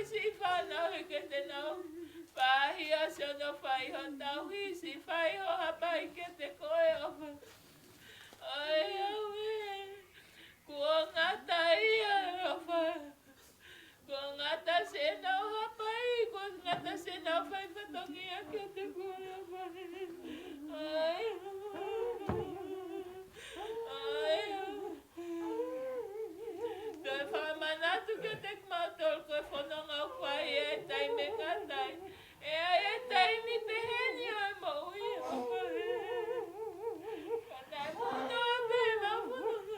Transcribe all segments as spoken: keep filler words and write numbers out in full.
Siʻi fānau ʻi kete nau. Pāhia siʻono fai ho tauhi, siʻi fai ho hapai kiate koe ʻofa. ʻOiauē. Kuo ngata ia ʻofa. Kuo ngata siʻenau hapai, kuo ngata siʻenau fai fatongia kiate koe ʻofa. ʻOiauē. ʻOiauē. Toe fakamanatu kiate kimautolu ko e fononga ʻoku ʻi ai e taimi ngata ai. ʻE ʻi ai e taimi peheni ʻo e moʻui ʻofa. Ka naʻe fononga pē ʻemau fononga.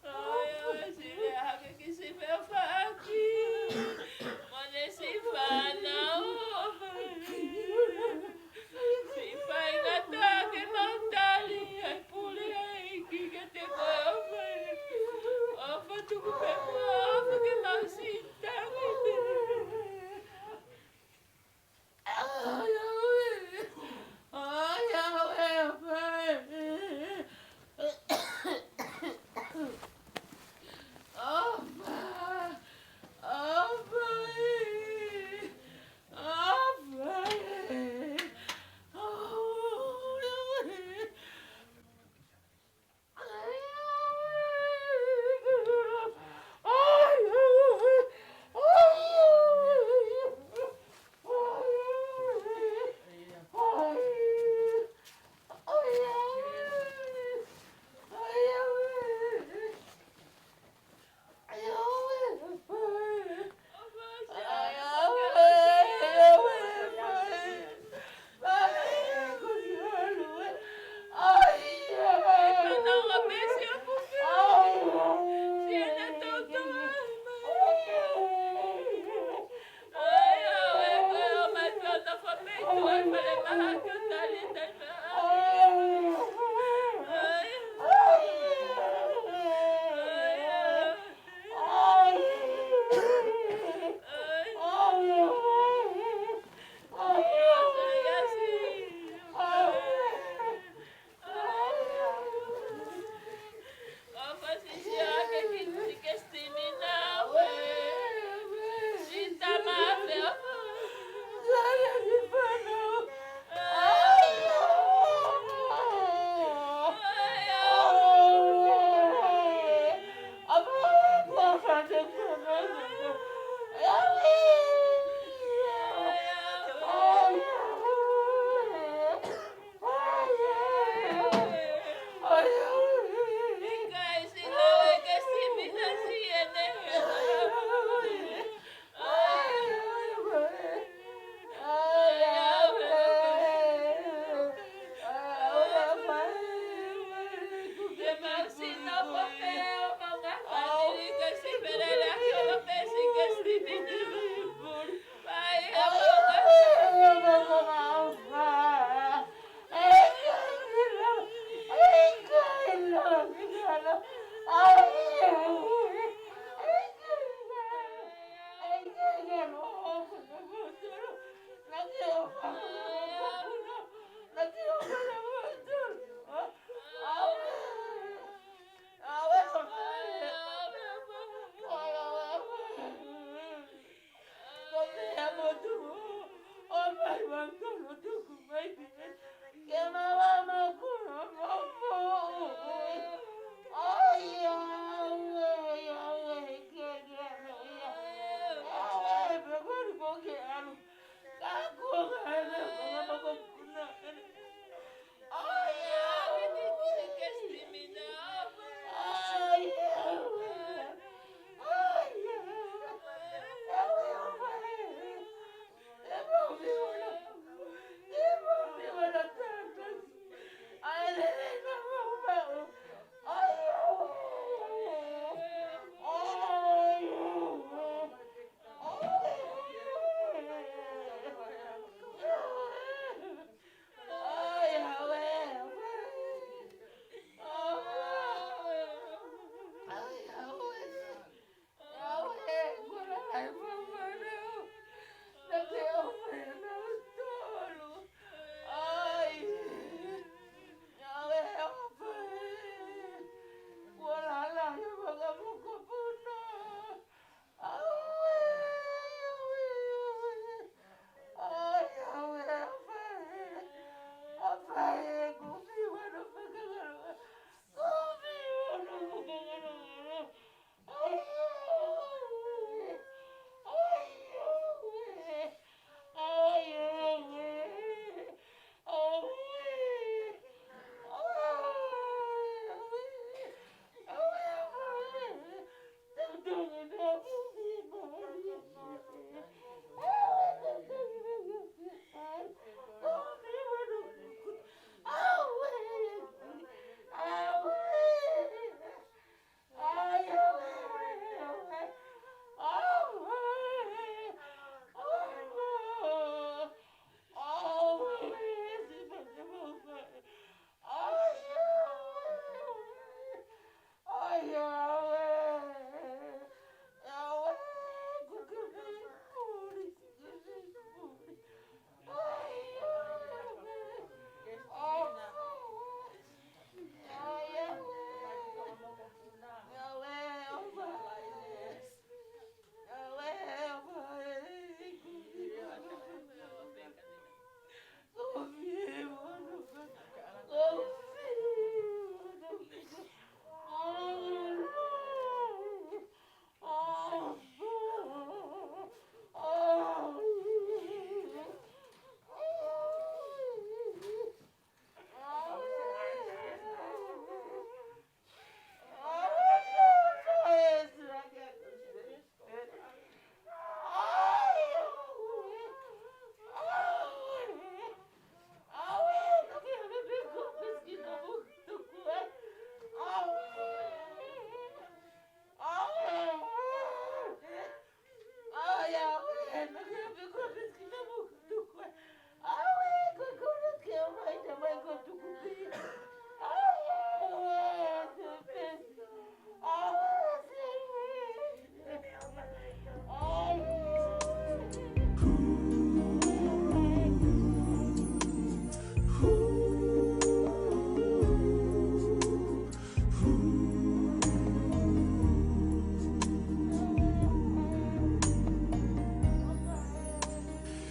ʻOiauē, siʻi lea hake ki siʻi feʻofaʻaki mo ʻene siʻi fānau. Siʻi faingataʻa ke mau tali ai pule ai ki kiate koe ʻofa. ʻOfa tuku pē muʻa ʻofa ke mau siʻi tangi. ʻOiauē. ʻOiauē, ʻofa ē. ʻOfa. ʻOfa ē. ʻOfa ē. ʻOiauē.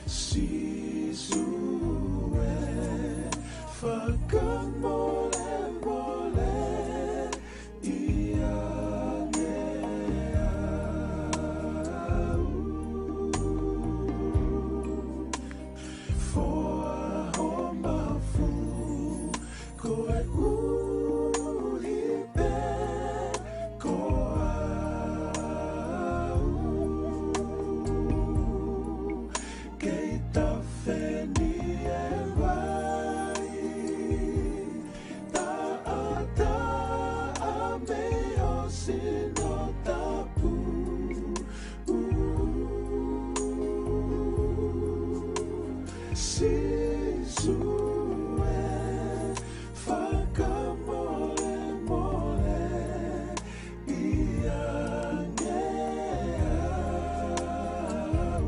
Sīsū ē, fakamolemole ʻiate au. Foaki ho mafu, koeʻuhi pē ko au. Kei tafe ni e vai, taʻataʻa mei ho sino tapu. Sīsū ē, fakamolemole ʻiate au.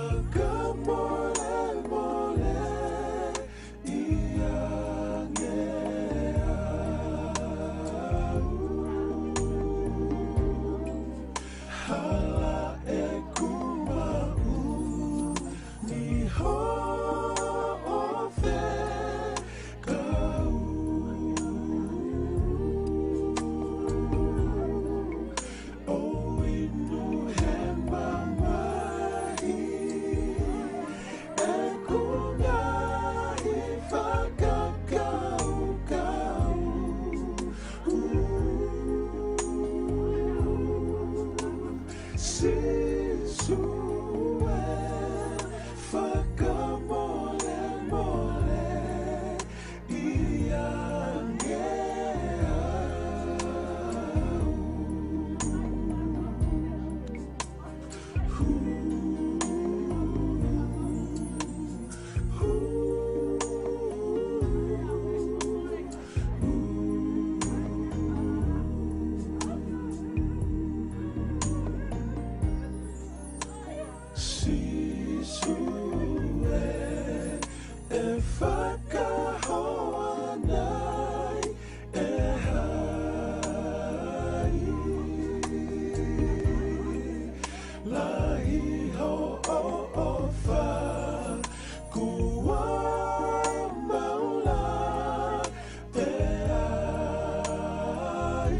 Fakamolemole ia ange au. Hala ʻeku maʻu ni hoʻo fekau. ʻO inu he mamahi ʻeku ngaahi fakakaukau. Sīsū ē, fakamolemole ia ange au. Sīsū ē, ʻe fakahoa nai ʻe hai? Lahi hoʻo ʻofa, kuo mau lave ai.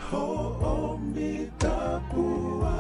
Hoʻo mita pua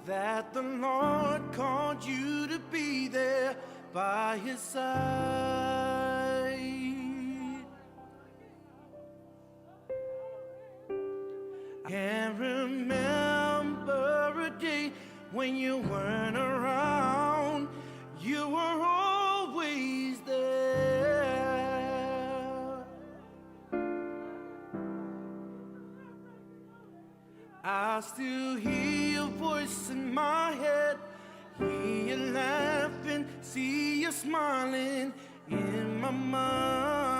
that the Lord called you to be there by his side. I can't remember a day when you weren't around. You were always there. I still hear your voice in my head, hear you laughing, see you smiling in my mind.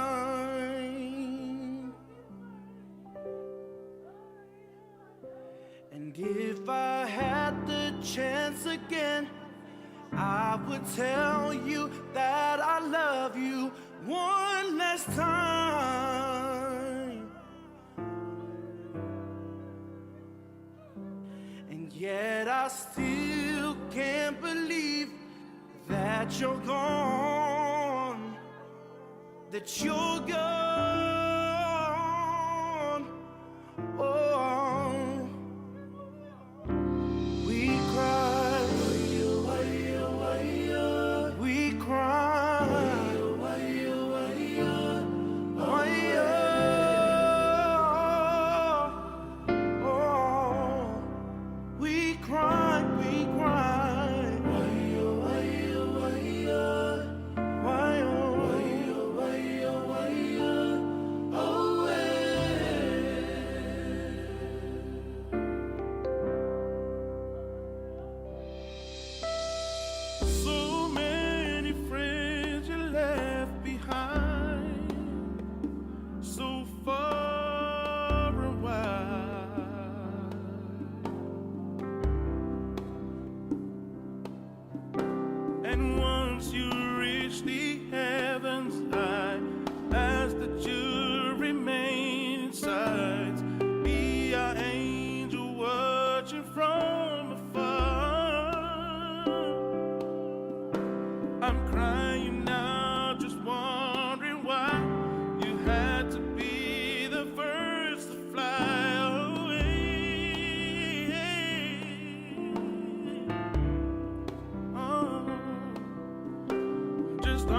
And if I had the chance again, I would tell you that I love you one last time. And yet I still can't believe that you're gone, that you're gone. Oh, we cry, we cry, oh, we cry, we cry. So many friends you left behind, so far and wide. And once you reach the heavens, I ask that you remain in sight. Be our angel watching from afar. I'm crying out, just wondering why you had to be the first to fly away. Oh, just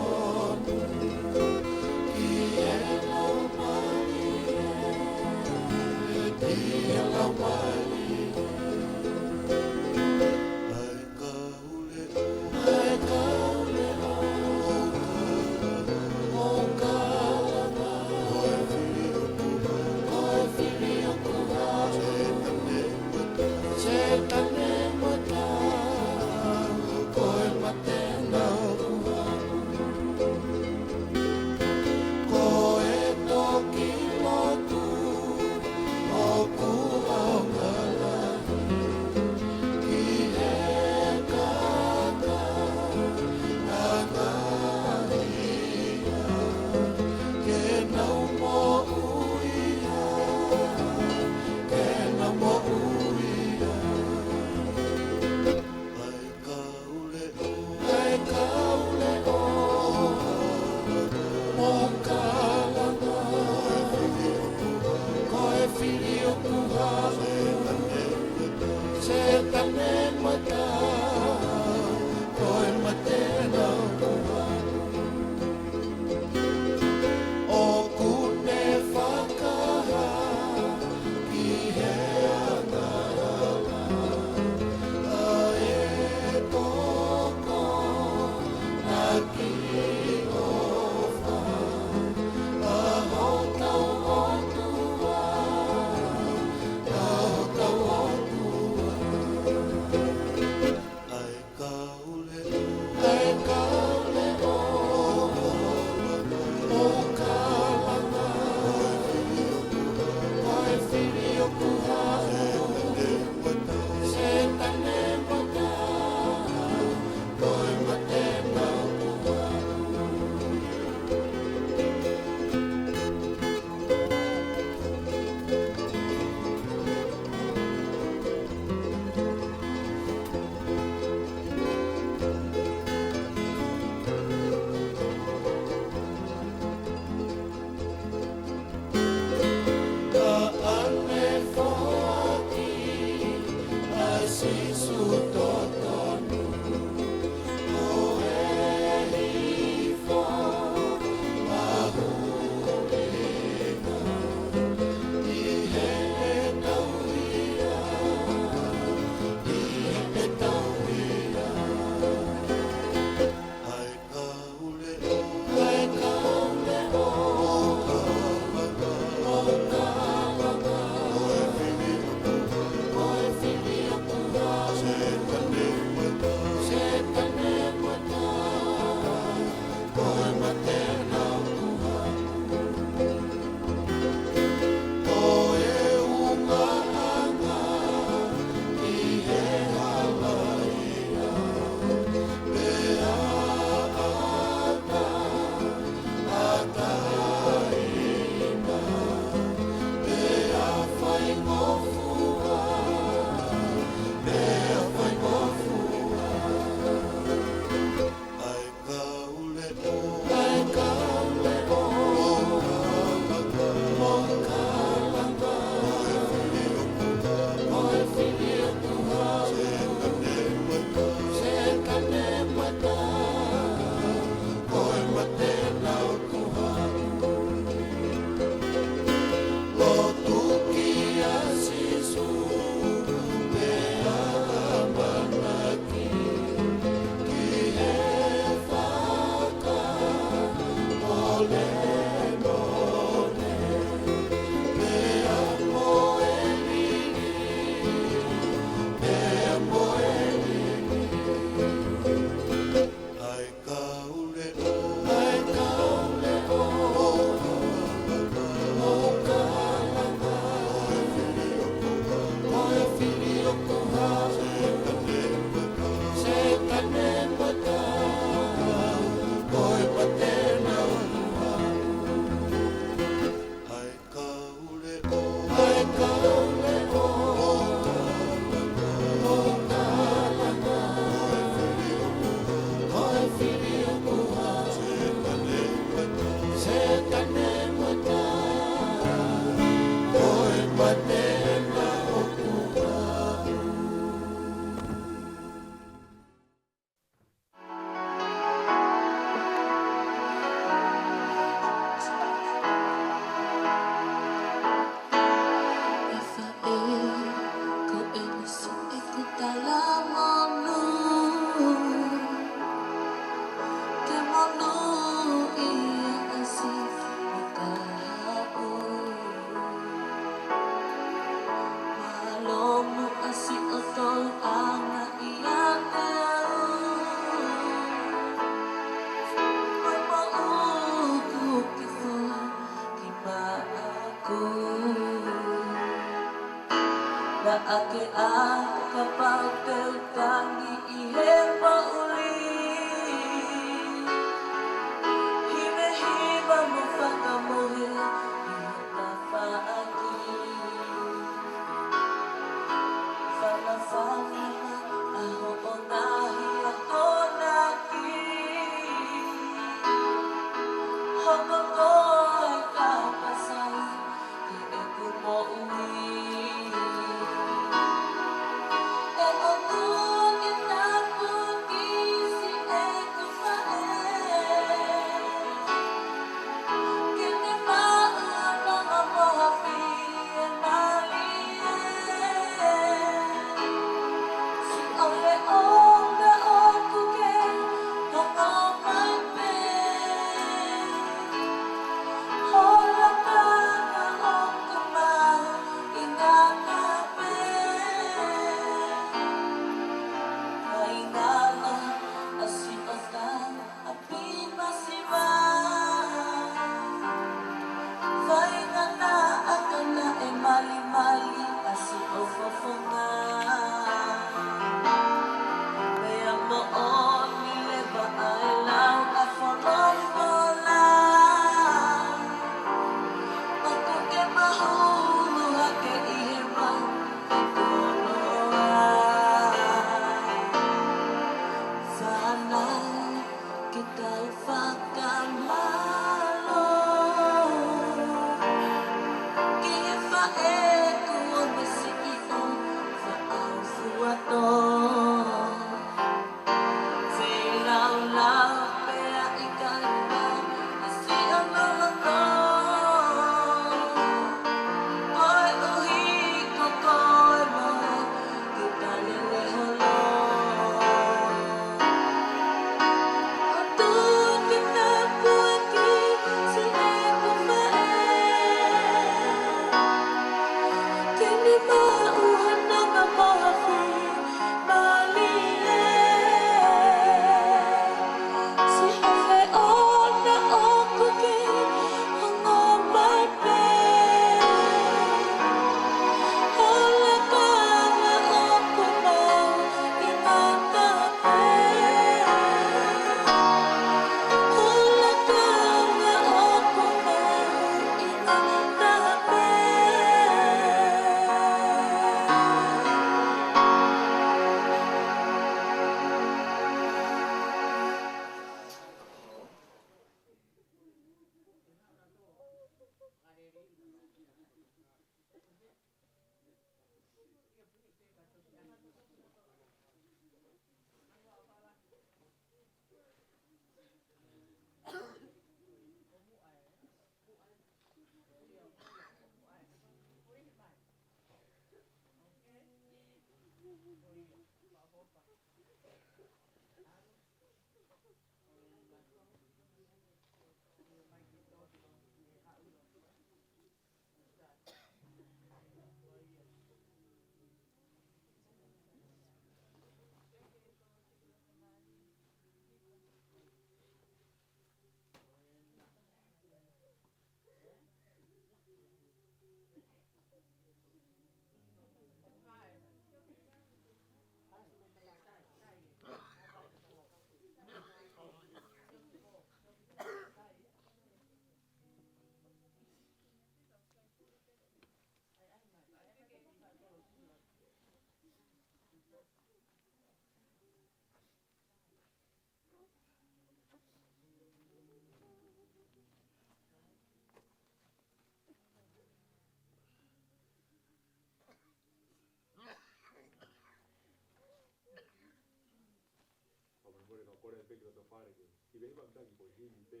Fakamolemole, ka u kole pē ki loto fale ke, ki he vehi pē ʻa e taki ko e himi pē,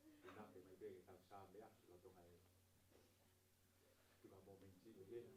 ʻi he nape mai pē ke tau sāme ʻaki lolotonga e kiʻi mōmeniti ko eni.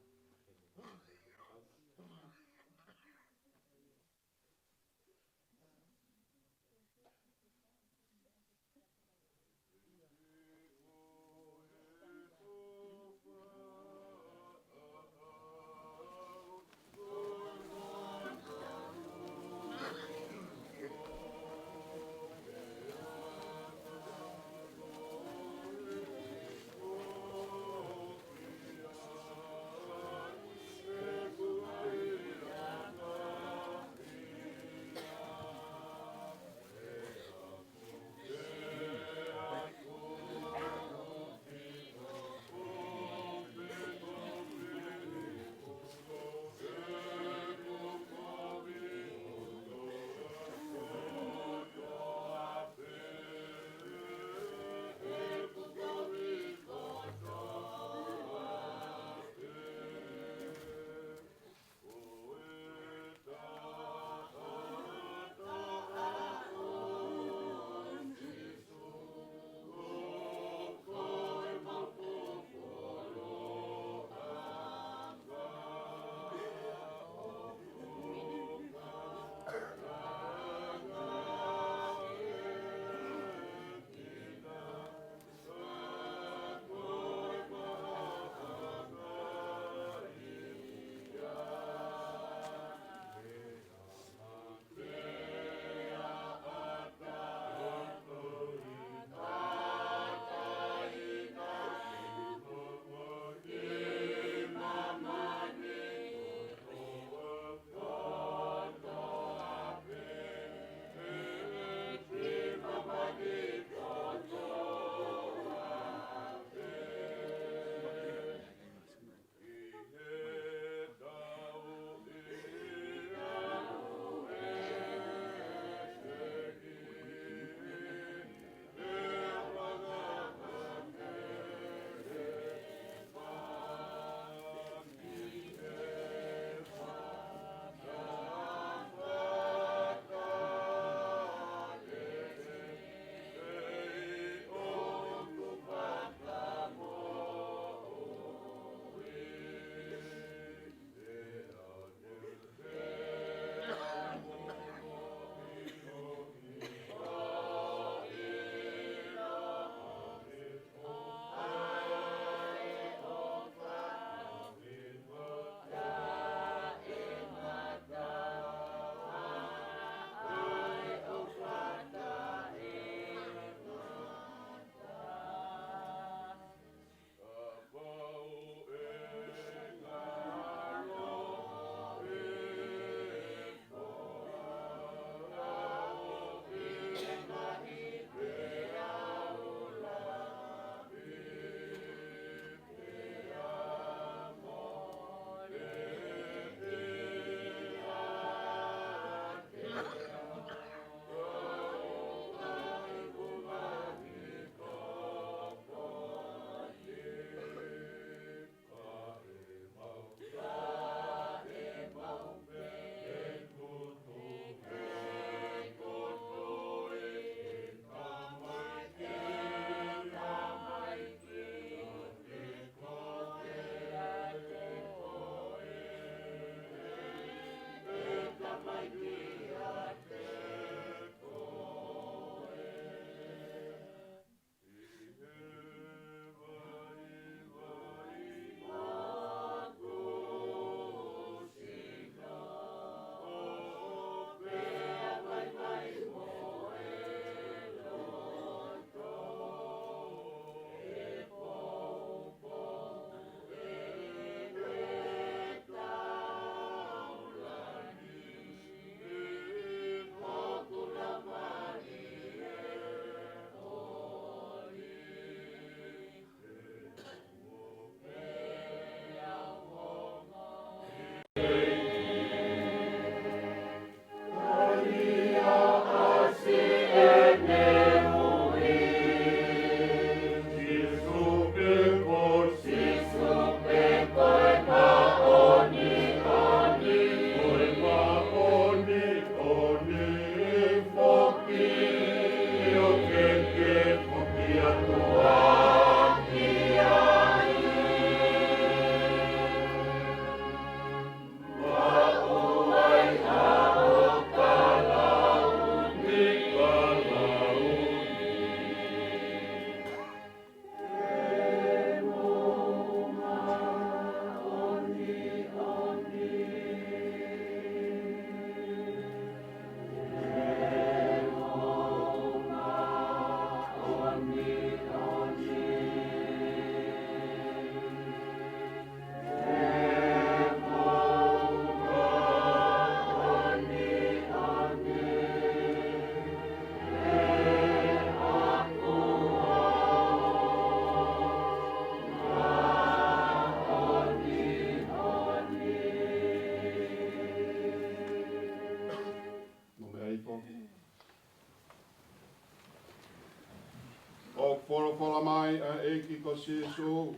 ʻEiki ko Sīsū,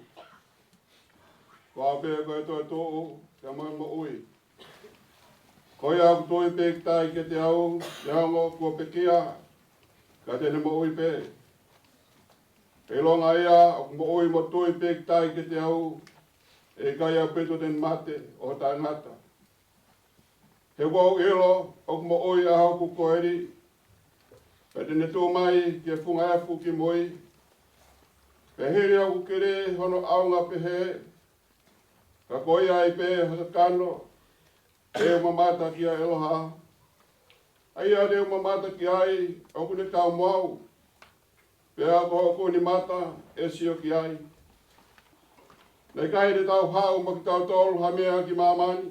ko au pē ko e toetuʻu pea mo e moʻui. Ko ia ʻoku tui pē ki ai kiate au, neongo kuo pekia, ka te ne moʻui pē. ʻIlonga ia ʻoku moʻui mo tui pē ki ai kiate au, ʻe ʻikai ʻaupito te ne mate ʻo taʻengata. He ʻoku ou ʻilo ʻoku moʻui ʻa hoku koeli, pea te ne tuʻu mai ki he funga efu kimui. Pea hili hoku kili hono ʻaonga pehē, ka ko ia ai pē ha kakano te u mamata ki ai ʻe ʻaloha. ʻA ia te u mamata ki ai ʻoku ne kau mo au, pea ko hoku nima ʻe sio ki ai. Naʻe ʻikai te tau haʻu mo kitautolu ha meʻa ki māmani,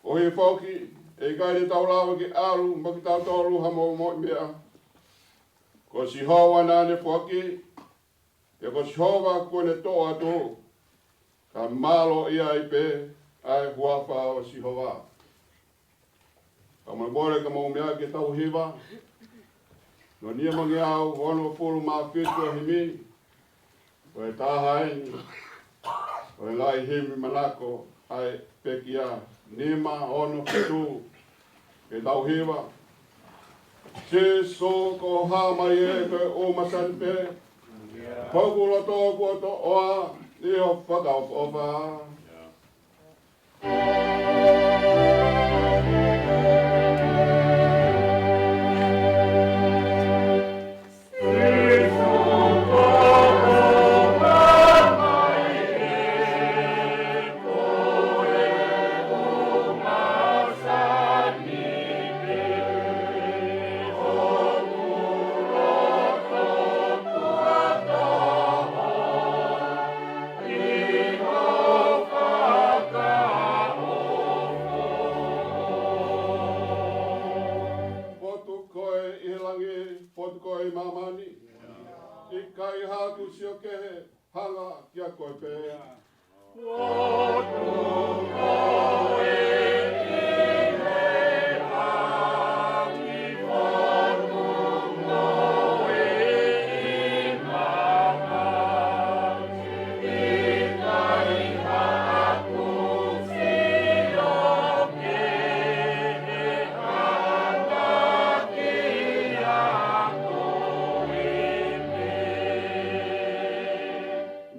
koeʻuhi foki ʻe ʻikai te tau lava ke ʻalu mo kitautolu ha momoʻi meʻa. Ko Sihova naʻa ne foaki, pea ko Sihova kuo ne toʻo atu, ka mālō ia ai pē ʻa e huafa ʻo Sihova. Ka mole mole ka mou meʻa ke tau hiva. Nō nima ngeau onongofulu mā fitu ʻa e himi. Ko e taha eni ʻo e ngaahi himi manako ʻa e pekia, nima ono fitu. Ke tau hiva. Sīsū ko e hā mai ē ko e ʻū masani pē. Ko hoku loto kuo toʻoa ʻi hoʻo fakaʻofoʻofa. Potu koe ʻi he langi, potu koe ʻi māmani. ʻIkai haku sio kehe, hanga kia koe pē.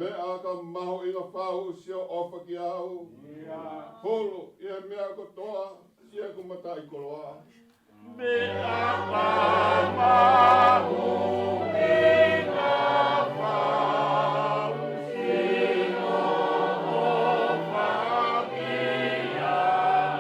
Meʻa ka mahuʻinga fau siʻo ʻofa kiate au. Hulu ʻi he meʻa kotoa siʻeku mataʻikoloa. Meʻa ka mahuʻinga fau siʻo ʻofa kiate au.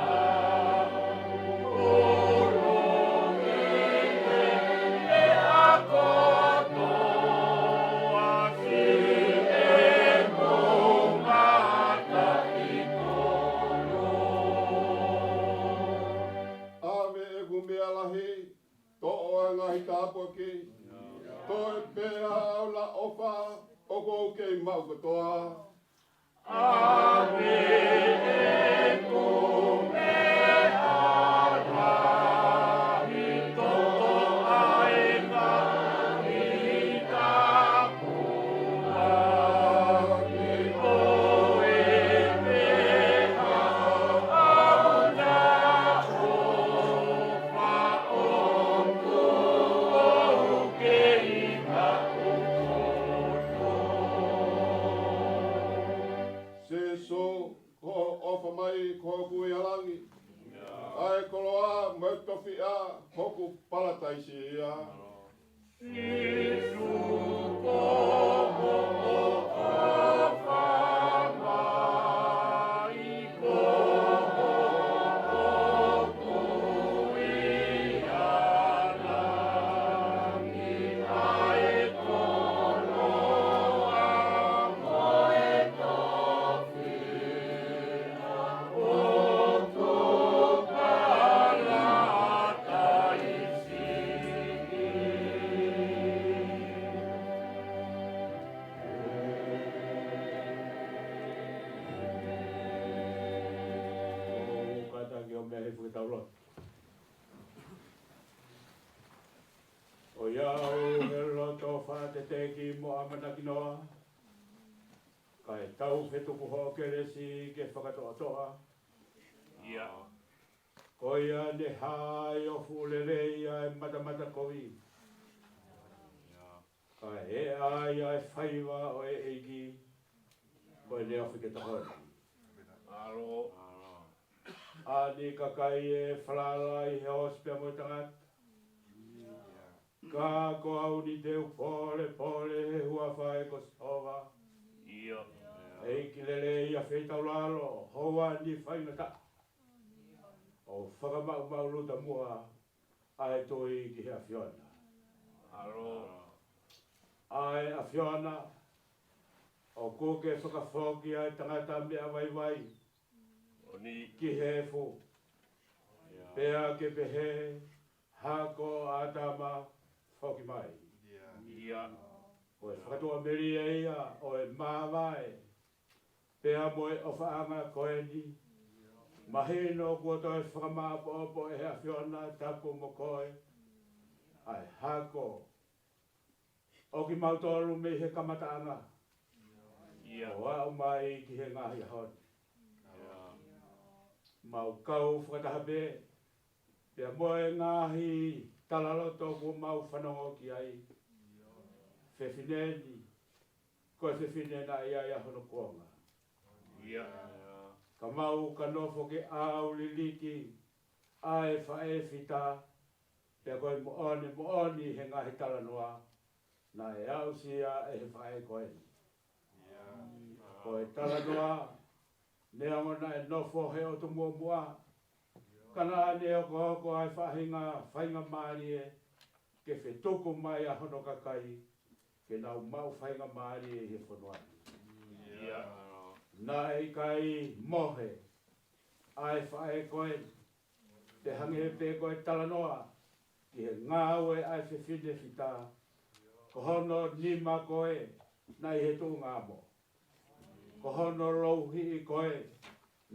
ʻAve ʻeku meʻa lahi, toʻo ʻa e ngaahi tāpuaki, toe pē ʻa hono ʻofa, ʻoku ou kei maʻu kotoa. Sīsū, ko hoʻo ʻofa mai ko hoku ʻi he langi. ʻA e koloa mo e tofiʻa hoku palataisi ia. Sīsū, ko hoʻo ʻofa mai ko hoku ʻi he langi. ʻA e koloa mo e tofiʻa hoku palataisi. ʻOku kātaki ʻo meʻa hifo ke tau lotu. ʻOiauē, loto fate Teki mo ʻamanaki noa, kae tau fetuku hoʻo kelesi ke fakatoʻatoʻa. Ia. Ko ia ne hā ai ʻo fuʻu lelei ʻa e matamata kovi. Ia. Kae ʻai ʻa e faiva ʻo e ʻEiki, ko e neofi ke tokoni. ʻAlo. ʻA e kakai ʻe falala ʻi he ʻosi pea mo e tangata. Ka ko au ni te u pōlepole he huafa ʻo Sihova. Ia. ʻEiki lelei ʻa feitaulalo, houa ni faingataʻa. ʻO fakamaʻumaʻuluta muʻa ʻa e tui ki he ʻAfiona. ʻAlo. ʻA e ʻAfiona, ʻoku ke fakafoki ʻa e tangata meʻa vaivai ʻo ni ki he efu. Ia. Pea ke pehē, hako ʻAtama, foki mai. Ia. Ko e fakatuʻamelie ia ʻo e māvae pea mo e ʻofaʻanga ko eni. Mahino kuo toe fakamāʻopoʻopo ʻe he ʻAfiona, tapu mo koe, ʻa e hako ʻo kimautolu mei he kamataʻanga. Ia. ʻO aʻu mai ki he ngaahi ʻaho ni. Ia. Mau kau fakataha pē pea mo e ngaahi talaloto kuo mau fanongo ki ai. Fefine ni, ko e fefine naʻe ʻi ai ʻa hono kuonga. Ia. Ka mau ka nofo ke ʻauliliki ʻa e faʻē fita, pea ko e moʻoni, moʻoni he ngaahi talanoa naʻe aʻusia ʻe he faʻē ko eni. Ia. Ko e talanoa, neongo naʻe nofo he ʻotu muʻomuʻa, ka naʻa ne hokohoko ʻa e faʻahinga faingamālie ke fetuku mai ʻa hono kakai ke nau maʻu faingamālie ʻi he fonua ni. Ia. Naʻe ʻikai mohe ʻa e faʻē ko eni, pea hangē pē ko e talanoa ki he ngāue ʻa e fefine fita, ko hono nima ko ē naʻe ʻi he tuʻunga amo. Ko hono louhiʻi ko ē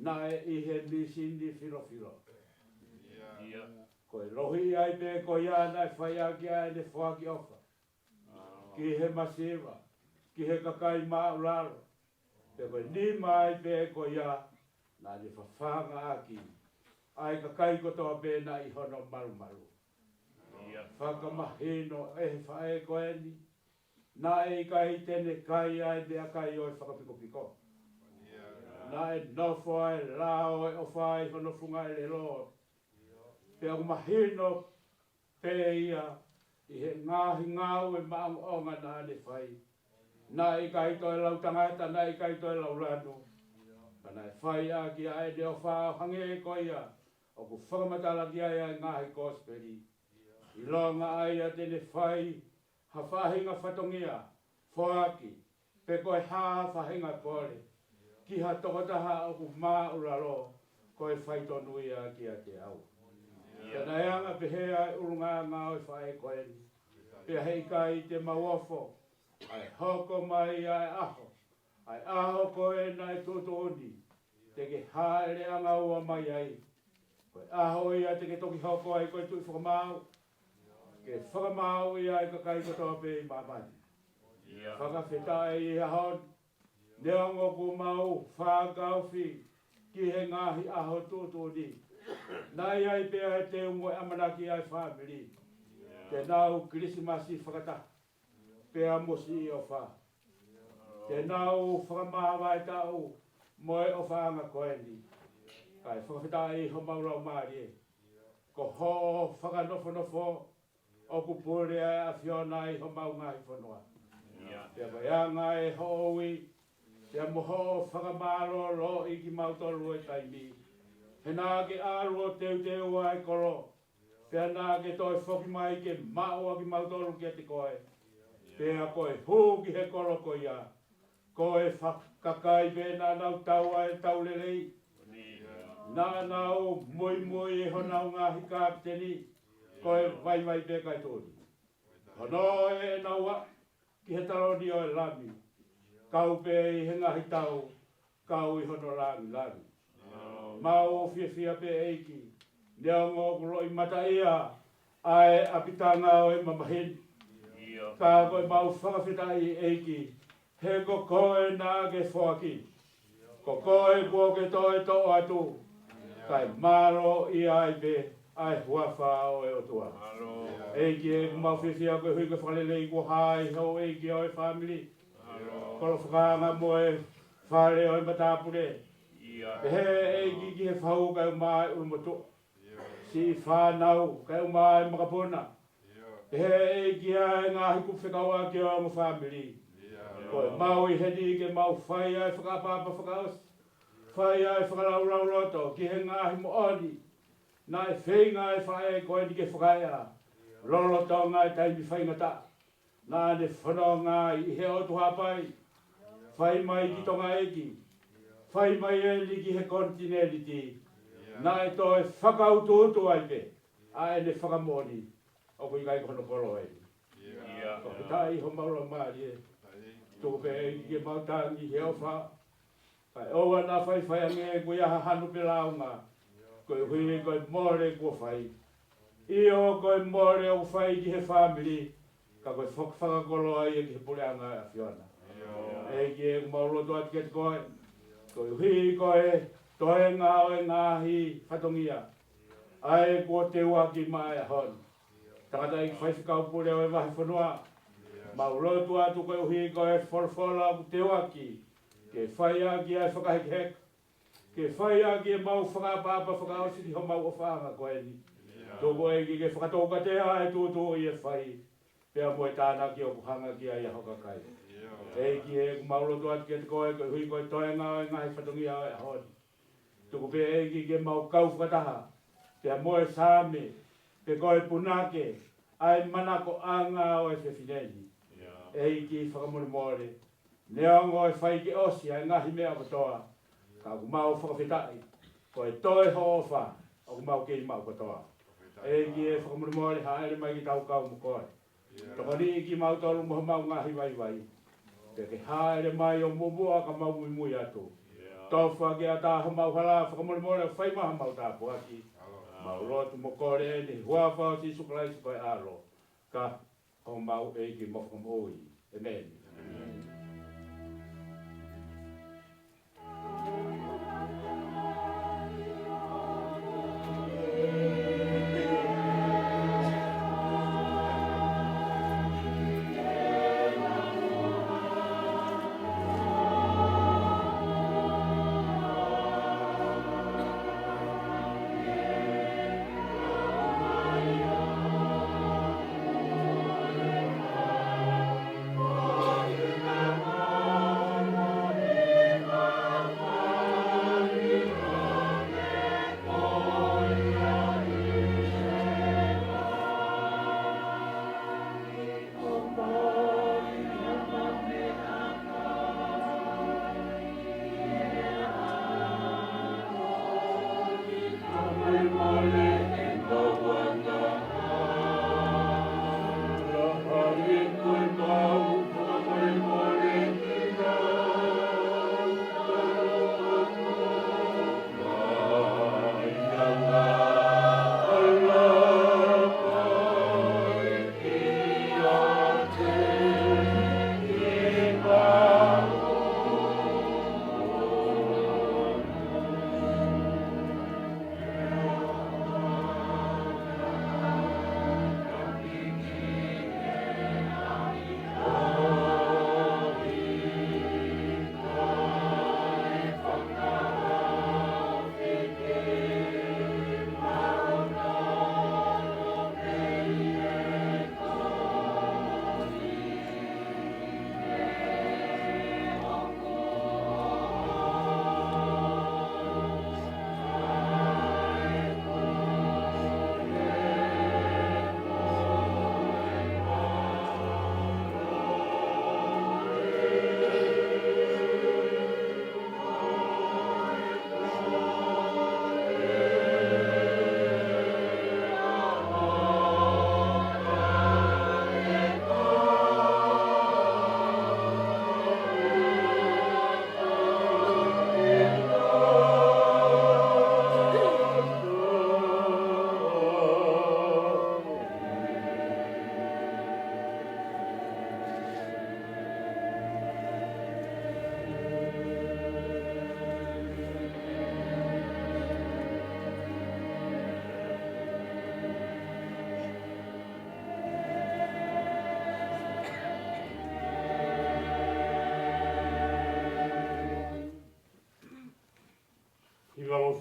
naʻe ʻi he mīsini filofilo. Ia. Ko e louhiʻi ai pē ko ia naʻe fai ʻaki ʻa ʻene foaki ʻofa ki he masiva, ki he kakai māʻulalo. Pea ko e nima ai pē ko ia naʻa ne fafanga ʻaki ʻa e kakai kotoa pē naʻe ʻi hono malumalu. Ia. Fakamahino ʻe he faʻē ko eni, naʻe ʻikai te ne kai ʻa e meʻakai ʻo e fakapikopiko. Naʻe nofo ʻa e lao ʻo e ʻofa ʻi hono funga ʻelelo. Pea ʻoku mahino pē ia ʻi he ngaahi ngāue maʻongoʻonga naʻa ne fai. Naʻe ʻikai toe lau tangata, naʻe ʻikai toe lau lanu. Ka naʻe fai ʻaki ʻa ʻene ʻofa ʻo hangē ko ia ʻoku fakamatala ki ai ʻa e ngaahi kosipeli. ʻIlonga ʻa ia te ne fai ha faʻahinga fatongia, foaki, pe ko e hā faʻahinga kole ki ha tokotaha ʻoku māʻulalo, ko e faitonu ia kiate au. Ia. Pea naʻe anga pehē ʻa e ʻulungaanga ʻo e faʻē ko eni. Pea heʻikai te mau ofo ʻa e hoko mai ʻa e ʻaho, ʻa e ʻaho ko ē naʻe tuʻutuʻuni te ke hāʻele ʻanga ua mai ai. Ko e ʻaho ia te ke toki hoko ai ko e Tuʻi Fakamaau, ke fakamaauʻi ʻa e kakai kotoa pē ʻi māmani. Ia. Fakafetaʻi ʻi he ʻaho ni, neongo kuo mau fakaofi ki he ngaahi ʻaho tuʻutuʻuni, naʻe ʻi ai pē ʻa e teu mo e ʻamanaki ʻa e fāmili te nau Kilisimasi fakataha pea mo siʻi ʻofa. Te nau fakamāvae taʻu mo e ʻofaʻanga ko eni. Kae fakafetaʻi homau laumālie ko hoʻo fakanofonofo ʻoku pule ʻa e ʻAfiona ʻi homau ngaahi fonua. Ia. Pea ko e anga ʻe hoʻo ui, pea mo hoʻo fakamālōlōʻi kimautolu he taimi ni. He naʻa ke ʻalu ʻo teuteu ʻa e kolo, pea naʻa ke toe foki mai ke maʻu ʻa kimautolu kiate koe. Pea ko e hū ki he kolo ko ia, ko e fa-, kakai pē naʻa nau tau ʻa e tau lelei. Naʻa nau muimui ʻi honau ngaahi kapiteni, ko e vaivai pē kae tuli. Hono ʻenau ʻalu ki he taloni ʻo e Lami, kau pē ʻi he ngaahi tau, kau ʻi hono langilangi. Mau fiefia pē ʻEiki, neongo ʻoku loʻimataʻia ʻa e ʻapitanga ʻo e mamahi ni. Ia. Ka ko ʻemau fakafetaʻi ʻEiki, he ko koe naʻa ke foaki. Ko koe kuo ke toe toʻo atu, kae mālōʻia ai pē ʻa e huafa ʻo e ʻOtua. ʻEiki ʻoku mau fiefia koeʻuhi ko e fakalelei kuo hā ʻi he houʻeiki ʻo e fāmili. Kolo Fakaanga mo e fale ʻo e matāpule. Pehē ʻEiki ki he fahu kae ʻumaʻā e ʻulumotuʻa. Siʻi fānau kae ʻumaʻā e makapuna. Pehē ʻEiki ʻa e ngaahi kupu fekauʻaki ʻo e ongo fāmili. Ko ʻemau ʻi heni ke mau fai ʻa e fakaʻapaʻapa fakaʻosi. Fai ʻa e fakalaulauloto ki he ngaahi moʻoni naʻe feinga ʻa e faʻē ko eni ke fakaeʻa lolotonga e taimi faingataʻa naʻa ne fononga ai ʻi he ʻotu Haʻapai. Fai mai ki Tonga ʻEiki, fai mai eni ki he konitinēniti, naʻe toe fakautuutu ai pē ʻa ʻene fakamoʻoni ʻoku ʻikai ko hono kolo eni. Fakafetaʻi homau laumālie. Tuku pē ʻEiki ke mau tangi he ʻofa. Kae ʻoua naʻa faifai ange ko ia ha hanu pe lāunga, koeʻuhi ko e mole kuo fai. ʻIo, ko e mole ʻoku fai ki he fāmili, ka ko e fak-, fakakoloa ia ki he puleʻanga ʻo e ʻAfiona. ʻEiki ʻoku mau lotu atu kiate koe, koeʻuhi ko e toenga ʻo e ngaahi fatongia ʻa ē kuo teuaki mai he ʻaho ni. Tangataʻeiki faifekau pule ʻo e vahefonua, mau lotu atu koeʻuhi ko e folofola ʻoku teuaki ke fai ʻaki ʻa e fakahekeheka, ke fai ʻaki ʻemau fakaʻapaʻapa fakaʻosi ki homau ʻofaʻanga ko eni. Tuku ʻEiki ke fakatoukatea ʻa e tūtuuʻi ʻe fai, pea mo e tānaki ʻoku hanga ki ai ʻa ho kakai. ʻEiki ʻoku mau lotu atu kiate koe koeʻuhi ko e toenga ʻo e ngaahi fatongia ʻo e ʻaho ni. Tuku pē ʻEiki ke mau kau fakataha pea mo e Saame, pe ko e punake, ʻa e manakoʻanga ʻo e fefine ni. ʻEiki fakamolemole, neongo ʻe fai ke ʻosi ʻa e ngaahi meʻa kotoa, ka ʻoku mau fakafetaʻi ko e toe hoʻo ʻofa ʻoku mau kei maʻu kotoa. ʻEiki ʻe fakamolemole, hāʻele mai ke tau kau mo koe. Tokoniʻi kimautolu mo homau ngaahi vaivai. Pea ke hāʻele mai ʻo muʻomuʻa ka mau muimui atu. Tofa ke ʻatā homau hala, fakamolemole, fai mai homau tāpuaki. Mau lotu mo kole eni he huafa ʻo Sīsū Kalaisi ko e ʻAlo, ka ko homau ʻEiki mo Fakamoʻui. ʻĒmeni.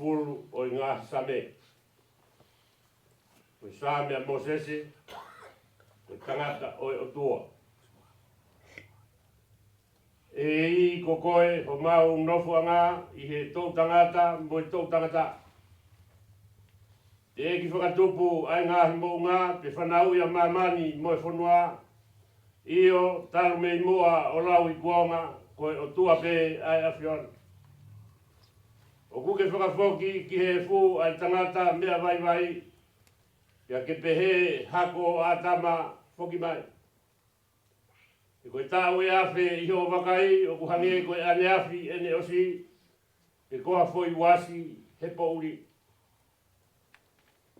Pulu ʻo e ngaahi Same. Ko e Same ʻa Mōsese, ko e tangata ʻo e ʻOtua. ʻEiki, ko koe homau nofoʻanga ʻi he toʻutangata mo e toʻutangata. Teʻeki fakatupu ʻa e ngaahi moʻunga, pe fanauʻi ʻa māmani mo e fonua. ʻIo, talu mei muʻa ʻo lau ʻi kuonga, ko e ʻOtua pē ʻa e ʻAfiona. ʻOku ke fakafoki ki he efu ʻa e tangata meʻa vaivai, pea ke pehē, Hako ʻo ʻĀtama, foki mai. He ko e taʻu ʻe afe ʻi hoʻo vakai, ʻoku hangē ko e ʻaneafi ʻene ʻosi, pe ko ha foʻi uasi he poʻuli.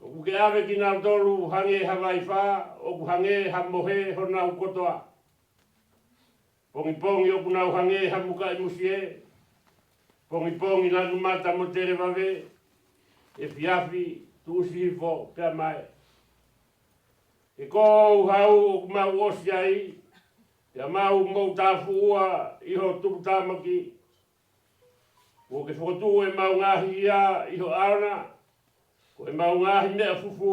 ʻOku ke ʻave kinautolu hangē ha vaifā, ʻoku hangē ha mohe honau kotoa. Pongipongi ʻoku nau hangē ha mukaʻi musie, pongipongi lanu mata mo televave, efiafi tuʻusi hifo pea mae. He ko houhau ʻoku mau ʻosi ai, pea mau moutāfuʻua ʻi ho tuputāmaki. Kuo ke fokotuʻu ʻemau ngaahi hia ʻi ho ʻao na, ko ʻemau ngaahi meʻa fufū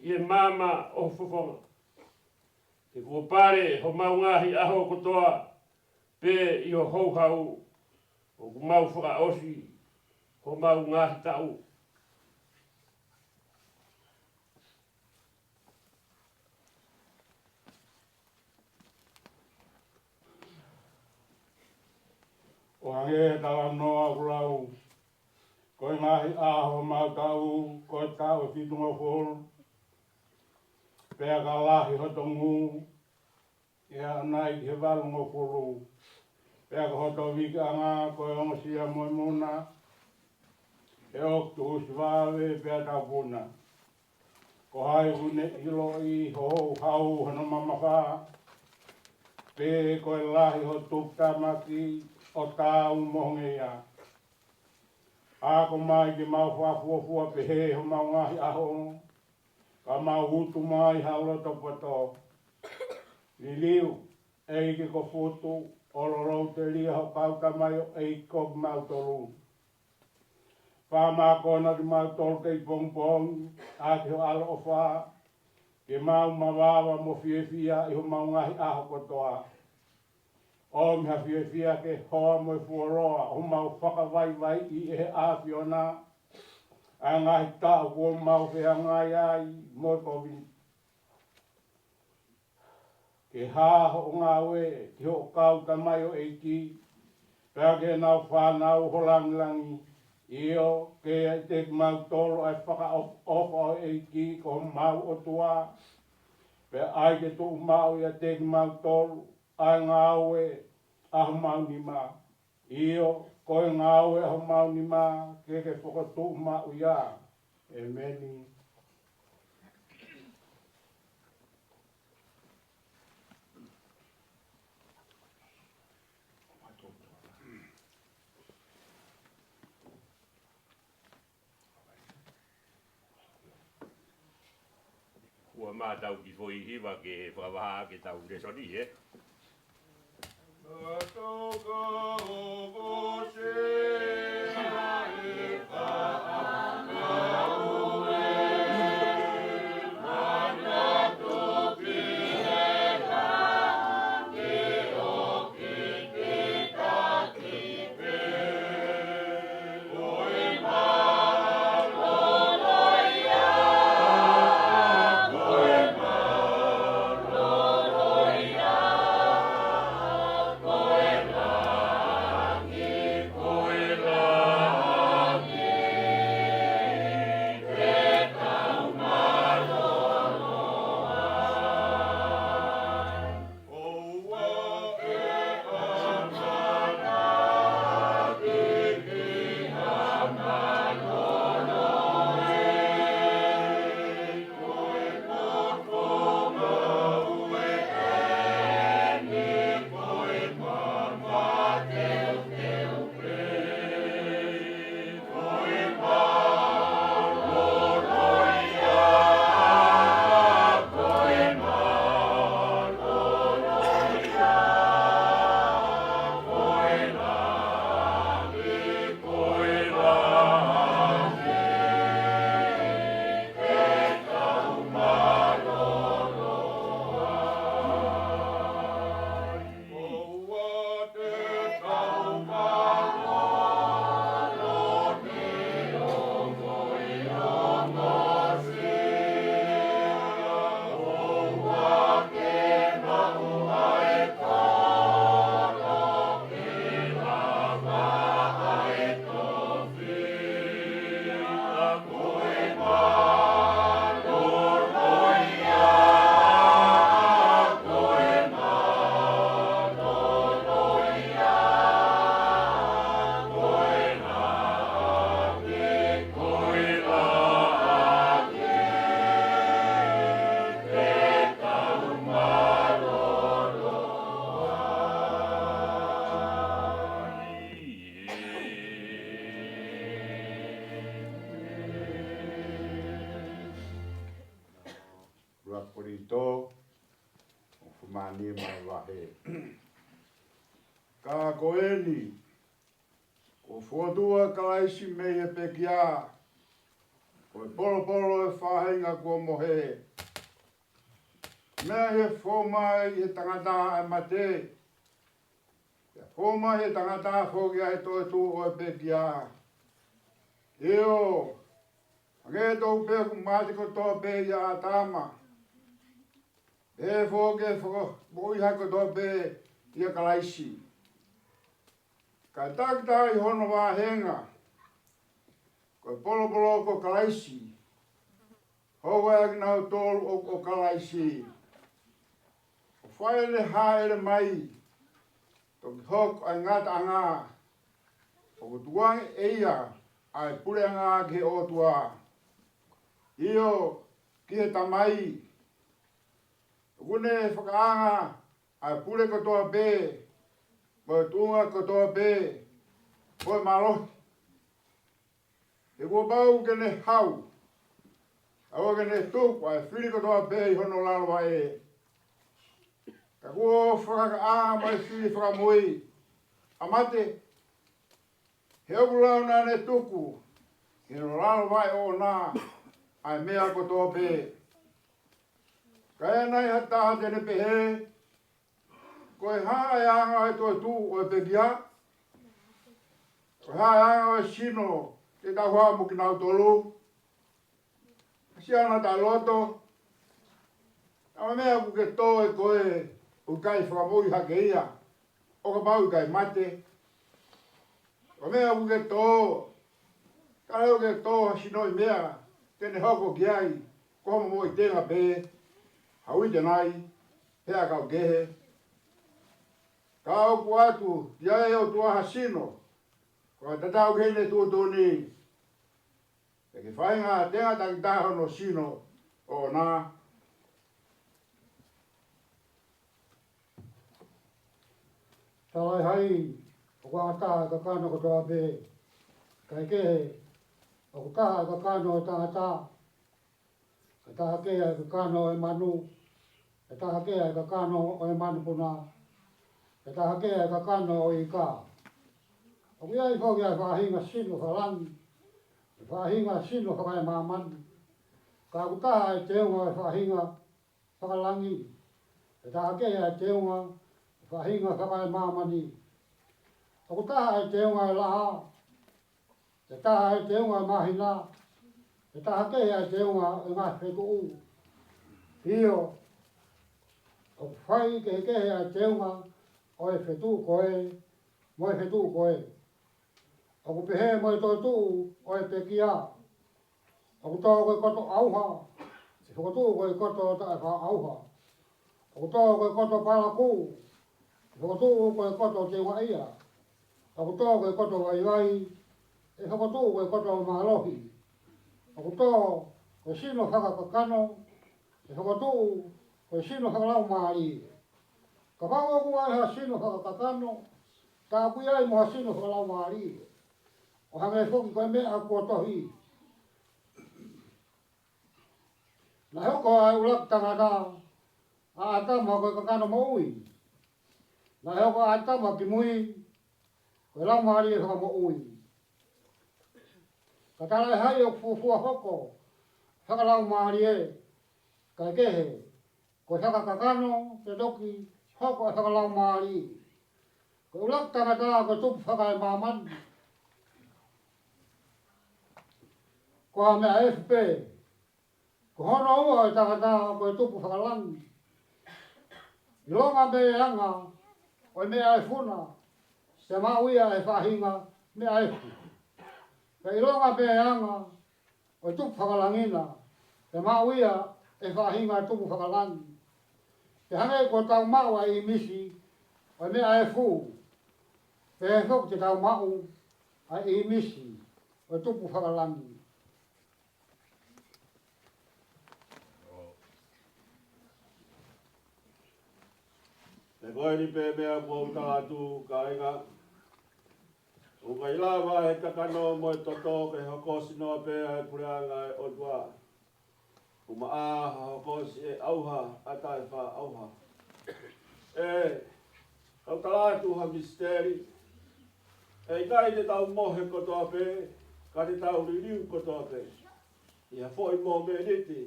ʻi he maama ʻo ho fofonga. He kuo pale homau ngaahi ʻaho kotoa pē ʻi ho houhau, ʻoku mau fakaʻosi homau ngaahi taʻu. ʻO hangē ko e talanoa ʻoku lau, ko e ngaahi ʻaho homau taʻu, ko e taʻu ʻe fitungofulu, pea ka lahi hoto ngū, ʻe aʻu nai ki he valungofulu, pea ko hoto uikeʻanga ko e ongosia mo e muna, ʻe ʻoku tuʻusi vave pea tāpuna. Ko hai ʻoku ne ʻiloʻi ho houhau hono mamafa, pe ko e lahi ho tuputāmaki ʻo taau mo ho ngeia? Ako mai ke mau fakafuofua pehē homau ngaahi ʻaho, ka mau utu mai ha loto poto. Liliu, ʻEiki, ko Futu, ʻo lolou telia ho kau tamaioʻeiki ko kimautolu. Fakamākona kimautolu kei pongipongi ʻaki ho ʻaloʻofa, ke mau mavava mo fiefia ʻi homau ngaahi ʻaho kotoa. ʻOmi ha fiefia ke hoa mo e fuoloa ʻo mau fakavaivaiʻi ʻe he ʻAfiona ʻa e ngaahi taʻu kuo mau feangai ai mo e Kōviti. Ke hā hoʻo ngāue ki hoʻo kau tamaioʻeiki, pea ke nau fānau ho langilangi. ʻIo, ke ʻiate kimautolu ʻa e fakaʻofoʻofa ʻo e ʻEiki ko homau ʻOtua, pea ʻai ke tuʻumaʻu ʻiate kimautolu ʻa e ngāue ʻa homau nima. ʻIo, ko e ngāue ʻa homau nima ke ke fokotuʻu maʻu ia. ʻEmeni. Ua mā tau ki foʻi hiva ke fakavaha ke tau lēsoni, ē? toko hongofulu mā nima ʻo e vahe. Ka ko eni, kuo fokotuʻu ʻa Kalaisi mei he pekia, ko e polopolo ʻo e faʻahinga kuo mohe. Meʻa ʻi he fou mai ʻe he tangata ʻa e mate, pea fou mai ʻe he tangata foki ʻa e toetuʻu ʻo e pekia. ʻIo, hangē tofu pē ʻoku mate kotoa pē ʻia ʻĀtama, pehē foki ʻe he fakamoʻui hake kotoa pē ʻia Kalaisi. Ka takitaha ʻi hono vāhenga, ko e polopolo ko Kalaisi, hoko ʻa kinautolu ʻoku ʻo Kalaisi. ʻO fai ʻene hāʻele mai, toki hoko ʻa e ngataʻanga, ʻoku tukuange ʻe ia ʻa e puleʻanga ki he ʻOtua, ʻio, ki he Tamai. ʻOku ne fakaʻanga ʻa e pule kotoa pē, mo e tuʻunga kotoa pē, mo e mālohi. He kuo pau ke ne hau, ʻa ia ke ne tuku ʻa e fili kotoa pē ʻi hono lalo vaʻe. Ka kuo fakakaʻanga mai e fili fakamui ʻa mate, he ʻoku lau naʻa ne tuku ʻi hono lalo vaʻe ʻoʻona ʻa e meʻa kotoa pē. Ka ʻi ai nai ha taha te ne pehē, ko e hā ʻa e anga ʻo e toetuʻu ʻo e pekia? Ko e hā ʻa e anga ʻo e sino te tau hao mo kinautolu? Siana ta loto, ʻa e meʻa ʻoku ke tō ʻe koe ʻoku ʻikai fakamoʻui hake ia, ʻo kapau ʻe ʻikai mate. ʻA e meʻa ʻoku ke tō, ka ʻoku ke tō ha sino ʻi meʻa te ne hoko ki ai ko hoʻo moʻui tenga pē, ha uite nai, pe ʻakau kehe. Ka ʻoku ʻoatu ʻe he ʻOtua ha sino, ko e tatau ki heʻene tuʻutuʻuni, pea ke faʻahinga tenga takitaha hono sino ʻoʻona. Talaʻehai, ʻoku ʻataʻatā ʻa e kakano kotoa pē. Kae kehe, ʻoku taha ʻa e kakano ʻo e tangata, pea taha kehe ʻa e kakano ʻo e manu, pea taha kehe ʻa e kakano ʻo e manupuna, pea taha kehe ʻa e kakano ʻo e ika. ʻOku ʻi ai foki ʻa e faʻahinga sino fakalangi, mo e faʻahinga sino fakaemāmani. Ka ʻoku taha ʻa e teunga ʻo e faʻahinga fakalangi, pea taha kehe ʻa e teunga ʻo e faʻahinga fakaemāmani. ʻOku taha ʻa e teunga ʻo e laʻā, pea taha ʻa e teunga ʻo e māhina, pea taha kehe ʻa e teunga ʻo e ngaahi fetuʻu. ʻIo, ʻoku fai kehekehe ʻa e teunga ʻo e fetuʻu ko ē mo e fetuʻu ko ē. ʻOku pehē mo e toetuʻu ʻo e pekia. ʻOku tō ko e koto ʻauha, ʻe fokotuʻu ko e koto taʻefakaʻauha. ʻOku tō ko e koto palakū, ʻe fokotuʻu ko e koto teungaʻia. ʻOku tō ko e koto vaivai, ʻe fokotuʻu ko e koto mālohi. ʻOku tō ko e sino fakakakano, ʻe fokotuʻu ko e sino fakalaumālie. Kapau ʻoku ʻi ai ha sino fakakakano, tā ʻoku ʻi ai mo ha sino fakalaumālie. ʻO hangē foki ko e meʻa kuo tohi: Naʻe hoko ʻa e ʻuluaki tangata, ʻa ʻĀtama, ko e kakano moʻui. Naʻe hoko ʻa ʻĀtama kimui ko e laumālie fakamoʻui. Ka talaʻehai ʻoku fuofua hoko fakalaumālie, kae kehe, ko e fakakakano te toki hoko ʻa e fakalaumālie. Ko e ʻuluaki tangata ko e tupu fakaemāmani, ko ha meʻa efu pē. Ko hono ua ʻo e tangata ko e tupu fakalangi. ʻIlonga pē ʻa e anga ʻo e meʻa efu na, te maʻu ia ʻe he faʻahinga meʻa efu. Pea ʻilonga pē ʻa e anga ʻo e tupu fakalangi na, te maʻu ia ʻe he faʻahinga tupu fakalangi. Pea hangē ko ʻetau maʻu ʻa e ʻīmisi ʻo e meʻa efu, pehē foki te tau maʻu ʻa e ʻīmisi ʻo e tupu fakalangi. Pea ko eni pē meʻa kuo u tala atu, kāinga, ʻoku ʻikai lava ʻe he kakano mo e toto ke hoko sino pē ʻa e puleʻanga ʻo e ʻOtua. Kuo maʻa ha hoko siʻi ʻauha ʻa e taʻefaʻaʻauha. ʻE, tau tala atu ha misiteli. ʻE ʻikai te tau mohe kotoa pē, ka te tau liliu kotoa pē. ʻI ha foʻi mōmeniti,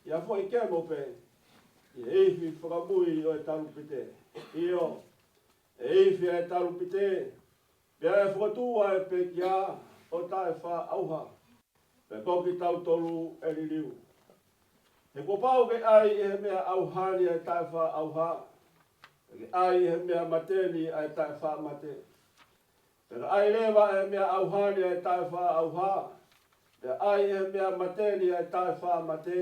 ʻi ha foʻi kemo pē, ʻi he ifi fakamui ʻo e talupite. ʻIo, ʻe ifi ʻa e talupite, pea ʻe fokotuʻu ʻa e pekia ʻo e taʻefaʻaʻauha. Pea ko kitautolu ʻe liliu. He kuo pau ke ʻai ʻe he meʻa ʻauha ni ʻa e taʻefaʻaʻauha, ke ʻai ʻe he meʻa mate ni ʻa e taʻefaʻamate. Pea ʻai leva ʻe he meʻa ʻauha ni ʻa e taʻefaʻaʻauha, pea ʻai ʻe he meʻa mate ni ʻa e taʻefaʻamate.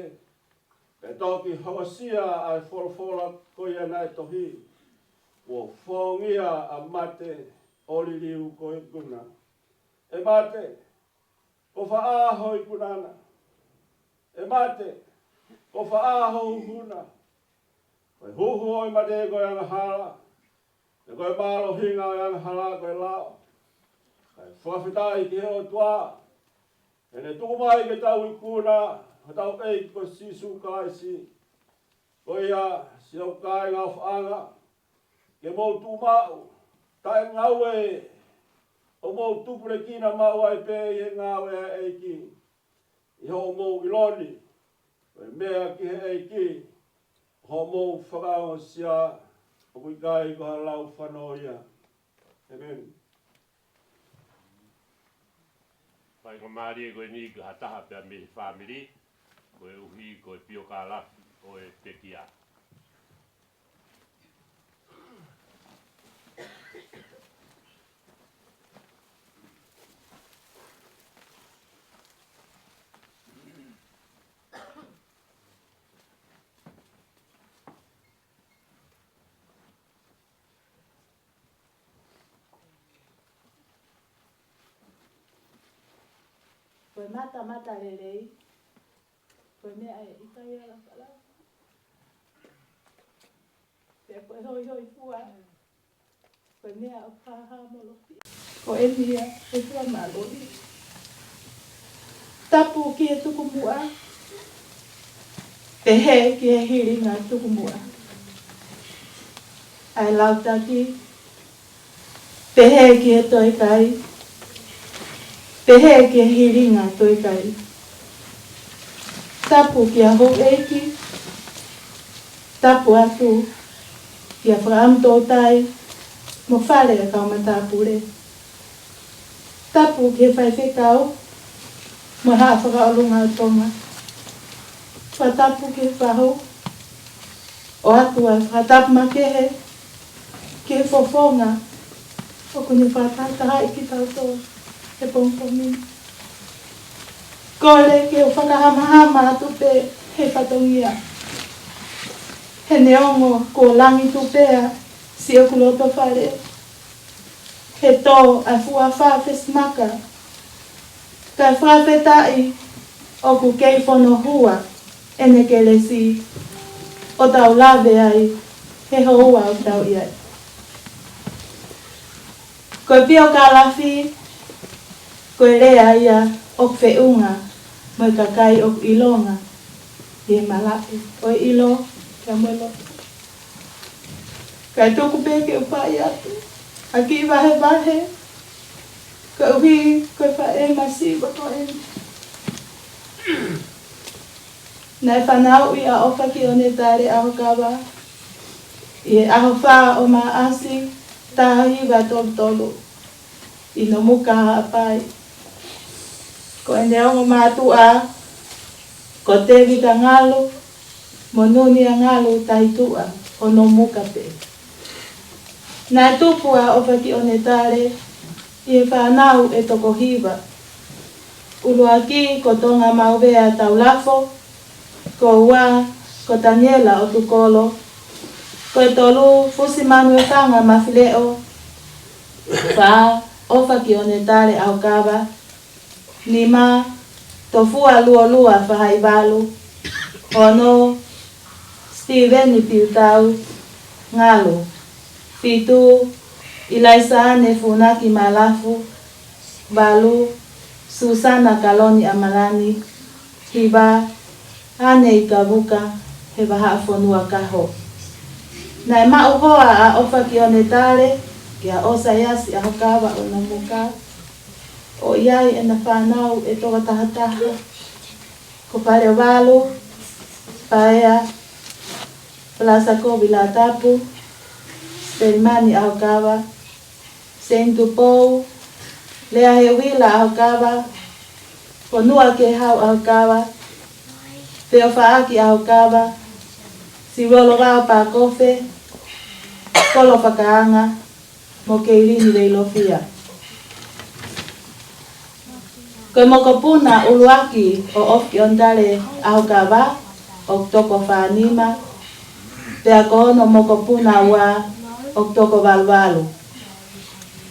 Pea toki hokosia ʻa e folofola ko ia naʻe tohi: Kuo fongia ʻa mate ʻo liliu ko e ikuna. ʻE mate, ko fē ʻa ho ikuna na? ʻE mate, ko fē ʻa ho huhu na? Ko e huhu ʻo e mate ko e angahala, pea ko e mālohinga ʻo e angahala ko e lao. Kae fakafetaʻi ki he ʻOtua, he ne tuku mai ke tau ikuna hotau ʻEiki ko Sīsū Kalaisi. Ko ia, siʻoku kāinga ʻofaʻanga, ke mou tuʻu maʻu, taʻengaue, ʻo mou tupulekina maʻu ai pē ʻi he ngāue ʻa e ʻEiki, ʻi hoʻomou ʻilo ni, ko e meʻa ki he ʻEiki, hoʻomou fakaongosia, ʻoku ʻikai ko ha lau fano ia. ʻĒmeni. Faingamālie ko eni ki ha taha pē mei he fāmili, koeʻuhi ko e piokālafi ʻo e pekia. Ko e matamatalelei, ko e meʻa ʻe ʻikai ala fala. Pea ko e hoihoifua, ko e meʻa ʻoku hāhāmoloki. Ko eni ia e fua mālohi. Tapu ki he tukumuʻa, pehē ki he hilinga tukumuʻa. ʻA e lautaki, pehē ki he toekai, pehē ki he hilinga toekai. Tapu kia houʻeiki, tapu atu kia Fakaʻamu Toutai mo Fale ʻa e Kau Matāpule. Tapu ki he faifekau mo e Haʻa Fakaʻolunga ʻo Tonga. Fakatapu ki he fahu, ʻoatu ʻa e fakatapu makehe ki he fofonga ʻoku ne fakatahatahaʻi kitautolu he pongipongi ni. Kole ke u fakahamahama atu pē he fatongia, he neongo kuo langi tuʻu pē ʻa siʻoku loto fale, he tō ʻa e fua fā fesimaka, kae fakafetaʻi ʻoku kei fono hua ʻene kelesi ʻo tau lave ai he houa ʻoku tau ʻi ai. Ko e piokālafi, ko e lea ia ʻoku feʻunga mo e kakai ʻoku ʻilonga ʻi he malaʻe ʻo e ʻilo pea mo e loto. Kae tuku pē ke u fai atu ha kiʻi vahevahe, koeʻuhi ko e faʻē masiva ko eni. Naʻe fanauʻi ʻa ʻOfakiʻonetale ʻAhokava ʻi he ʻaho fā ʻo Maʻasi, taha hiva tolu tolu, ʻi Nomuka, Haʻapai. Ko ʻene ongo mātuʻa ko Tēvita Ngalu mo Nunia Ngalu, taʻituʻa ʻo Nomuka pē. Naʻe tupu ʻa ʻOfakiʻonetale ʻi he fānau ʻe toko hiva. ʻUluaki ko Tonga Mauvea Taulafo, ko ua ko Taniela ʻOtukolo, ko e tolu Fusimanuefanga Mafileʻo, fā ʻOfakiʻonetale ʻAhokava, nima Tofua Luolua Fahaivalu, ono Sitiveni Piutau Ngalu, fitu ʻIlaisaane Funaki Malafu, valu Susana Kaloni ʻAmalani, hiva Ane i Kavuka, he vahaʻa fonua Kaho. Naʻe maʻu hoa ʻa ʻOfakione Tale kia ʻOsaiasi ʻAhokava ʻo Nomuka, ʻo ʻi ai ʻena fānau ʻe toko tahataha, ko Paleovalu, Paea, Palasakovi Latapu, Pelimani ʻAhokava, Seni Tupou, Lea Heuila ʻAhokava, Fonua Kehau ʻAhokava, Feofaʻaki ʻAhokava, Siulolovao Pakofe, Kolo Fakaanga, mo Keilini Veilofia. Ko e mokopuna ʻuluaki ʻo ʻOfakione Tale ʻAhokava, ʻoku toko fā nima, pea ko hono mokopuna ua, ʻoku toko valuvalu.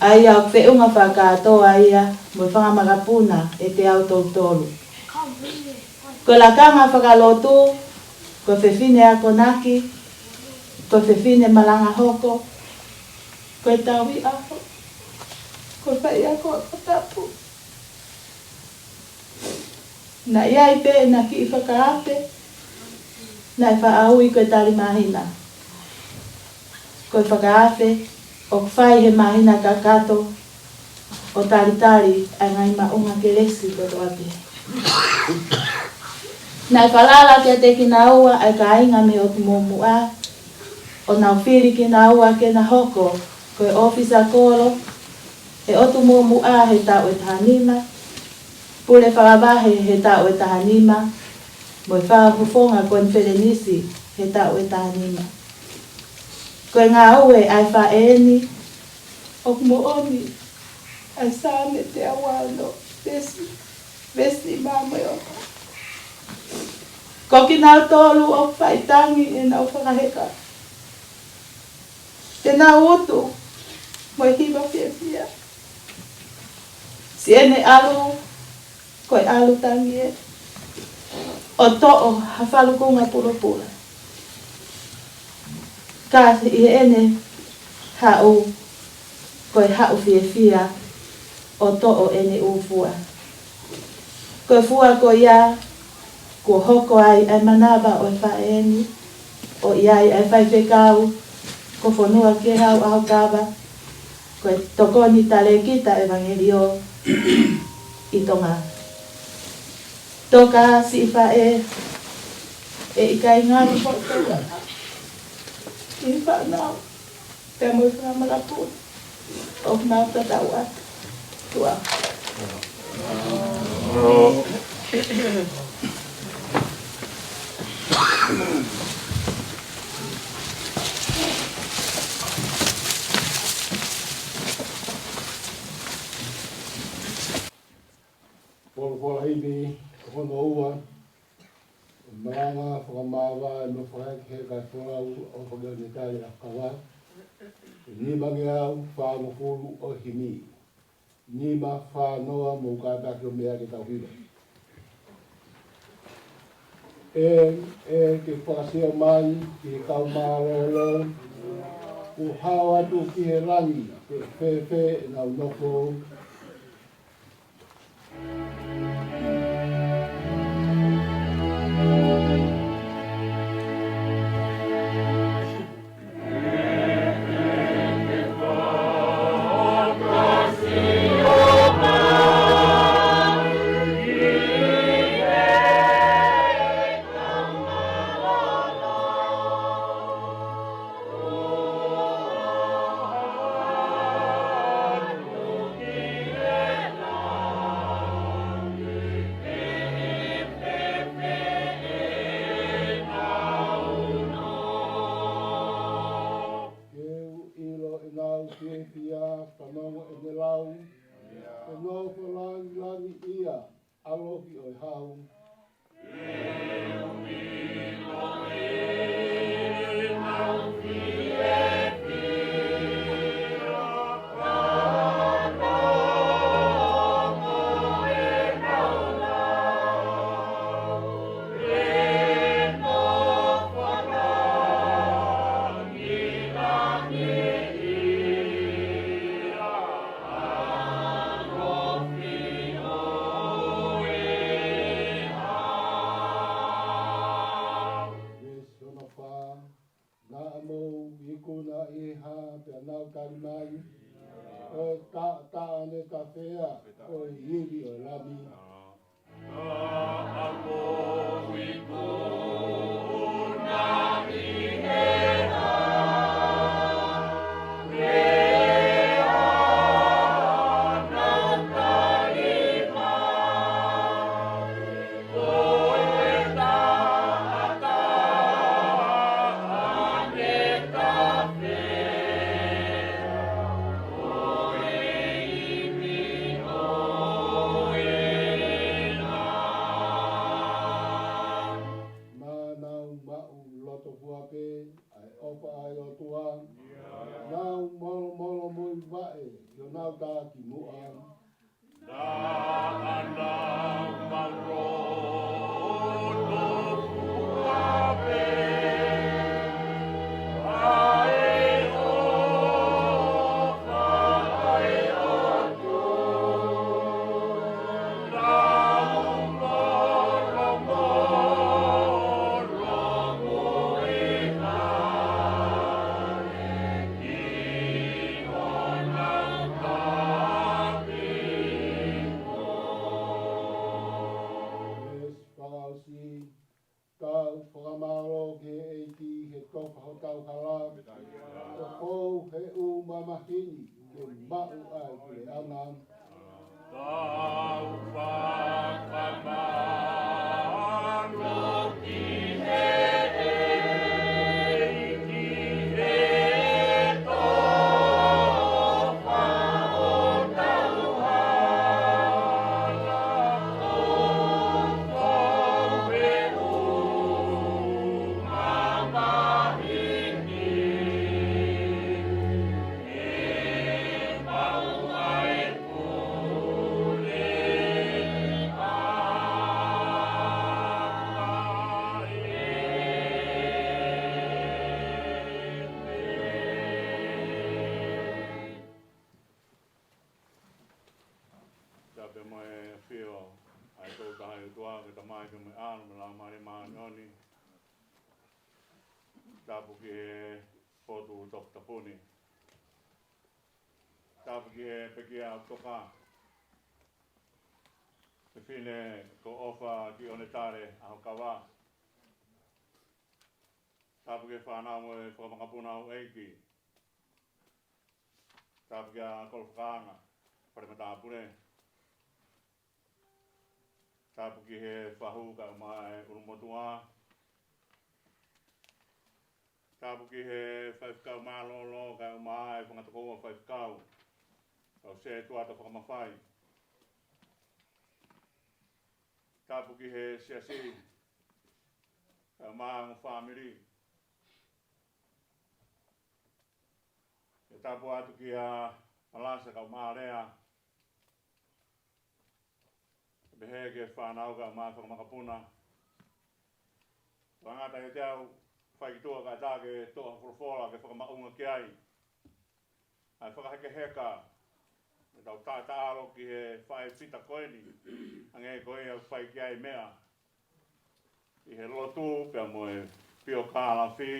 ʻA ia ʻoku feʻunga fakakātoa ia mo e fanga makapuna ʻe teau tolu tolu. Ko e lakanga fakalotu, ko e fefine akonaki, ko e fefine malanga hoko, ko e tauhi ʻaho, ko e faiako ako tapu. Naʻe ʻi ai pē ʻena kiʻi fakaafe, naʻe faʻa ui ko e tali māhina. Ko e fakaafe ʻoku fai he māhina kakato, ʻo talitali ʻa e ngaahi maʻunga kelesi kotoa pē. Naʻe falala kiate kinaua ʻa e kāinga mei he ʻOtu Muʻomuʻa, ʻo nau fili kinaua ke na hoko ko e ʻōfisa kolo ʻi he ʻOtu Muʻomuʻa he taʻu ʻe taha nima, pule fakavahe he taʻu ʻe taha nima, mo e fakafofonga konifelenisi he taʻu ʻe taha nima. Ko e ngāue ʻa e faʻē ni, ʻoku moʻoni ʻa e Saame teau ono, veesi, veesi nima mo e ono. Ko kinautolu ʻoku fai tangi ʻenau fakaheka, te nau utu mo e hiva fiefia. Siʻene ʻalu, ko e ʻalu tangi ē, ʻo toʻo ha falukunga pulopula. Ka ʻi heʻene haʻu, ko e haʻu fiefia ʻo toʻo ʻene ʻū fua. Ko e fua ko ia kuo hoko ai ʻa e manava ʻo e faʻē ni, ʻo ʻi ai ʻa e faifekau ko Fonua Kehau ʻAhokava, ko e tokoni talēkita ʻevangeliō ʻi Tonga. Tokā siʻi faʻē, ʻe ʻikai ngalo hoʻo tauʻatāina ki he fānau pea mo e fanga makapuna ʻoku mau tatau atu. Tuʻa. Folofola himi, hono ua, malanga fakamāvae mo fakaheka ʻa e folau ʻa ʻOfakione Tale ʻAhokava, nimangeau fāngofulu ʻo e himi. Nima, fā, noa, mou kātaki ʻo meʻa ke tau hiva. ʻE, ʻe ke fakasio mai ki he kau mālōlō, kuo hao atu ki he langi, ke fēfē ʻenau nofo. Ke u ʻilo ʻenau fiefia, fanongo ʻene lau, ʻe nofo langilangi ia, ʻalofi ʻo e hau. Kafea ʻo e ivi ʻo e Lami. Naʻa nau maʻu loto fua pē ʻa e ʻofa ʻa e ʻOtua. Nau molomolomuivaʻe ʻi honau takimuʻa. Naʻa nau maʻu loto fua pē ʻa e ʻofa ʻa e ʻOtua. Nau molomolomuivaʻe ʻi honau takimuʻa. Veesi fakaʻosi. Tau fakamālō ki he ʻEiki he tofa hotau hala, ʻo fou he ʻū mamahi ni ke maʻu ʻa e puleʻanga. Tau fakamālō ki he ʻEiki he tofa hotau hala, ʻo fou he ʻū mamahi ni ke maʻu ʻa e puleʻanga. Tapu mo e ʻafio ʻa e Tokotaha ʻOtua, ko e Tamai pea mo e ʻAlo mo e Laumālie Māʻoniʻoni. Tapu ki he potu toputapu ni. Tapu ki he pekia ʻoku toka. Fefine ko ʻOfa ki ʻOnetale ʻAhokava. Tapu ki he fānau mo e fakamakapuna ʻo e ʻEiki. Tapu kia Kolo Fakaanga, fale matāpule. Tapu ki he fahu kae ʻumaʻā e ʻulumotuʻa. Tapu ki he faifekau mālōlō kae ʻumaʻā e fanga tokoua faifekau. Kau setuata fakamafai. Tapu ki he siasi kae ʻumaʻā e ongo fāmili. ʻE tapu atu kia Palasa kae ʻumaʻā Lea. Pehē ki he fānau kae ʻumaʻā e fakamakapuna. Tangata ʻiate au, fai ki tuʻa kae ʻatā ke toʻo ha folofola ke fakamaʻunga ki ai ʻa e fakahekeheka. Mo tau taʻataʻalo ki he faʻē Pita ko eni, hangē ko ia ʻoku fai ki ai e meʻa ʻi he lotu pea mo e piokālafi,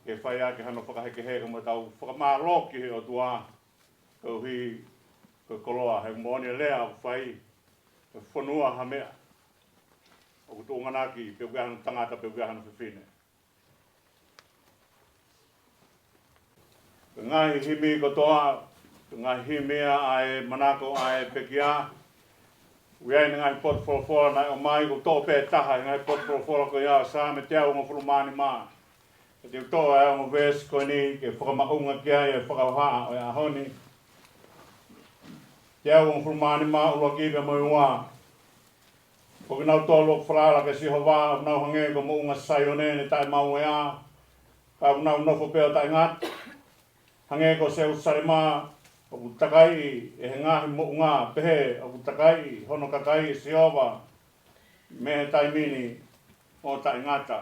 ke fai ʻaki hano fakahekeheka mo tau fakamālō ki he ʻOtua, koeʻuhi ko e koloa he moʻoni e lea ʻoku fai, ke fonua ha meʻa ʻoku tuʻunga ʻaki, pe ʻoku ʻi ai hano tangata, pe ʻoku ʻi ai hano fefine. Ko e ngaahi himi kotoa, ko e ngaahi himi ia ʻa e manako ʻa e pekia. ʻOku ʻi ai e ngaahi potu folofola naʻe ʻomai, ʻoku toʻo pē taha e ngaahi potu folofola ko ia, Saame teau hongofulu mā nima. Ka te u toʻo e ongo veesi ko eni ke fakamaʻunga ki ai e fakahohaʻa ʻo e ʻaho ni. Teau hongofulu mā nima, ʻuluaki pea mo e ua. Ko kinautolu ʻoku falala kia Sihova, ʻoku nau hangē ko Moʻunga Saione ne taʻemaueʻa, ka ʻoku nau nofo pē ʻo taʻengata. Hangē ko Selusalema, ʻoku takaiʻi ʻe he ngaahi moʻunga, pehē ʻoku takaiʻi hono kakai ʻe Sihova mei he taimi ni ʻo taʻengata.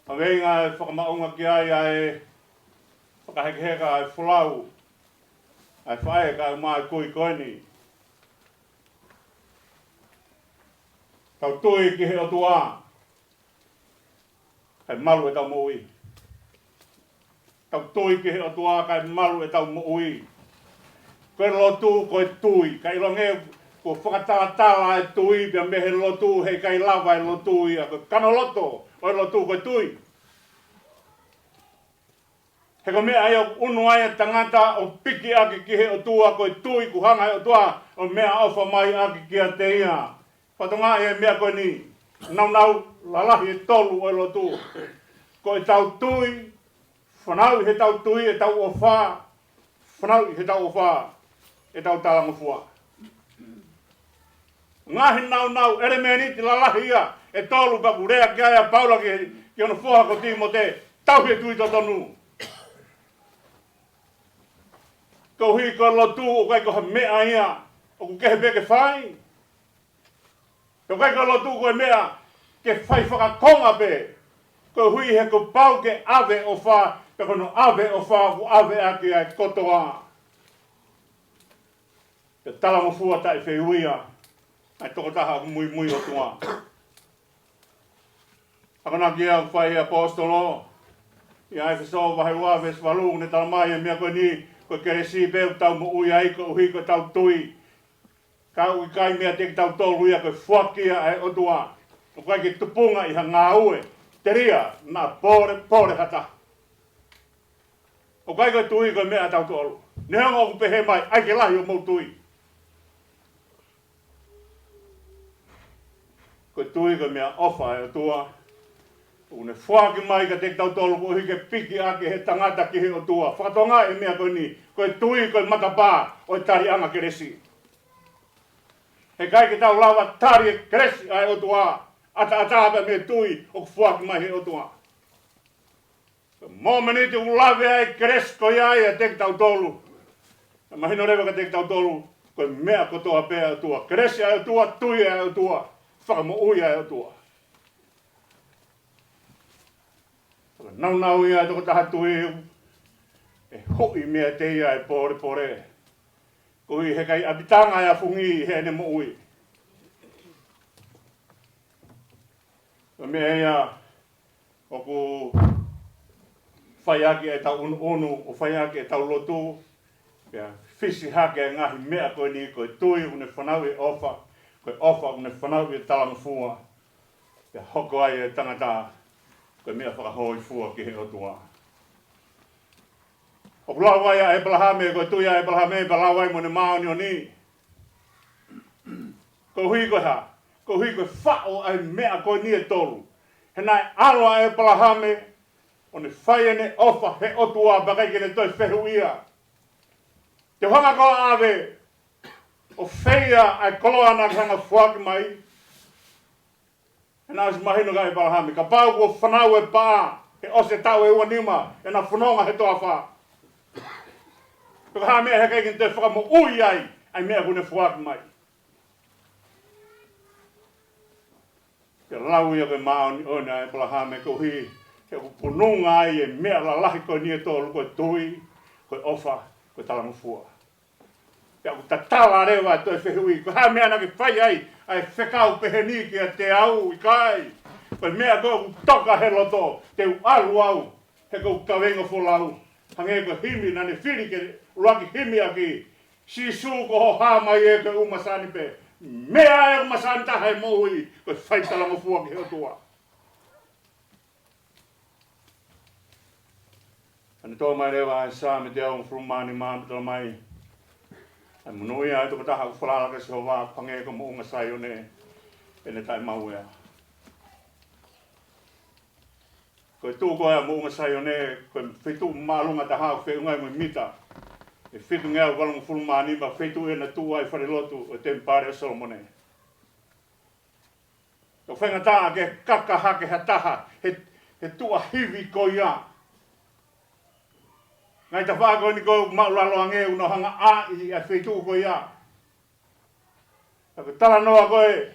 ʻA e ʻuhinga e fakamaʻunga ki ai ʻa e fakahekeheka ʻa e folau ʻa e faʻē kae ʻumaʻā e kui ko eni. Tau tui ki he ʻOtua, kae malu ʻetau moʻui. Tau tui ki he ʻOtua kae malu ʻetau moʻui. Ko e lotu, ko e tui. Ka ʻilonga ē kuo fakatalatala e tui pea mei he lotu, heʻikai lava e lotu ia. Ko e kano loto ʻo e lotu ko e tui. He ko e meʻa ia ʻoku ʻunu ai e tangata ʻo piki ʻaki ki he ʻOtua, ko e tui kuo hanga he ʻOtua ʻo meʻaʻofa mai ʻaki kiate ia. Fatongia e meʻa ko eni, naunau lalahi ʻe tolu ʻo e lotu. Ko ʻetau tui, fanauʻi heʻetau tui ʻetau ʻofa, fanauʻi heʻetau ʻofa ʻetau talangofua. Ngaahi naunau, ʻelemēniti lalahi ia ʻe tolu pea ʻoku lea ki ai ʻa Paula ki, ki hono foha ko Tīmote, tauhi e tui totonu. Koeʻuhi ko e lotu ʻoku ʻikai ko ha meʻa ia ʻoku kehe pē ke fai. ʻOku ʻikai ko e lotu ko e meʻa ke fai fakakonga pē. Koeʻuhi he kuo pau ke ʻave ʻofa, pea ko hono ʻave ʻofa ʻoku ʻave ʻaki ʻa e kotoa. Pea talangofua taʻefehuʻia ʻa e tokotaha ʻoku muimui ʻOtua. Akonaki ʻoku fai ʻe he ʻaposetolo ʻia ʻEfesō vahe ua veesi valu, ne talamai e meʻa ko eni, ko e kelesi pē ʻoku tau moʻui ai koeʻuhi ko ʻetau tui. Ka ʻoku ʻikai meiate kitautolu ia, ko e foaki ia ʻa e ʻOtua. ʻOku ʻikai ke tupunga ʻi ha ngāue telia, naʻa pōlepole ha taha. ʻOku ʻikai ko e tui ko e meʻa ʻatautolu. Neongo ʻoku pehē mai, ʻai ke lahi hoʻomou tui. Ko e tui ko e meʻaʻofa ʻa e ʻOtua ʻoku ne foaki mai kiate kitautolu koeʻuhi ke piki ʻaki ʻe he tangata ki he ʻOtua. Fakatokangaʻi e meʻa ko eni, ko e tui ko e matapā ʻo e taliʻanga kelesi. Heʻikai ke tau lava tali e kelesi ʻa e ʻOtua ʻataʻatā pē mei he tui ʻoku foaki mai he ʻOtua. Ko e mōmeniti ʻoku lave ai e kelesi ko ia ʻiate kitautolu, ʻe mahino leva kiate kitautolu ko e meʻa kotoa pē ʻa e ʻOtua. Kelesi ʻa e ʻOtua, tui ʻa e ʻOtua, fakamoʻui ʻa e ʻOtua. Naunau ia e tokotaha tui ʻe huʻi meiate ia e pōlepole. Koeʻuhi he ʻikai ʻapitanga e afungi ʻi heʻene moʻui. Ko e meʻa ia ʻoku fai ʻaki ʻetau ʻunuʻunu, ʻo fai ʻaki ʻetau lotu, pea fisi hake e ngaahi meʻa ko eni, ko e tui ʻoku ne fanauʻi e ʻofa, ko e ʻofa ʻoku ne fanauʻi e talangofua, pea hoko ai e tangata ko e meʻa fakahōifua ki he ʻOtua. ʻOku lau ai ʻa ʻĒpalahame, ko e tui ʻa ʻĒpalahame, pea lau ai mo ʻene māʻoniʻoni. Koeʻuhi ko e hā? Koeʻuhi ko e faʻo ʻa e meʻa ko eni ʻe tolu. He naʻe ʻalu ʻa ʻĒpalahame ʻo ne fai ʻene ʻofa he ʻOtua pea ʻikai ke ne toe fehuʻia, te u hanga koā ʻo ʻave ʻo feia ʻa e koloa naʻa ke hanga foaki mai? He naʻe ʻosi mahino kia ʻĒpalahame, kapau kuo fanau e pā, he ʻosi e taʻu ʻe ua nima ʻena fononga he toafa, pe ko e hā e meʻa he ʻikai ke ne toe fakamoʻui ai ʻa e meʻa kuo ne foaki mai? Ke lau ia ko e māʻoniʻoni ʻa ʻĒpalahame koeʻuhi he ʻoku pununga ai e meʻa lalahi ko eni ʻe tolu, ko e tui, ko e ʻofa, ko e talangofua. Pea ʻoku tatala leva e toe fehuʻi, ko e hā e meʻa naʻa ke fai ai ʻa e fekau pehē ni kiate au? ʻIkai. Ko e meʻa ko ē ʻoku toka he loto, te u ʻalu au, he ko ʻeku kaveinga folau. Hangē ko e himi naʻa ne fili ke ʻuluaki himi ʻaki, Sīsū, ko hoʻo hā mai ē ko e ʻū masani pē. Meʻa ē ʻoku masani taha he moʻui, ko e fai talangofua ki he ʻOtua. Pea ne tō mai leva ʻa e Saame teau hongofulu mā nima, pea talamai, ʻa e monūʻia ʻa e tokotaha ʻoku falala kia Sihova, ʻoku hangē ko Moʻunga Saione, ʻene taʻemauʻea. Ko e tuʻu ko ē ʻa Moʻunga Saione, ko e feituʻu māʻolunga taha ʻoku feʻunga ai mo e mita ʻe fitungeau valungofulu mā nima, feituʻu ia naʻe tuʻu ai e falelotu ʻo e Temipale ʻo Solomone. ʻOku faingataʻa ke kaka hake ha taha he, he tuʻahivi ko ia. Ngaahi tafaʻaki ko eni ko ē ʻoku māʻulalo ange ʻoku nau hanga ʻo ʻai ʻa e feituʻu ko ia. Ka ko e talanoa ko ē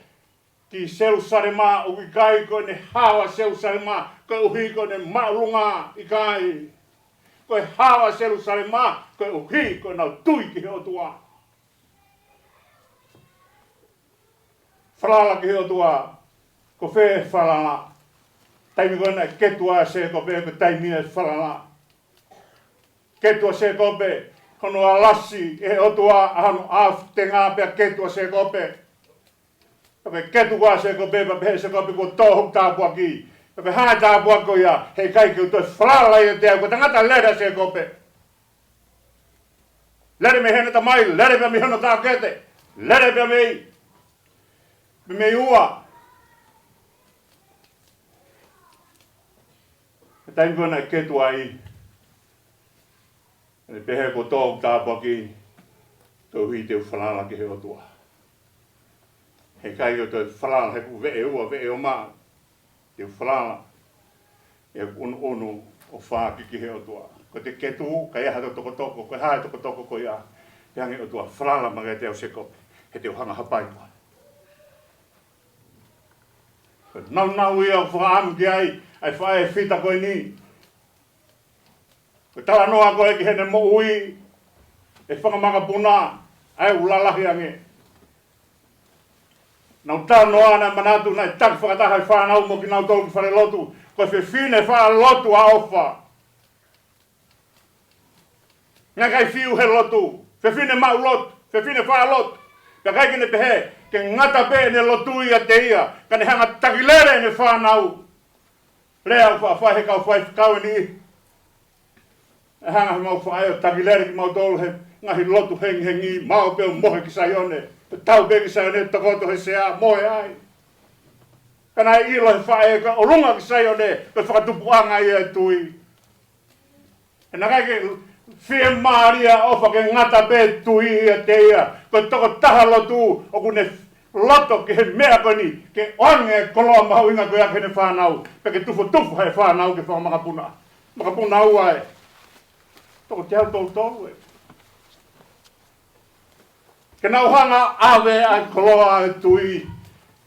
ki Selusalema, ʻoku ʻikai ko ʻene hao ʻa Selusalema koeʻuhi ko ʻene māʻolunga, ʻikai. Ko e hao ʻa Selusalema koeʻuhi ko ʻenau tui ki he ʻOtua. Falala ki he ʻOtua, ko fē e falala? Taimi ko ē naʻe ketu ai ʻa Sēkope, ko e taimi ia e falala. Ketu ʻa Sēkope, hono alasi ʻe he ʻOtua ʻa hono ʻaofi tenga pea ketu ʻa Sēkope. Pea ke ketu ʻa Sēkope, pea pehē ʻe Sēkope kuo tō hoku tāpuaki. Pea ke hā e tāpuaki ko ia, heʻikai ke u toe falala ʻiate au, ko e tangata lele ʻa Sēkope. Lele mei heʻene tamai, lele pea mei hono taʻokete, lele pea mei, pea mei ua. He taimi ko ē naʻe ketu ai, ʻene pehē kuo tō hoku tāpuaki, koeʻuhi te u falala ki he ʻOtua. Heʻikai ke u toe falala he ʻoku veʻe ua, veʻe ʻoma, te u falala ʻi heʻeku ʻunuʻunu ʻo fāki ki he ʻOtua. Ko ʻete ketu, ka ʻi ai ha tokotoko, ko e hā e tokotoko ko ia, pehē ange ʻe he ʻOtua, falala mai kiate au Sēkope, he te u hanga ʻo hapai koe. Ko e nāunau ia ʻoku fakaʻamu ki ai ʻa e faʻē fita ko eni. Ko e talanoa ko ē ki heʻene moʻui ʻi he fanga makapuna, ʻa ia ʻoku lalahi ange. Naʻa ku talanoa, naʻe manatu, naʻe taki fakataha e fānau mo kinautolu ki falelotu. Ko e fefine faʻa lotu ʻa ʻOfa. Naʻe ʻikai fiu he lotu, fefine maʻu lotu, fefine faʻa lotu. Pea ʻikai ke ne pehē, ke ngata pē ʻene lotu ʻiate ia, ka ne hanga ʻo taki lele ʻene fānau. Lea ʻoku faʻa fai he kau faifekau ʻe niʻihi. ʻE hanga ʻe he mau faʻē ʻo taki lele kimautolu he ngaahi lotu hengihengi, maʻu pē ʻo mohe ki Saione. Tatau pē ki Saione, tokoto he sea, mohe ai. Ka naʻe ʻilo ʻe he faʻē ko e ʻolunga ki Saione, ko e fakatupuʻanga ia ʻo e tui. He naʻe ʻikai ke fiemālie ʻa ʻOfa ke ngata pē tui ʻiate ia. Ko e tokotaha lotu ʻoku ne loto ki he meʻa ko eni, ke ʻoange e koloa mahuʻinga ko ia ki heʻene fānau, pea ke tufotufa he fānau ki he fanga makapuna. Makapuna ua ē. Toko teau toutou ē. Ke nau hanga ʻo ʻave ʻa e koloa ʻo e tui,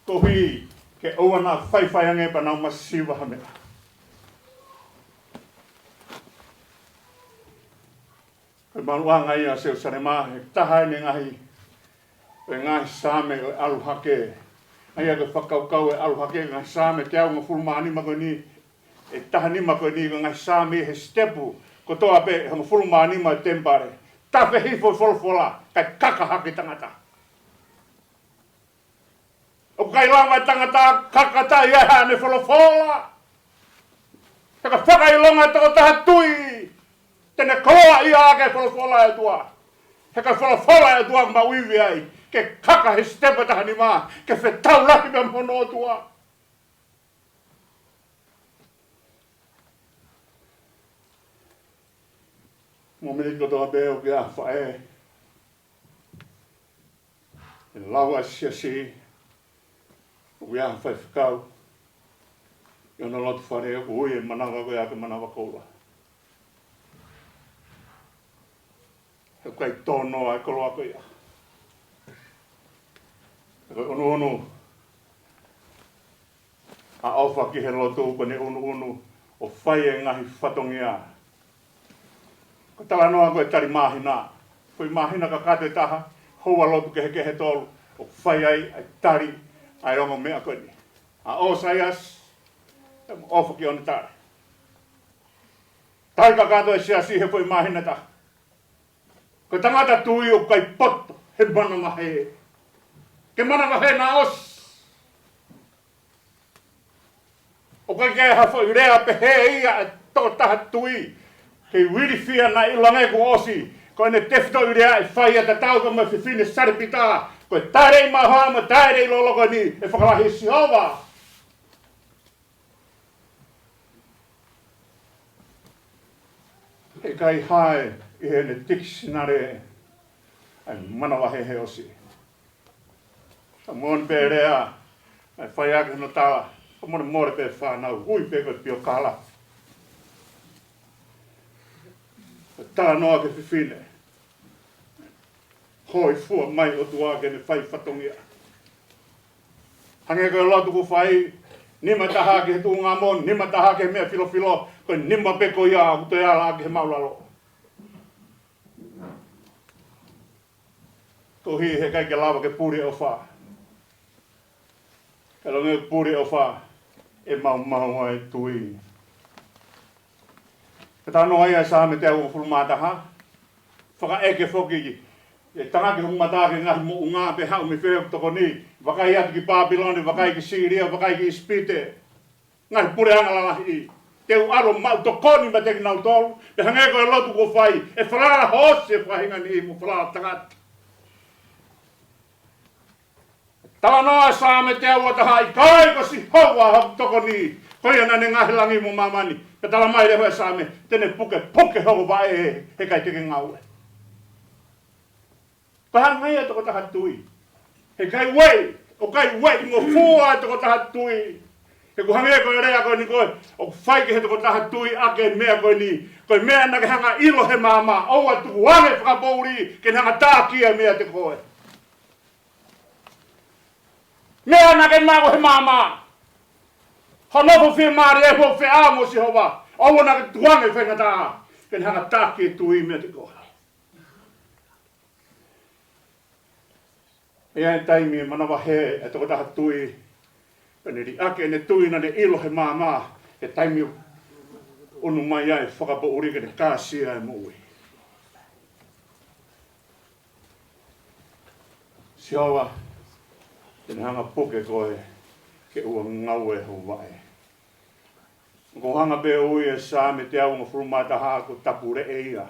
koeʻuhi ke ʻoua naʻa faifai ange pea nau masiva ha meʻa. Ko e maluʻanga ia ʻo Selūsalema, he taha eni e ngaahi, ʻo e ngaahi Saame ʻo e ʻalu hake. ʻA ia ko e fakakaukau ʻo e ʻalu hake, ngaahi Saame teau hongofulu mā nima ko eni, ʻe taha nima ko eni, ko e ngaahi Saame he sitepu kotoa pē ʻe hongofulu mā nima ʻo e temipale. Tafe hifo e folofola, kae kaka hake e tangata. ʻOku ʻikai lava e tangata ʻo kakataʻi ʻa haʻane folofola. He ko e fakaʻilonga ʻo e tokotaha tui, te ne koloaʻia ʻaki e folofola ʻa e ʻOtua. He ko e folofola ʻa e ʻOtua ʻoku mau ivi ai, ke kaka he sitepu ʻe taha nima, ke fetaulaki pea mo hono ʻOtua. Mōmeniti kotoa pē ʻoku ʻi ai ha faʻē, ʻe lau ʻa e siasi, ʻoku ʻi ai ha faifekau ʻi hono loto fale, ʻoku ui e manava ko ia ko e manava koula. He ʻoku ʻikai tō noa e koloa ko ia. He ko e ʻunuʻunu ʻa ʻOfa ki he lotu, ko ʻene ʻunuʻunu ʻo fai e ngaahi fatongia. Ko e talanoa ko ē tali māhina. Foʻi māhina kakato ʻe taha, houa lotu kehekehe ʻe tolu, ʻo fai ai ʻa e tali ʻa e ongo meʻa ko eni. ʻA ʻOsaiasi, pea mo ʻOfa ki ʻOnetale. Tali kakato e siasi he foʻi māhina ʻe taha. Ko e tangata tui ʻoku ʻikai poto he manavahē. Ke manavahē naʻa ʻosi. ʻOku ʻikai ke ʻi ai ha foʻi lea pehē ia ʻa e tokotaha tui. Kei ilifia naʻa ʻiloange kuo ʻosi. Ko ʻene tefitoʻi lea ʻe fai ʻa e tatau ko ē mo e fefine Salepita. Ko e taʻe lelei mahoa mo e taʻe lelei lolo ko eni ʻe fakalahi ʻe Sihova. Heʻikai hā ʻi heʻene tikisinale ʻa e manavahē he ʻosi. Ka moʻoni pē lea, ʻa e fai ʻaki hono tala, ka molemole pē fānau, ui pē ko e piokala. Ko e talanoa ki he fefine. Hōifua mai ʻOtua ke ne fai fatongia. Hangē ko e lotu ʻoku fai, nima ʻe taha ki he tuʻunga moʻoni, nima ʻe taha ki he meʻa filofilo, ko e nima pē ko ia ʻoku toe ala ʻaki he māʻulalo. Koeʻuhi heʻikai ke lava ke puli ʻOfa. Ka ʻilonga ʻoku puli ʻOfa, ʻe maumau ʻa e tui. Pea talanoa ia ʻa e Saame teau hongofulu mā taha. Fakaʻeke foki e tangaki hoku mata ki he ngaahi moʻunga, pe haʻu mei fē hoku tokoni. Vakai atu ki Pāpilone, vakai ki Sīlia, vakai ki ʻIsipite. Ngaahi puleʻanga lalahi. Te u ʻalu ʻo maʻu tokoni meiate kinautolu. Pea hangē ko e lotu kuo fai, ʻe falala hoosi e faʻahinga niʻihi mo falala tangata. Talanoa Saame teau ua taha, ʻikai ko Sihova hoku tokoni, ko ia naʻa ne ngaohi langi mo māmani. Pea talamai leva ʻe Saame, te ne pukepuke hoku vaʻe he ʻikai te ke ngāue. Ko e hā nai ʻa e tokotaha tui? He ʻikai ueʻi, ʻoku ʻikai ueʻi mo fua e tokotaha tui. He ʻoku hangē ko e lea ko eni ko ē ʻoku fai ki he tokotaha tui ʻaki e meʻa ko eni. Ko e meʻa naʻa ke hanga ʻilo he maama, ʻoua ʻe tukuange fakapoʻuli ke ne hanga tākia meiate koe. Meʻa naʻa ke maʻu he maama, hoʻo nofo fiemālie, hoʻo feʻao mo Sihova, ʻoua naʻa ke tukuange faingataʻa ke ne hanga tākia e tui meiate koe. ʻI ai e taimi ʻe manavahē e tokotaha tui, pea ne liʻaki ʻene tui naʻa ne ʻilo he maama, he taimi ʻoku ʻunu mai ai e fakapoʻuli ke ne kāsia e moʻui. Sihova, te ne hanga puke koe ke ʻoua ngāue hoʻo vaʻe. ʻOku hanga pē ʻo ui e Saame teau hongofulu mā taha ko e tapuleʻe ia.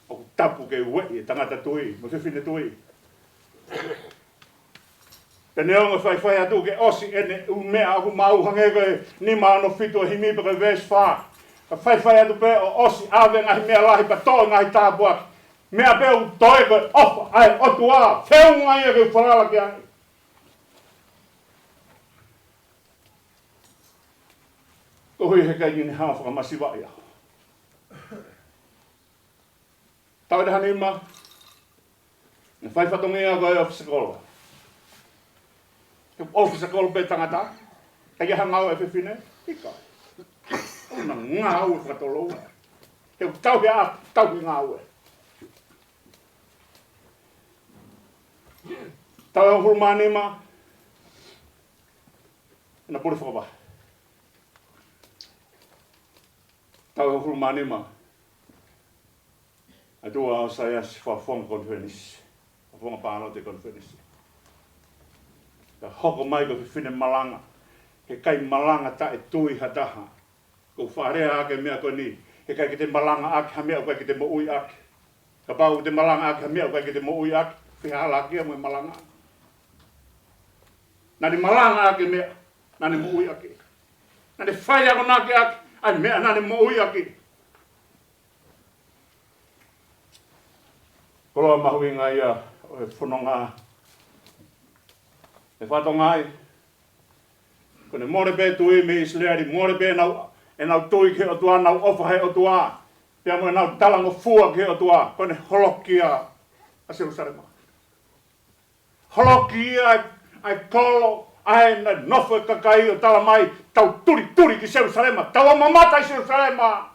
ʻOku tapu ke ueʻi e tangata tui mo e fefine tui. Pea neongo e faifai atu ke ʻosi ʻene ʻū meʻa ʻoku maʻu, hangē ko e nima ono fitu e himi pe ko e veesi fā. Ka faifai atu pē ʻo ʻosi ʻave e ngaahi meʻa lahi pea toʻo e ngaahi tāpuaki. Meʻa pē ʻoku toe ko e ʻofa ʻa e ʻOtua, feʻunga ia ke u falala ki ai. Koeʻuhi he ʻikai ke ne hanga ʻo fakamasivaʻi au. Taʻu ʻe taha nima, naʻe fai fatongia ko e ʻofisa kolo. He ʻofisa kolo pē tangata, ʻikai ha ngāue e fefine, ʻikai. ʻOku na ngāue fakatoloua. He ʻoku tauhi ʻa, tauhi ngāue. Taʻu ʻe hongofulu mā nima, naʻe pule fakavahe. Taʻu ʻe hongofulu mā nima, ʻa e tuʻa ʻo Saiasi, fakafofonga konifelenisi, fakafofonga pāloti konifelenisi. Ka hoko mai ko e fefine malanga, he ʻikai malanga taʻetui ha taha. Ko e fakalea ʻaki e meʻa ko eni, he ʻikai ke te malanga ʻaki ha meʻa ʻoku ʻikai ke te moʻui ʻaki. Kapau te malanga ʻaki ha meʻa ʻoku ʻikai ke te moʻui ʻaki, fehālaaki ia mo e malanga. Naʻa ne malanga ʻaki e meʻa naʻa ne moʻui ʻaki. Naʻa ne fai akonaki ʻaki ʻa e meʻa naʻa ne moʻui ʻaki. Koloa mahuʻinga ia ʻo e fononga. ʻE fatongia ai. Ko ʻene mole pē tui mei ʻIsileli, mole pē ʻenau, ʻenau tui ki he ʻOtua, ʻenau ʻofa he ʻOtua, pea mo ʻenau talangofua ki he ʻOtua, ko ʻene holoki ia ʻa Selusalema. Holoki ia ʻa e kolo, ʻa ē naʻe nofo e kakai ʻo talamai, tau tulituli ki Selusalema, tau ō mamata ʻi Selusalema.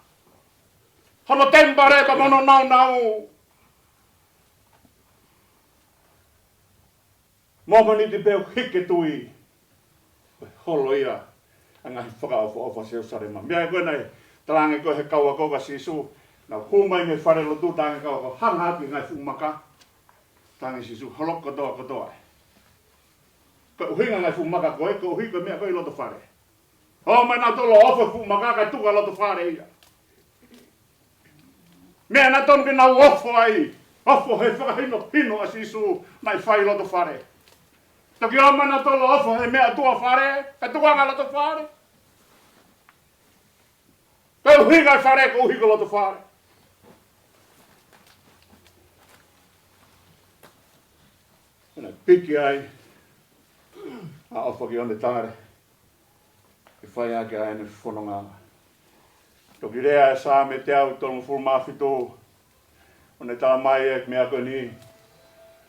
Hono temipale pea mo hono nāunau. Mōmeniti pē ʻoku hiki e tui, ko e holo ia ʻa e ngaahi fakaʻofoʻofa Selusalema. Meʻa ko ē naʻe talaange ko ē he kau ako kia Sīsū, naʻa nau hū mai mei he falelotu, talaange kau ako, hanga atu e ngaahi fuʻu maka. Talaange ʻe Sīsū, holo kotoa kotoa ē. Ko e ʻuhinga e ngaahi fuʻu maka ko ē, koeʻuhi ko e meʻa ko ē ʻi loto fale. ʻOmai nautolu ʻo ofo e fuʻu maka kae tuku ʻa loto fale ia. Meʻa naʻe totonu ke nau ofo ai, ofo he fakahinohino ʻa Sīsū naʻe fai ʻi loto fale. Toki ʻomai nautolu ʻo ofo he meʻa tuʻa fale, kae tuku ange ʻa loto fale. Ko e ʻuhinga e fale, koeʻuhi ko loto fale. Naʻe piki ai ʻa ʻOfa ki ʻOnetale ke fai ʻaki ʻa ʻene fononga. Toki lea e Saame teau tolungofulu mā fitu, ʻo ne talamai e meʻa ko eni,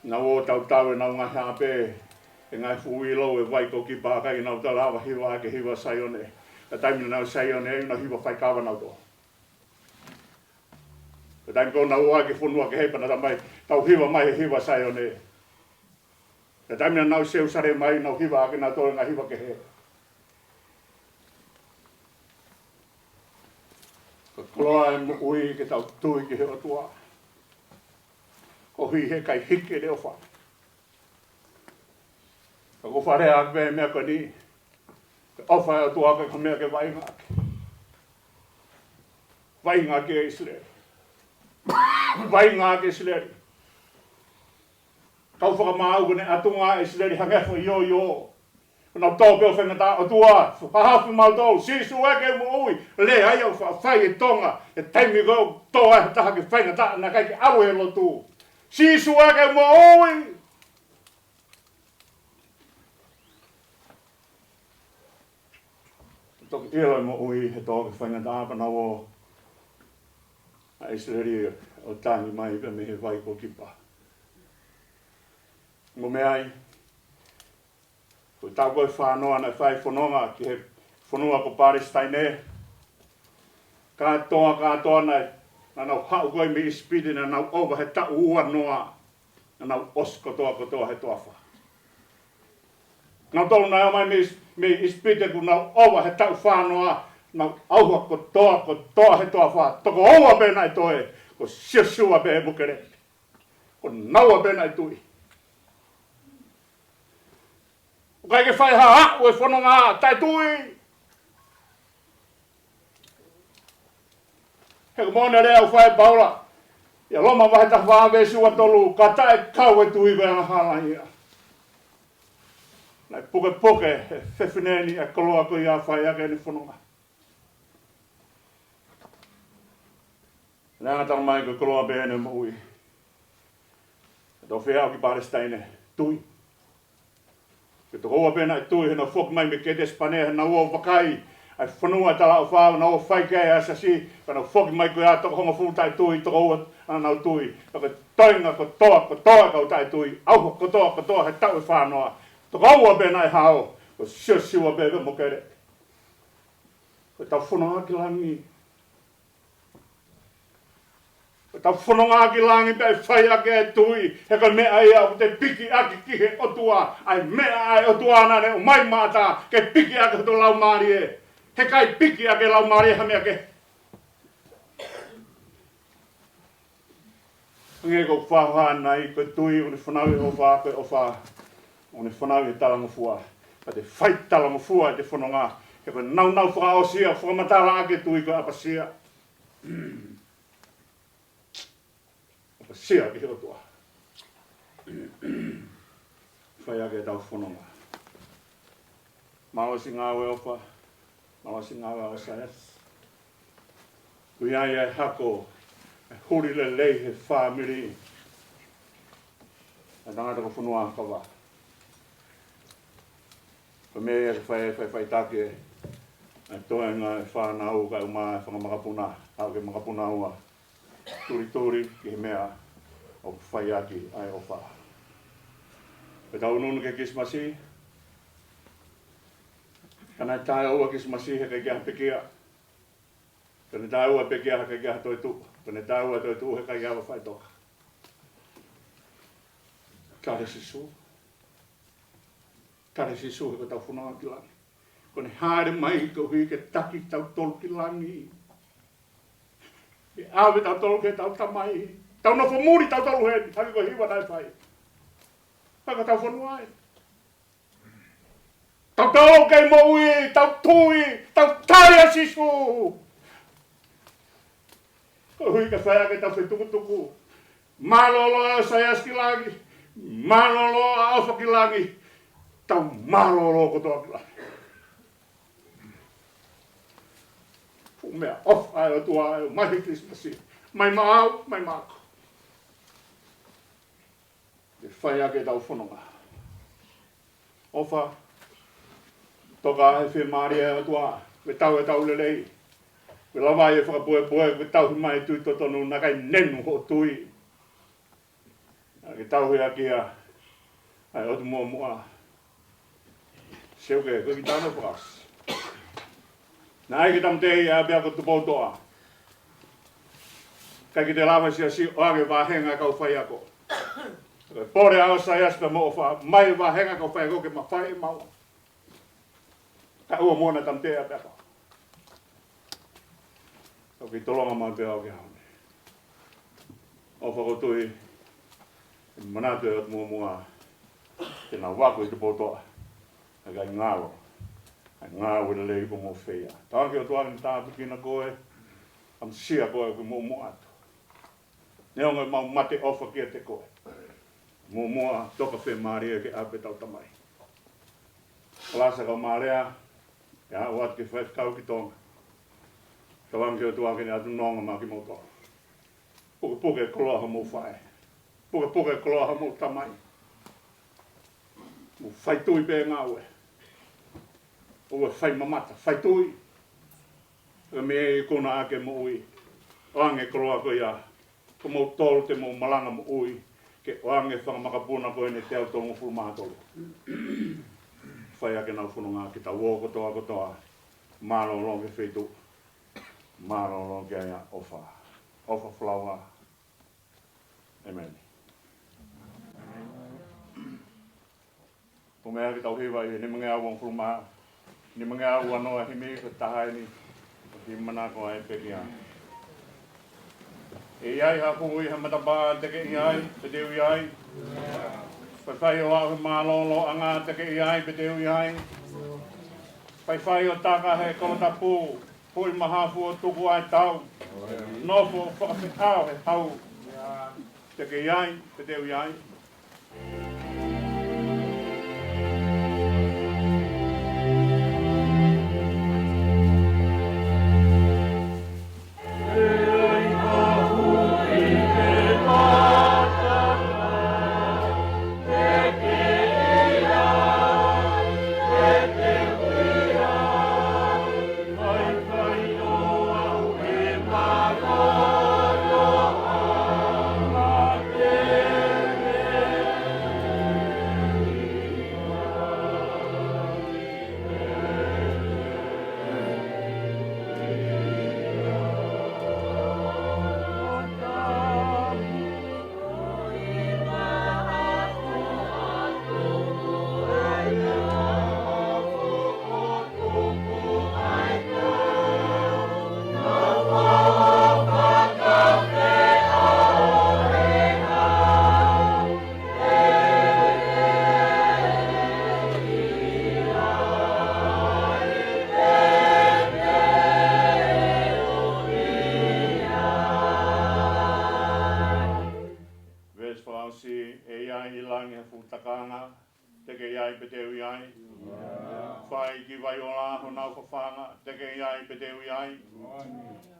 naʻa nau ō ʻo tautau ʻenau ngaahi haʻape, e ngaahi fuʻu ʻilo, e vai ko Kipa, ʻikai ke nau lava ʻo hiva ʻaki e hiva Saione. Ka taimi naʻa nau ʻi Saione, naʻa nau hiva faikava nautolu. Ka taimi ko ē naʻa nau ō ki he fonua kehe pea naʻa nau talamai, tau hiva mai he hiva Saione. Ka taimi naʻa nau ʻi Selusalema ai, nau hiva ʻaki nautolu e ngaahi hiva kehe. Ko e Koloa e moʻui ke tau tui ki he ʻOtua. Koeʻuhi he ʻikai hiki e leʻofa. Ka ko e fale ʻa e meʻa ko eni. Ko e ʻofa ʻa e ʻOtua ko e meʻa ke vaʻinga ʻaki. Vaʻinga ʻaki ʻa ʻIsileli. Vaʻinga ʻaki ʻa ʻIsileli. Kau fakamaau ko ʻene ʻatunga ʻa ʻIsileli hangē ha foʻi ioio. Ko ʻenau tō pē ʻo faingataʻa, ʻOtua, fakahaofi mautolu, Sīsū ē ke moʻui. Lea ia ʻo fa-, fai e Tonga, he taimi ko ē ʻoku tō ai ha taha ke faingataʻa naʻe ʻikai ke ʻalu he lotu. Sīsū ē ke moʻui. Toki ʻilo e moʻui he tō ke faingataʻa pea nau ō ʻa ʻIsileli ʻo tangi mai pē mei he vai ko Kipa. Mo meʻa ai, ko e taʻu ko ē fā noa naʻe fai fononga ki he fonua ko Palesitaine. Kātoa, kātoa naʻe, naʻa nau haʻu ko ē mei ʻIsipite naʻa nau ʻova he taʻu ua noa. Naʻa nau ʻosi kotoa kotoa he toafa. Nautolu naʻe ō mai mei, mei ʻIsipite kuo nau ʻova he taʻu fā noa, nau ʻauha kotoa kotoa he toafa. Toko ua pē naʻe toe, ko Siosiua pē mo Kelepi. Ko naua pē naʻe tui. ʻOku ʻikai ke fai ha aʻu e fononga taʻetui. He ko e moʻoni e lea ʻoku fai ʻe Paula ʻia Loma vahe taha fā veesi ua tolu, ka taʻe kau e tui ko e angahala ia. Naʻe pukepuke he fefine ni e koloa ko ia ʻo fai ʻaki ʻene fononga. Naʻe ngata mai ko e koloa pē ʻene moʻui. Ka tau fie aʻu ki Palesitaine, tui. Ko e toko ua pē naʻe tui, he nau foki mai mei Ketesi Panea, he nau ō ʻo vakai ʻa e fonua talaʻofa, nau ō ʻo fai ki ai ʻa e siasi, ka nau foki mai ko ia toko hongofulu taʻetui, toko ua naʻa nau tui. Ka ko e toenga kotoa, kotoa e kau taʻetui, ʻauha kotoa, kotoa he taʻu ʻe fā noa. Toko ua pē naʻe hao, ko Siosiua pē pea mo Kelepi. Ko ʻetau fononga ki langi. Ko ʻetau fononga ki langi pea ʻe fai ʻaki e tui, he ko e meʻa ia ʻoku te piki ʻaki ki he ʻOtua, ʻa e meʻa ʻa e ʻOtua naʻa ne ʻomai maʻata, ke piki ʻaki hoto laumālie, he ʻikai piki ʻaki e laumālie ha meʻa kehe. Hangē ko e fakahā ʻanenai, ko e tui ʻoku ne fanauʻi e ʻofa, ko e ʻofa ʻoku ne fanauʻi e talangofua. Ka te fai talangofua ʻete fononga, he ko e nāunau fakaʻosi ia ʻoku fakamatala ʻaki e tui ko e ʻapasia. ʻApasia ki he ʻOtua. Fai ʻaki ʻetau fononga. Mālō siʻi ngāue ʻOfa, mālō siʻi ngāue ʻOsaiasi. Ko ia ia e hako, e huli lelei he fāmili. E tangata ko Fonuakava. Ko e meʻa ia ke fai, fai, faʻitaki e toenga e fānau kae ʻuma e fanga makapuna, aʻu ki he makapuna ua. Tulituli ki he meʻa ʻoku fai ʻaki ʻa e ʻofa. Pea tau ʻunuʻunu ki he Kilisimasi. Ka naʻe taʻeʻoua Kilisimasi he ʻikai ke ʻi ai ha pekia. Ka naʻe taʻeʻoua pekia he ʻikai ke ʻi ai ha toetuʻu. Ka naʻe taʻeʻoua toetuʻu he ʻikai ke ʻi ai ha faʻitoka. Tali Sīsū. Tali Sīsū he ko ʻetau fononga ki langi. Ko ʻene hāʻele mai koeʻuhi ke taki kitautolu ki langi. Ke ʻave kitautolu ki heʻetau Tamai. Tau nofo muli kitautolu heni, hangē ko e hiva naʻe fai. Pea ko ʻetau fononga ē. Tau tau kei moʻui, tau tui, tau tali ʻa Sīsū. Koeʻuhi ke fai ʻaki ʻetau fetukutuku. Mālōlō ʻa ʻOsaiasi ki langi. Mālōlō ʻa ʻOfa ki langi. Tau mālōlō kotoa ki langi. Fuʻu meʻaʻofa ʻa e ʻOtua ʻoku ʻomai he Kilisimasi. Mai maʻau, mai maʻaku. Ke fai ʻaki ʻetau fononga. ʻOfa, toka he fiemālie ʻa e ʻOtua, ke tau ʻetau lelei. Ke lava ai e fakapuepue, ke tauhi mai e tui totonu, naʻe ʻikai nenu hoʻo tui. Ke tauhi ʻaki ia, ʻa e ʻOtu muʻomuʻa. Seuke, ko e kiʻi talanoa fakaʻosi. Naʻe ʻai ke tāmateʻi ʻa e ʻapiako Tupoutoʻa. ʻIkai ke te lava siasi ʻo ʻoange vāhenga kau faiako. Ko e pole ʻa ʻOsaiasi pea mo ʻOfa, mai vāhenga kau faiako ke mafai ʻe maua. Ka ʻoua muʻa naʻa tāmateʻi ʻa e ʻapiako. Ko ʻOku ke tolonga mai pē ʻo ke haone. ʻOfa ko e tui, ʻe manatu ʻa e ʻOtua muʻomuʻa, te nau vaku ʻi he potoʻa, ʻa e ngalo, ʻa e ngalo ʻo e lelei kuo mou feia. Tauange ʻOtua ke ne tāpuekina koe, ʻamusia koe ʻoku ke muʻomuʻa atu. Neongo ʻemau mate ʻofa kiate koe, muʻomuʻa toka fiemālie ke ʻave ʻetau tamai. Kalasi ʻa e kau Mālea, ʻe aʻu atu ki he faifekau ki Tonga. Tauange ʻOtua ke ne ʻatu nonga maʻa kimoutolu. Pukepuke e koloa homou faʻē. Pukepuke e koloa homou tamai. Mou fai tui pē ngāue. ʻOua ʻe fai mamata, fai tui. Ka mei he ikuna ʻa e moʻui. ʻOange e koloa ko ia, ko moutolu te mou malanga moʻui, ke ʻoange e fanga makapuna ko eni ʻe teau tolungofulu mā tolu. Fai ʻaki ʻenau fononga ke tau ō kotoa kotoa. Mālōlō ki he feituʻu. Mālōlō ki ai ʻa e ʻofa. ʻOfa falaua. ʻĒmeni. Ko e meʻa ke tau hiva ʻi he nimangeau uangofulu mā, nimangeau uanoa, himi ko e taha eni, ko e himi manako ʻa e pekia. ʻE ʻi ai ha hū ʻi ha matapā te ke ʻi ai, pea te u ʻi ai? Faifai ʻo aʻu he mālōlōʻanga te ke ʻi ai, pea te u ʻi ai? Faifai ʻo taka he kolo tapu, hui mahafu ʻo tuku ʻa e tau, nofo fakafeʻao he hau, te ke ʻi ai, pea te u ʻi ai? Veesi fakaʻosi: ʻE ʻi ai ʻi langi ha fuʻu takanga, te ke ʻi ai pea te u ʻi ai? Fai ki Vaiola honau fafanga, te ke ʻi ai pea te u ʻi ai?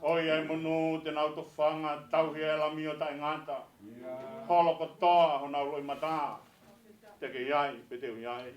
ʻOi ʻa e monū te nau tofanga, tauhi ʻa e Lami ʻo taʻengata, holo kotoa honau loʻimata, te ke ʻi ai pea te u ʻi ai?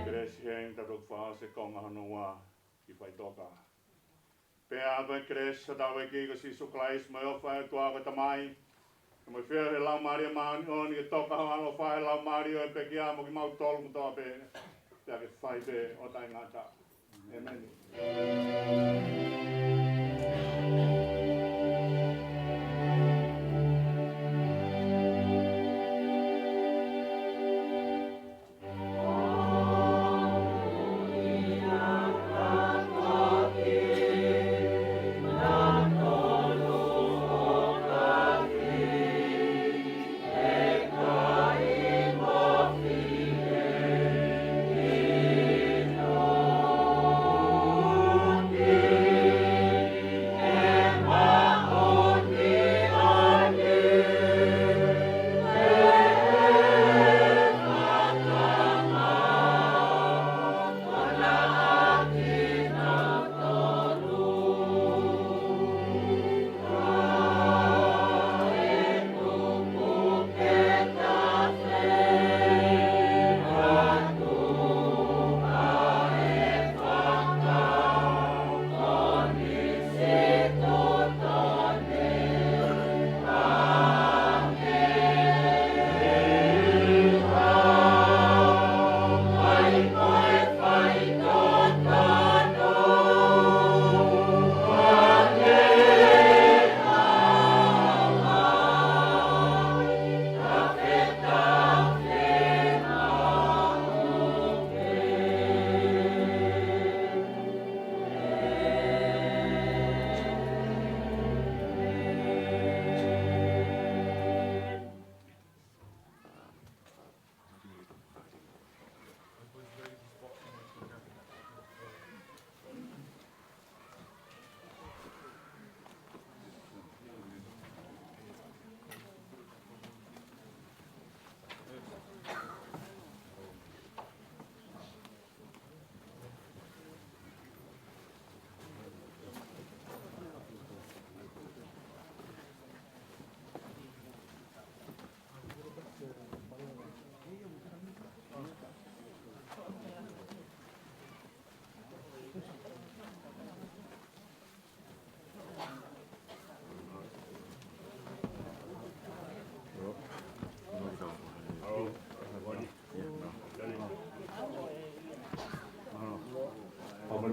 Kelesi ʻa e ʻEiki, tau toki fakaʻosi e konga hono ua ki faʻitoka. Pea ko e kelesi ʻa hotau ʻEiki ko Sīsū Kalaisi, mo e ʻofa ʻa e ʻOtua ko e Tamai, mo e feohi ʻa e Laumālie Māʻoniʻoni, ke toka ʻi ho ʻaloʻofa ʻi he laumālie ʻo e pekia mo kimautolu kotoa pē, pea ke fai pē ʻo taʻengata. ʻĒmeni.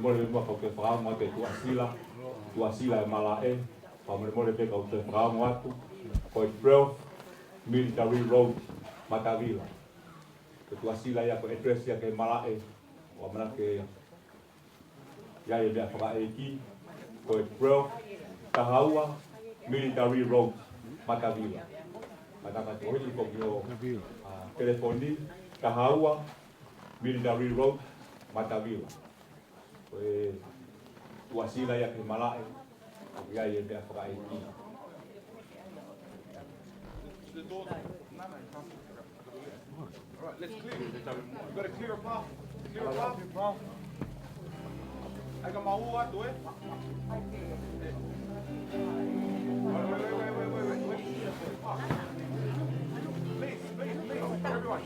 Molemole muʻa kau ke fakaongo atu e tuʻasila, tuʻasila e malaʻe, fakamolemole pē kau ke fakaongo atu, ko e twelve Military Road, Matavila. Ko e tuʻasila ia ko e address ia ki he malaʻe, ʻoku ʻamanaki ke ʻi ai e meʻa fakaʻeiki, ko e twelve Kahaua Military Road, Matavila. Ka tangata ʻoku ʻi ko ki ho, ʻa, telefoni, Kahaua Military Road, Matavila. Ko e tuʻasila ia ki he malaʻe, ʻoku ʻi ai e meʻa fakaʻeiki. All right, let's clear it. We've got to clear a path. Clear a path. Aika mau atu, eh? Wait, wait, wait, wait, wait, wait. Please, please, please, everyone.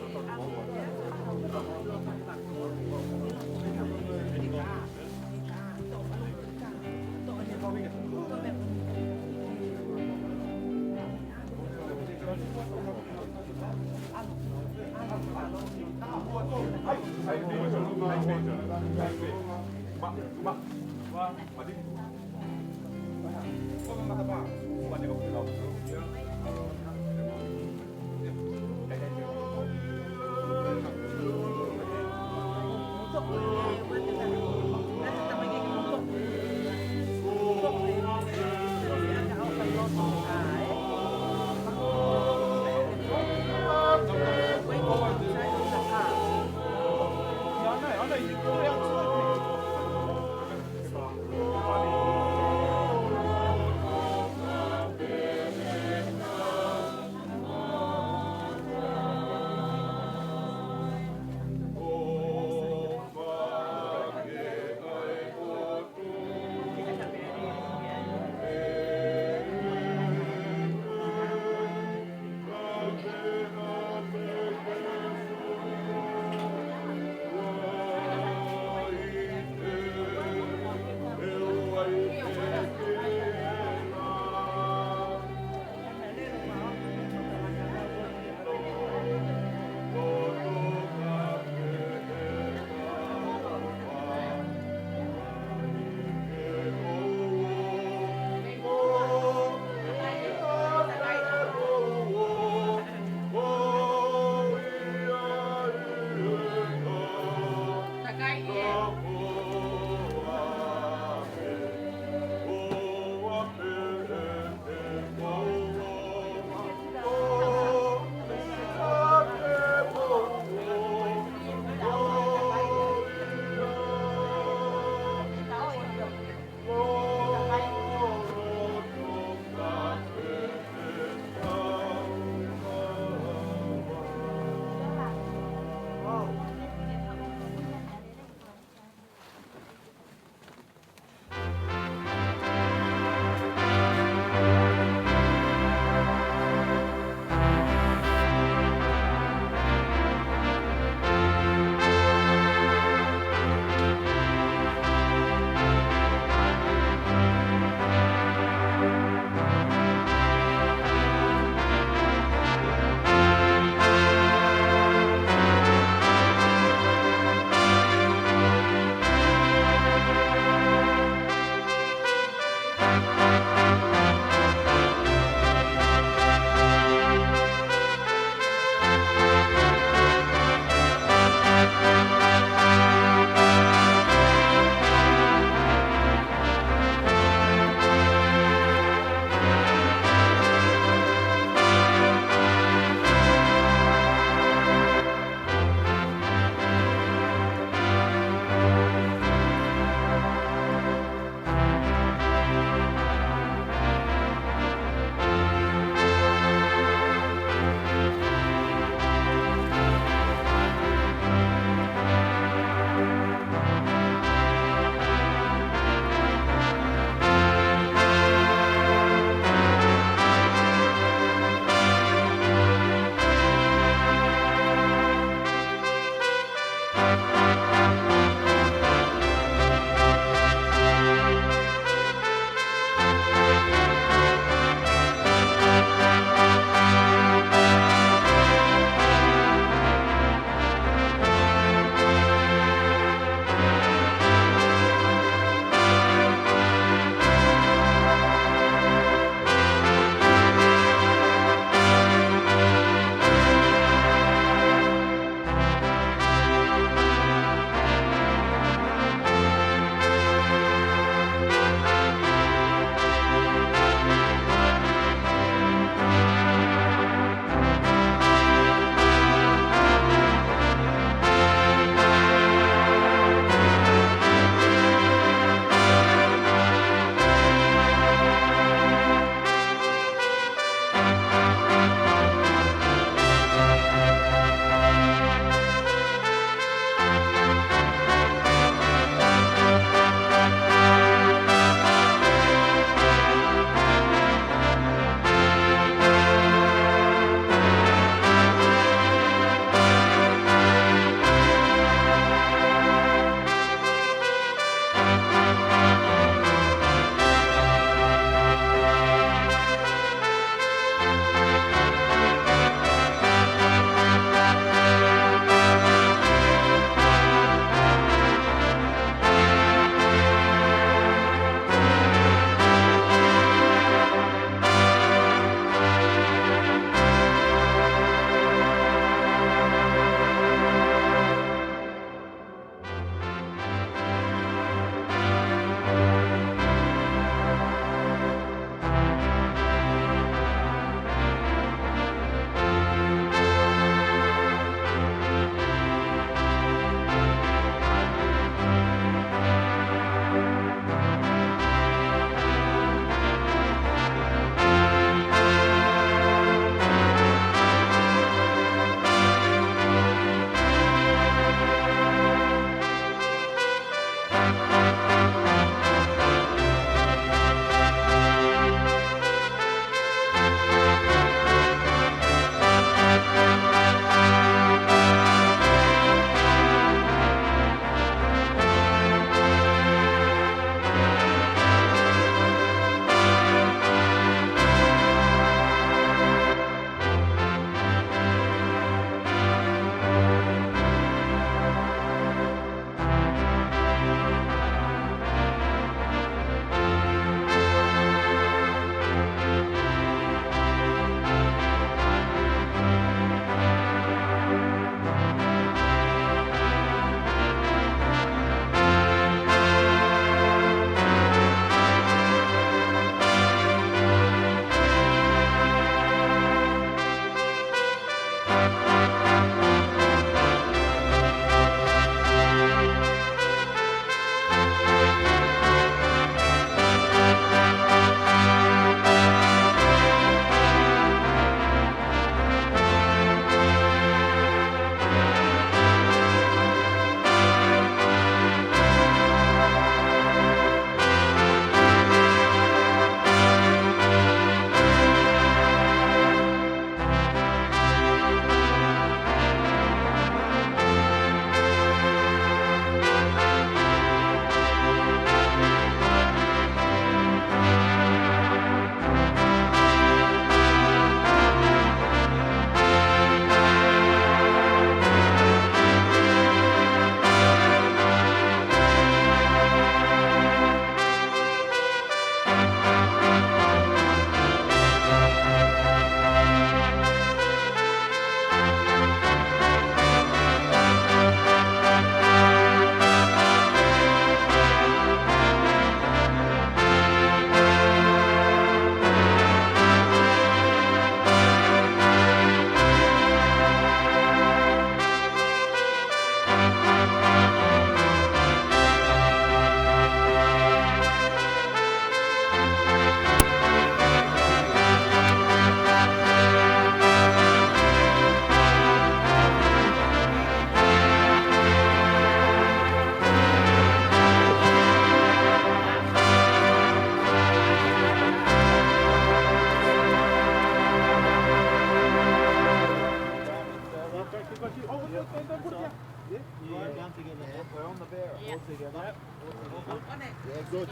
We're on the bear. Yeah. All together. Yep. All together. Yeah, good.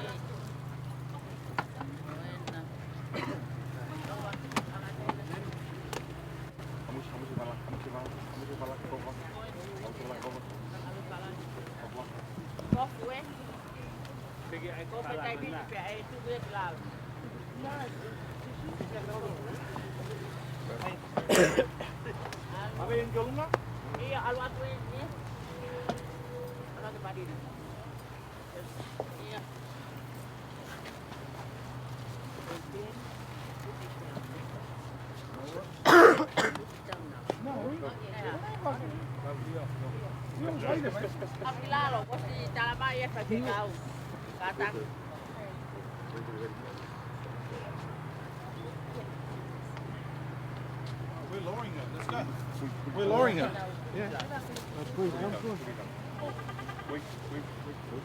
We're lowering it. Let's go. We're lowering it. Yeah. Uh, please, come close. Wait, wait, wait, wait.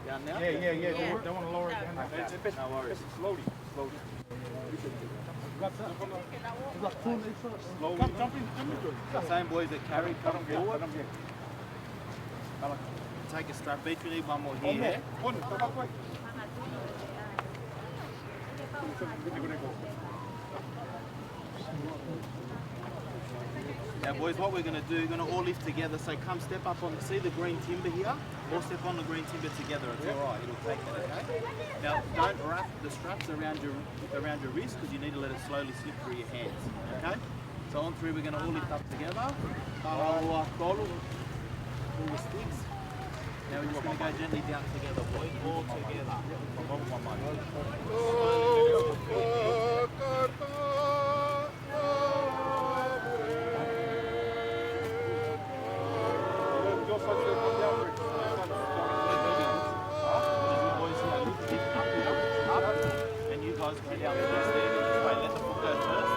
Down now? Yeah, yeah, yeah. Don't, don't want to lower it down like that. No worries. Slowly, slowly. Slowly. The same boys that carry, come forward. Take a strap. Between one more here. Now, boys, what we're gonna do, we're gonna all lift together. So come step up on, see the green timber here? All step on the green timber together. It's all right, it'll take it, okay? Now, don't wrap the straps around your, around your wrist, 'cause you need to let it slowly slip through your hands, okay? So on three, we're gonna all lift up together. Taha, ua, tolu. Pull the sticks. Now we're just gonna go gently down together, boys. All together. And you guys go down the stairs. Just wait, let the foot go first.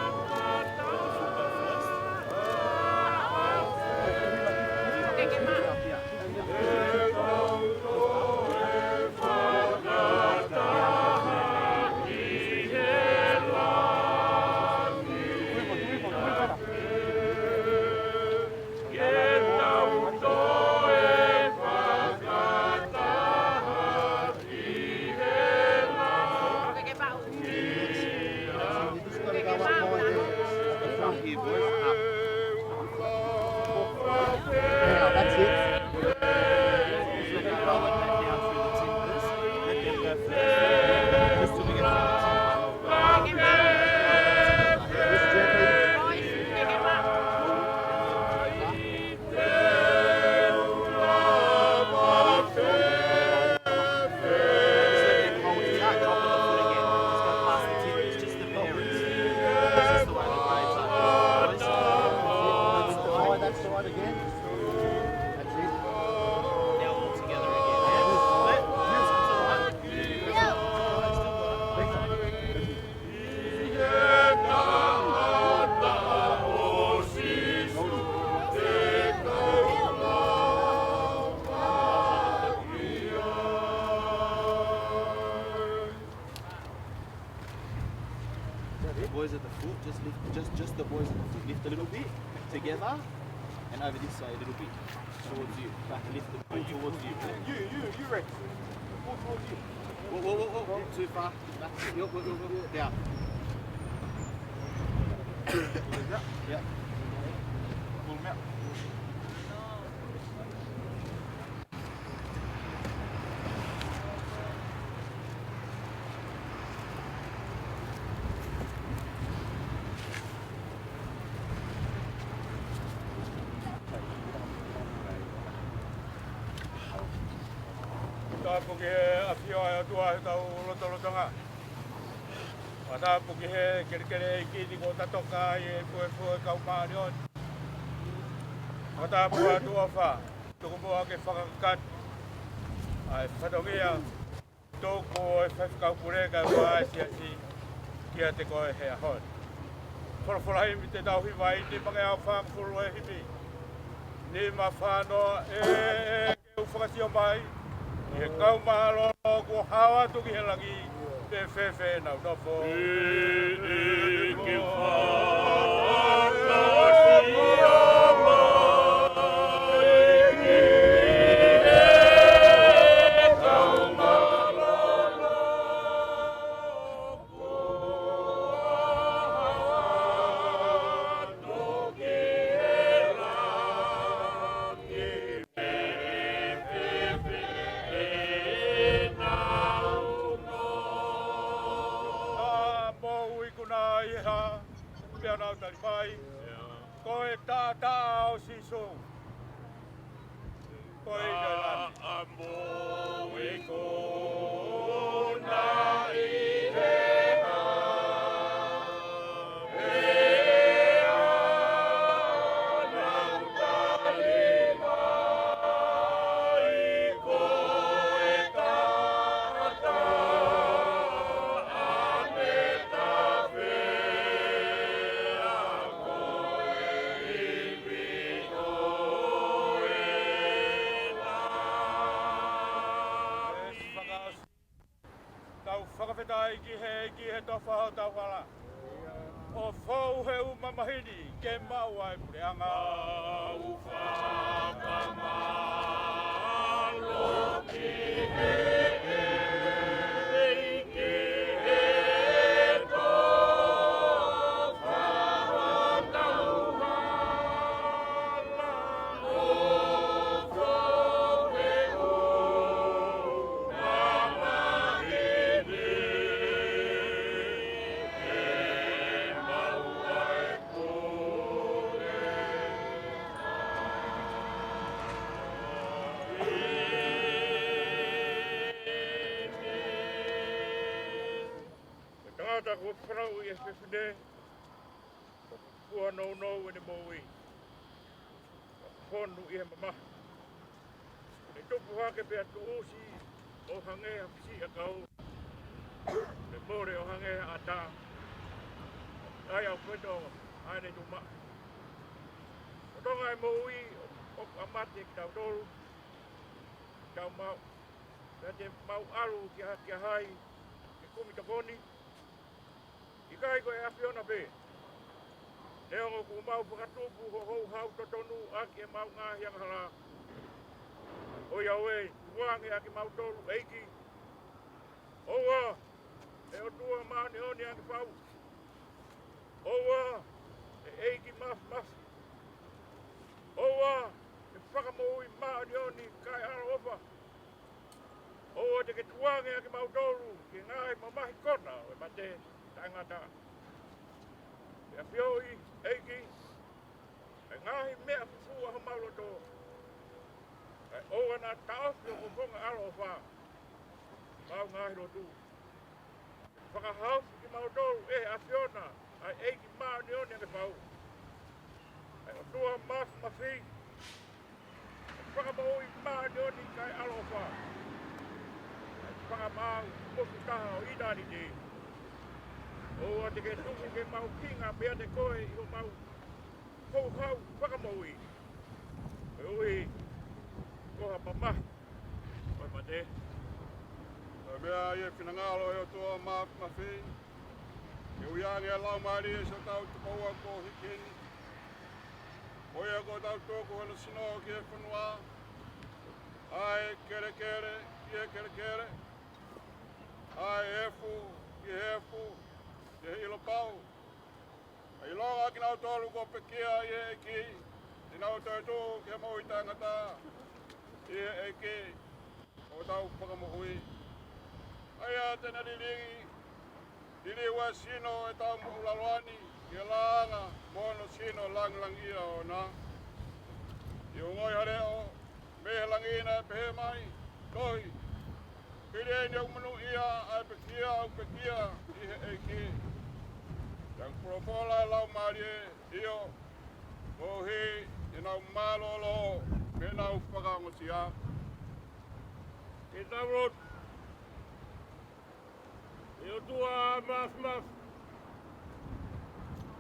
Let the foot go first. That's it. That's the one again. That's it. Now all together again. Yeah. That's all right. The boys at the foot, just lift, just, just the boys at the foot. Lift a little bit together, and over this side a little bit towards you. Back and lift the pull towards you. You, you, you, Rex. Pull towards you. Whoa, whoa, whoa, whoa, whoa. Too far. Back. Yo, yo, yo, yo, yo. Down. Yeah. Pull 'em out. Tapu ki he ʻafio ʻa e ʻOtua he tau lotolotonga. Tapu ki he kelekele ʻeiki ni kuo ta toka ai e fuefuea kau māʻoniʻoni. Tapu atu ʻofa, tuku muʻa ke fakakakato ʻa e fatongia, tuku ʻa e faifekau pule kae ʻumaʻā e siasi kiate koe he ʻaho ni. Folofola himi te tau hiva ai, nima ngeau fāngofulu e himi. Nima fā noa, ē, ē, ke u fakasio mai ʻi he kau mālōlō kuo hao atu ki he langi, pe fēfē ʻenau nofo. ʻEiki fā. Taʻataʻa ʻo Sīsū. Ko ia ʻi langi. Tau fakafetaʻi ki he ʻEiki he tofa hotau hala, ʻo fou he ʻū mamahi ni ke maʻu ai e puleʻanga. Ko e tangata kuo fanauʻi ʻe he fefine, kuo nounou ʻene moʻui, fonu ʻi he mamahi. Ne tupu hake pea tuʻusi ʻo hangē ha fisiʻi ʻakau, ne mole ʻo hangē ha ʻatā. ʻAi ʻaupito ʻa ʻene tuʻumaʻa. Lolotonga e moʻui ʻoku ʻamate kitautolu, tau maʻu, pea te mau ʻalu ki ha, ki ha hai ke kumi tokoni? ʻIkai ko e ʻAfiona pē? Neongo kuo mau fakatupu ho houhau totonu ʻaki ʻemau ngaahi angahala. ʻOiauē, tukuange ʻa kimautolu, ʻEiki. ʻOua, ʻe ʻOtua māʻoniʻoni ange fau. ʻOua, ʻe ʻEiki māfimafi. ʻOua, ʻe Fakamoʻui māʻoniʻoni kae ʻaloʻofa. ʻOua te ke tukuange ʻa kimautolu ki he ngaahi mamahi kona ʻo e mate taʻengata. ʻE ʻafioʻi, ʻEiki, ʻa e ngaahi meʻa fufū ʻa homau loto. Kae ʻoua naʻa taʻofi ho fofonga ʻaloʻofa ʻi heʻemau ngaahi lotu. Fakahaofi kimautolu ʻe he ʻAfiona, ʻa e ʻEiki māʻoniʻoni ange fau, ʻa e ʻOtua māfimafi, ʻa e Fakamoʻui māʻoniʻoni kae ʻaloʻofa, ʻa e Fakamaau motuʻa taha ʻo ʻitāniti. ʻOua te ke tuku ke mau hinga meiate koe ʻi homau houhau fakamoʻui, koeʻuhi ko ha mamahi ʻo e mate. Ko e meʻa ʻi he finangalo ʻo e ʻOtua Māfimafi, ke ui ange ʻa e laumālie ʻo siʻotau Tupoua kuo hiki ni, ko ia kuo tau tuku hono sino ki he fonua, ʻa e kelekele ki he kelekele, ʻa e efu ki he efu, ki he ʻilo pau. ʻA e ʻilonga ʻa kinautolu kuo pekia ʻi he ʻEiki, te nau toetuʻu ki he moʻui taʻengata ʻi he ʻEiki, ko hotau Fakamoʻui. ʻA ia te ne liliu, liliu ʻa e sino ʻo ʻetau moʻulaloa ni ki he laʻanga mo hono sino langilangiʻia ʻoʻona. ʻI he ongoʻi ha leʻo mei he langi naʻe pehē mai, Tohi, hili eni ʻoku monūʻia ʻa e pekia ʻoku pekia ʻi he ʻEiki. Pea ʻoku folofola ʻa e Laumālie, ʻio, koeʻuhi te nau mālōlō pea nau fakaongosia. Ke tau lotu. ʻE ʻOtua Māfimafi,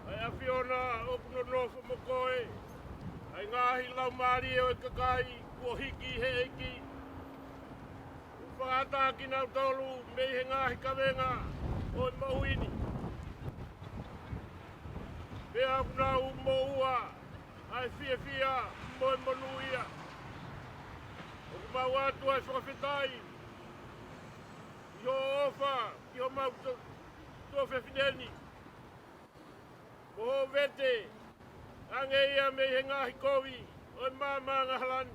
ʻa e ʻAfiona ʻoku nonofo mo koe, ʻa e ngaahi laumālie ʻo e kakai kuo hiki ʻi he ʻEiki, ʻoku fakaʻatā kinautolu mei he ngaahi kavenga ʻo e moʻui ni, pea ʻoku nau moʻua ʻa e fiefia mo e monūʻia. ʻOku mau ʻoatu ʻa e fakafetaʻi ʻi hoʻo ʻofa ki homau to-, tuofefine ni, ko hoʻo vete ange ia mei he ngaahi kovi ʻo e maama angahala ni.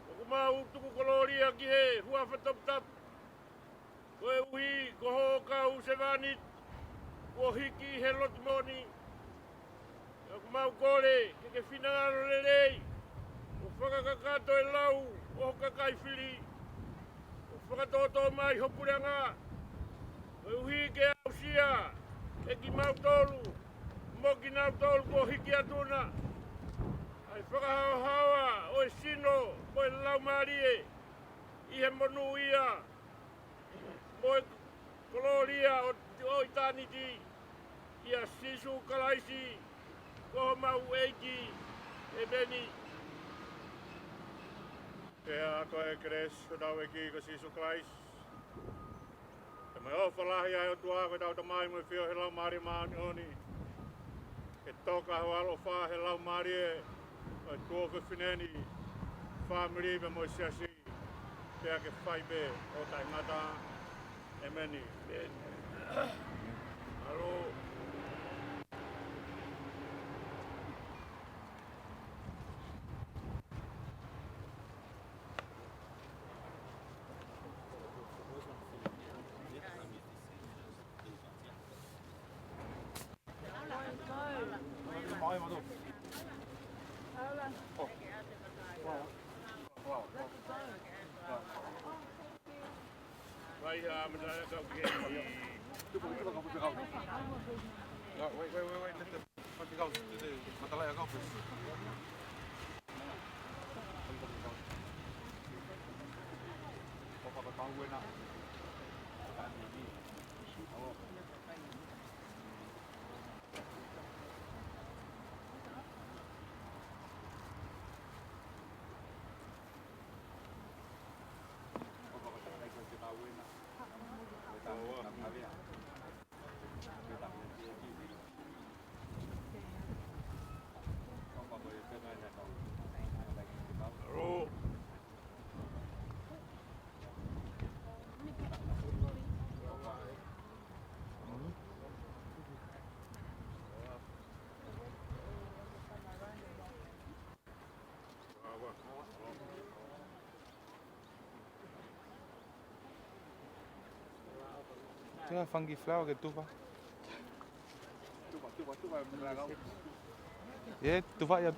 ʻOku mau tuku kolōlia ki he huafa toputapu, koeʻuhi ko hoʻo kau sevāniti kuo hiki he lotu moʻoni, ʻOku mau kole ke ke finangalo lelei, ʻo fakakakato e lau ʻo ho kakai fili, ʻo fakatōtō mai ho puleʻanga, koeʻuhi ke aʻusia ʻe kimautolu mo kinautolu kuo hiki atu na ʻa e fakahaohaoa ʻo e sino mo e laumālie ʻi he monūʻia mo e kolōlia ʻo, ʻo ʻitāniti, ʻia Sīsū Kalaisi, ko homau ʻEiki. ʻEmeni. Pea ko e kelesi ʻa hotau ʻEiki ko Sīsū Kalaisi, pea mo e ʻofa lahi ʻa e ʻOtua ko ʻetau Tamai, mo e feohi ʻa e Laumālie Māʻoniʻoni, ke toka ho ʻaloʻofa he laumālie ʻo e tuofefine ni, fāmili pea mo e siasi, pea ke fai pē ʻo taʻengata. ʻEmeni. ʻAlo. Wait, wait, wait, wait. Let the monkey go. Let the matalaʻia go first. Tena funky flower ke tufa. Ye, tufa ia.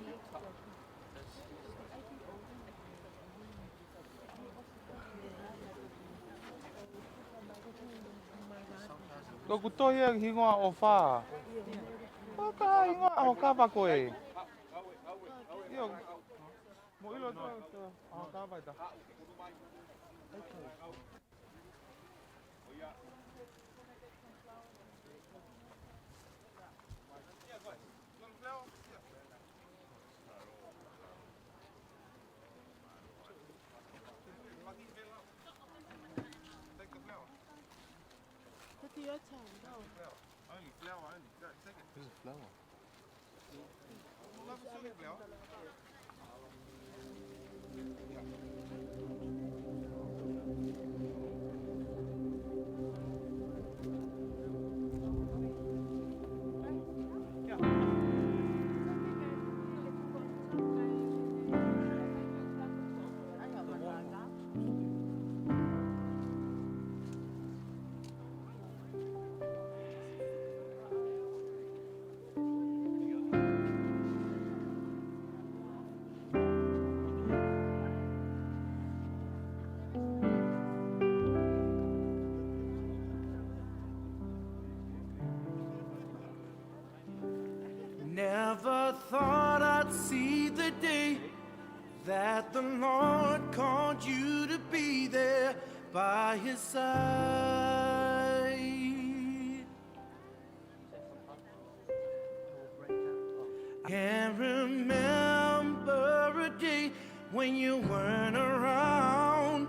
Ko kuto ia hingoa ʻofa. Ko ka hingoa ʻo kapa ko ē. Io. Mo ʻilo to, to, ʻo kapa ita. Put your tongue down. Only flower, only. Go, take it. This is flower. Never thought I'd see the day that the Lord called you to be there by his side. Can't remember a day when you weren't around.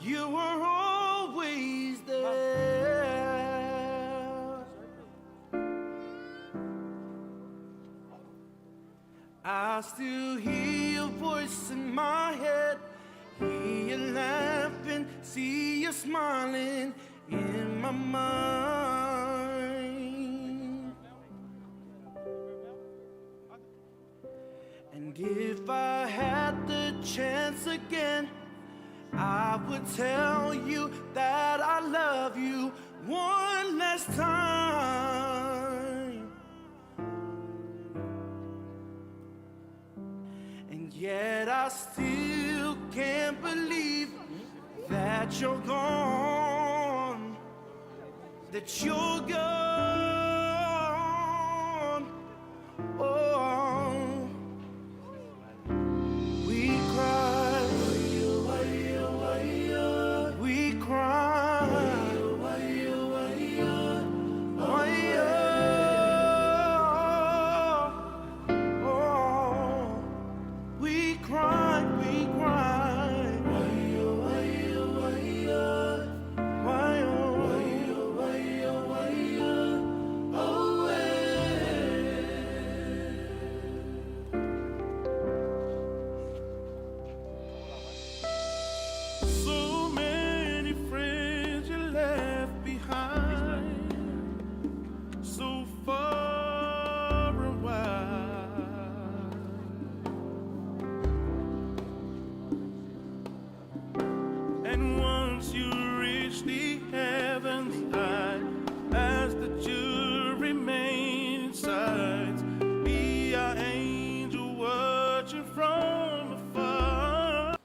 You were always there. I still hear your voice in my head. Hear you laughing, see you smiling in my mind. And if I had the chance again, I would tell you that I love you one last time. Yet I still can't believe that you're gone, that you're gone. Oh, we cry, we cry. Oh, we cry, we cry. So many friends you left behind, so far and wide. And once you reach the heavens, I ask that you remain inside. Be our angel watching from afar.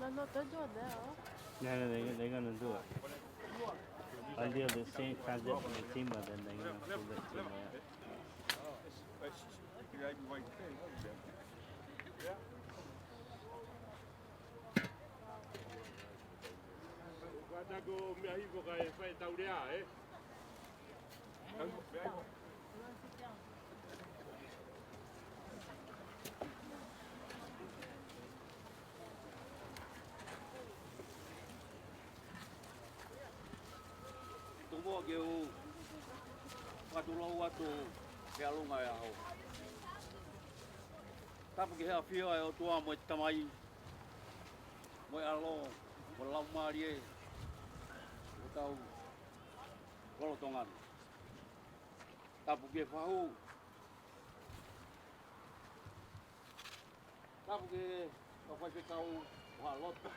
No, no, don't do it now. No, no, they, they're gonna do it. I'll do the same concept in the team, but then they're gonna pull that team out. Kuata ko mea hiko ka e fai tau lea, eh? Tomoa ke u fakatulou atu he ʻalunga ʻo e ʻaho. Tapu ki he ʻafio ʻa e ʻOtua mo e Tamai, mo e ʻAlo, Ko e laumālie ʻo hotau kolo Tonga ni. Tapu ki he fahu. Tapu ki he kau faifekau ʻo Haʻa Lotu.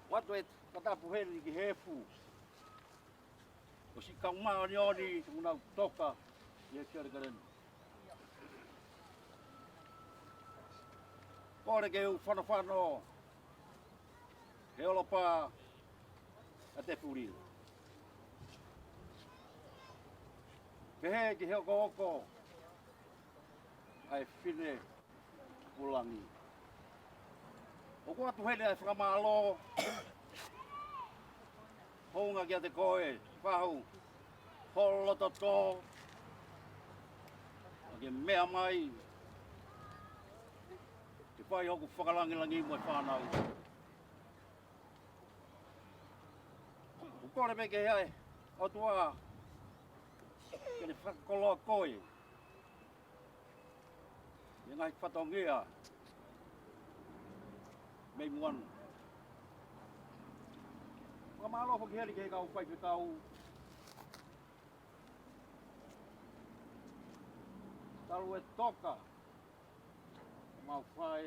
ʻOatu e fakatapu heni ki he efu ʻo siʻi kau māʻoniʻoni ʻoku nau toka ʻi he kelekele ni. Kole ke u fanofano he ʻOlopa ʻa Tefuli. Pehē ki he okooko ʻa e Fine Pulangi. ʻOku ʻoatu heni ʻa e fakamālō hounga kiate koe, fahu, ho loto tō, ʻa ke meʻa mai ke fai hoku fakalangilangi mo e fānau. ʻOku kole pē ki he ʻOtua ke ne fakakoloa koe ʻi he ngaahi fatongia mei muʻa na. Fakamālō foki heni ki he kau faifekau talu e toka mau fai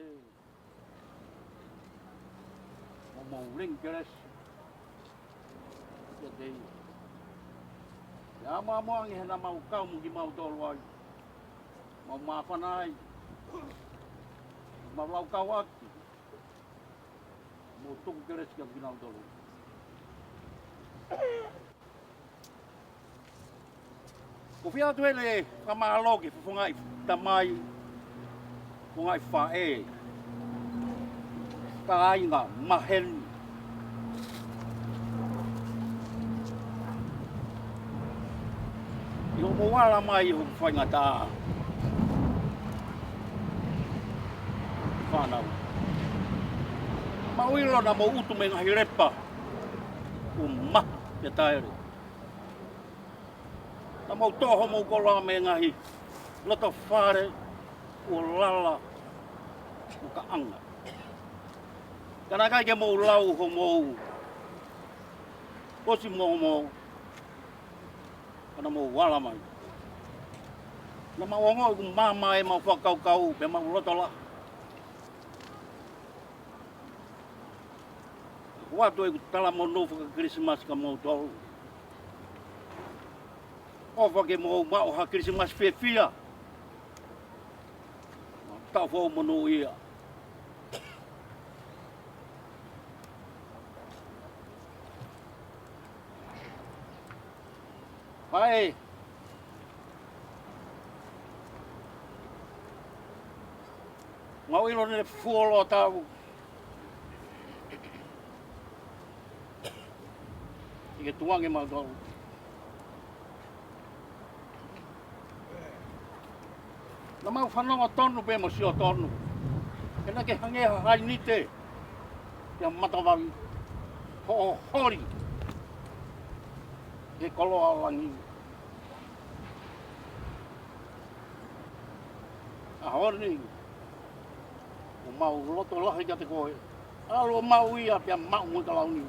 mo mau ring keres. Ia tei. Ia māmānge he naʻa mau kau mo kimautolu ai. Mau māfana ai. Mau lau kau ʻaki. Mau tuku keres kia kinautolu. ʻOku ou fie ʻoatu e fakamālō ki he fofongaʻi tamai, fofongaʻi faʻē, kāinga, maheni. ʻI hoʻomou ala mai ʻi hoku faingataʻa, fānau. Mau ʻilo naʻa mou utu mei he ngaahi lepa ʻoku maha pea taele. Naʻa mou toʻo homou koloa mei he ngaahi loto fale ʻoku lala ʻo kaʻanga. Ka naʻe ʻikai ke mou lau homou kosi momo, ka naʻa mou ala mai. Naʻa mau ongoʻi ʻoku maama ʻemau fakakaukau pea mau loto lahi. ʻOatu ʻeku talamonū faka-Kilisimasi kia moutolu. ʻOfa ke mou maʻu ha Kilisimasi fiefia. Taʻu foʻou monūʻia. Faʻē. Mau ʻilo naʻe fuoloa tau. ʻI he tuange mau tau. Naʻa mau fanongo tonu pē mo sio tonu. Ke naʻa ke hangē ha hainite ia matavai hoʻo holi he koloa ʻo langi. ʻAho ni, ʻoku mau loto lahi kiate koe. ʻAlu ʻo maʻu ia pea maʻu mo e kalauni.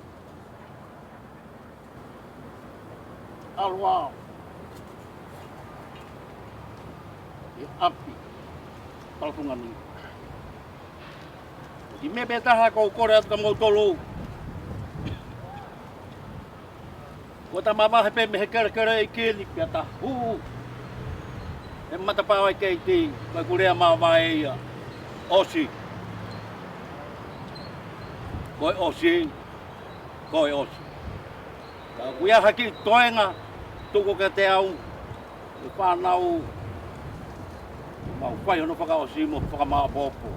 ʻAlu ā ʻi ʻapi palapungani. Ko e kiʻi meʻa pē taha ʻoku ou kole atu kia moutolu. Kuo ta mavahe pē mei he kelekele ʻeiki ni pea ta hū he matapā ʻo e keiti, ko ʻeku lea mavahe ia. ʻOsi. Ko e ʻosi. Ko e ʻosi. Ka ʻoku ʻi ai ha kiʻi toenga tuku kiate au, ʻe fānau, mau fai hono fakaʻosi mo fakamāʻopoʻopo.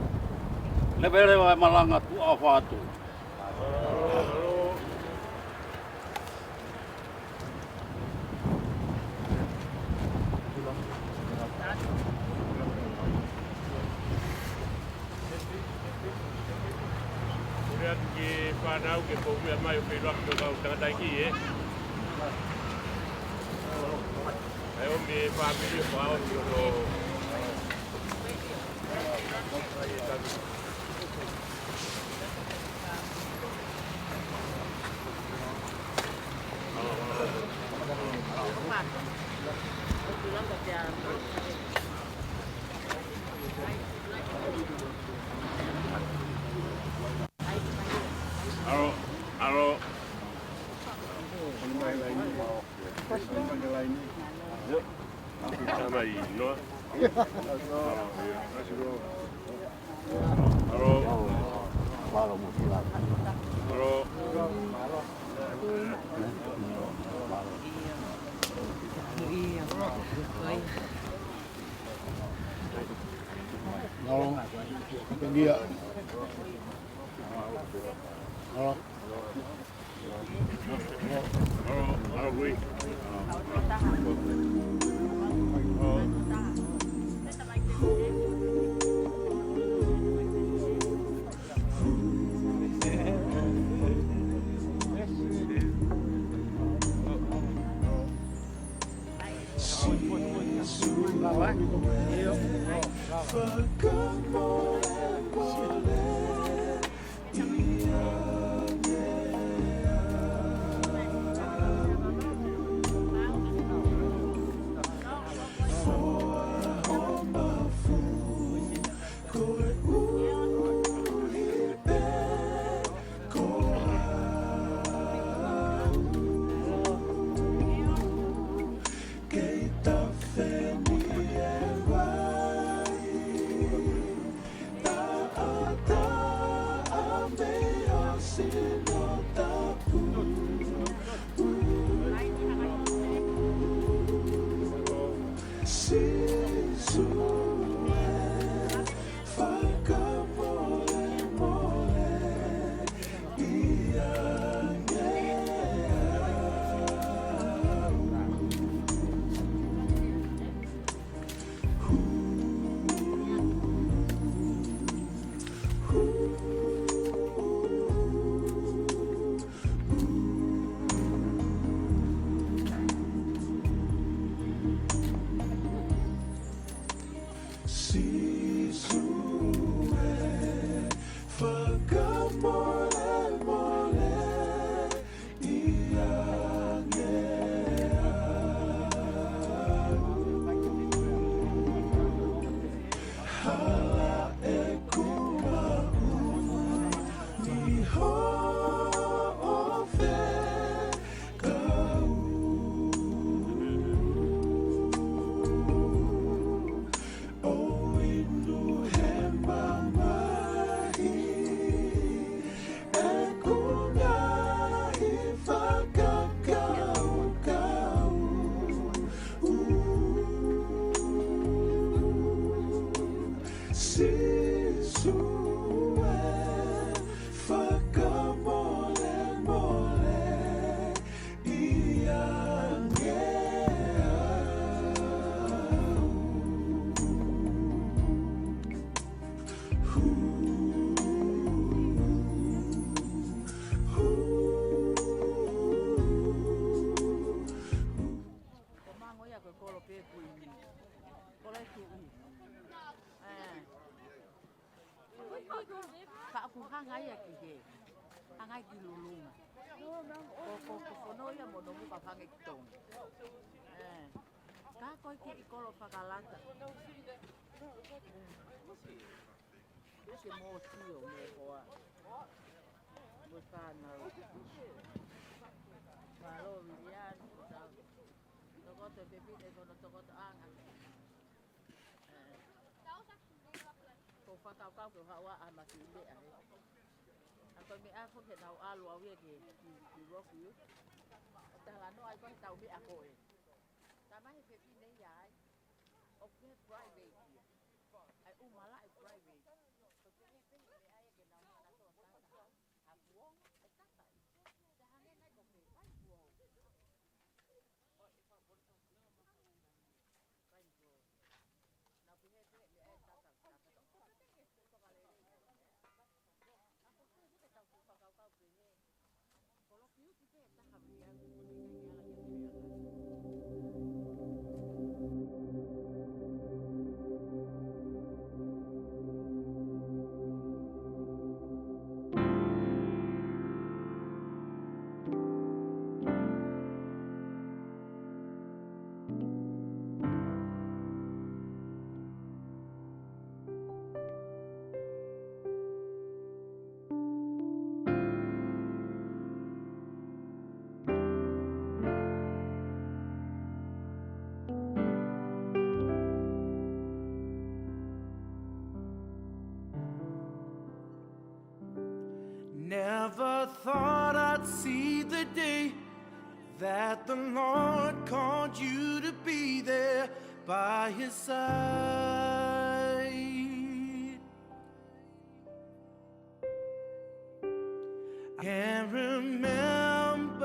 Leveleva e malanga tuʻa ʻofa atu. Kole atu ki he fānau ke ʻomai ʻo feʻiloaki mo e kau tangataʻeiki, ē. ʻAi ʻo mei he fāmili ʻo fakaʻosi ʻo. Ko Mango ia ko e kolo pē kui ni. Kolo e kui. Ē. Ka ʻoku hanga ia ki hē. Hanga ia ki Lulunga. Ko, ko, ko Fono ia mo Nomu ka hanga ki Tonga. Ē. Ka ko e kiʻi kolo fakalata. Ko e mōtio mo hoa. Mo e fānau. Mālō Viliani, ko e tau. Tokoto pē pē ko hono tokoto ʻanga. Ē. Ko e fakakaukau ke u haʻu ʻo ʻomai ha kiʻi meʻa hē. ʻA ko e meʻa ko ē ke nau ʻalu au ia ki, ki, ki Rockview. ʻO talanoa ai ko e tau meʻa ko ē. Tamahi pē pē nei ai. ʻOku ʻi he private ia. ʻAi ʻumalaʻi private. Ko e pehē pē meʻa ia ke nau manako ʻo tata. ʻA kuo, ʻe tata. Te hangē nai ko pē, fine bro. ʻO, ʻe fa-, bro, fine bro. Nau pehē pē meʻa ʻe tata, tata. Ko e pehē, ko e fakalelei. ʻA ko e pehē, ko e tau fakakaukau pehē. Never thought I'd see the day that the Lord called you to be there by his side. I can't remember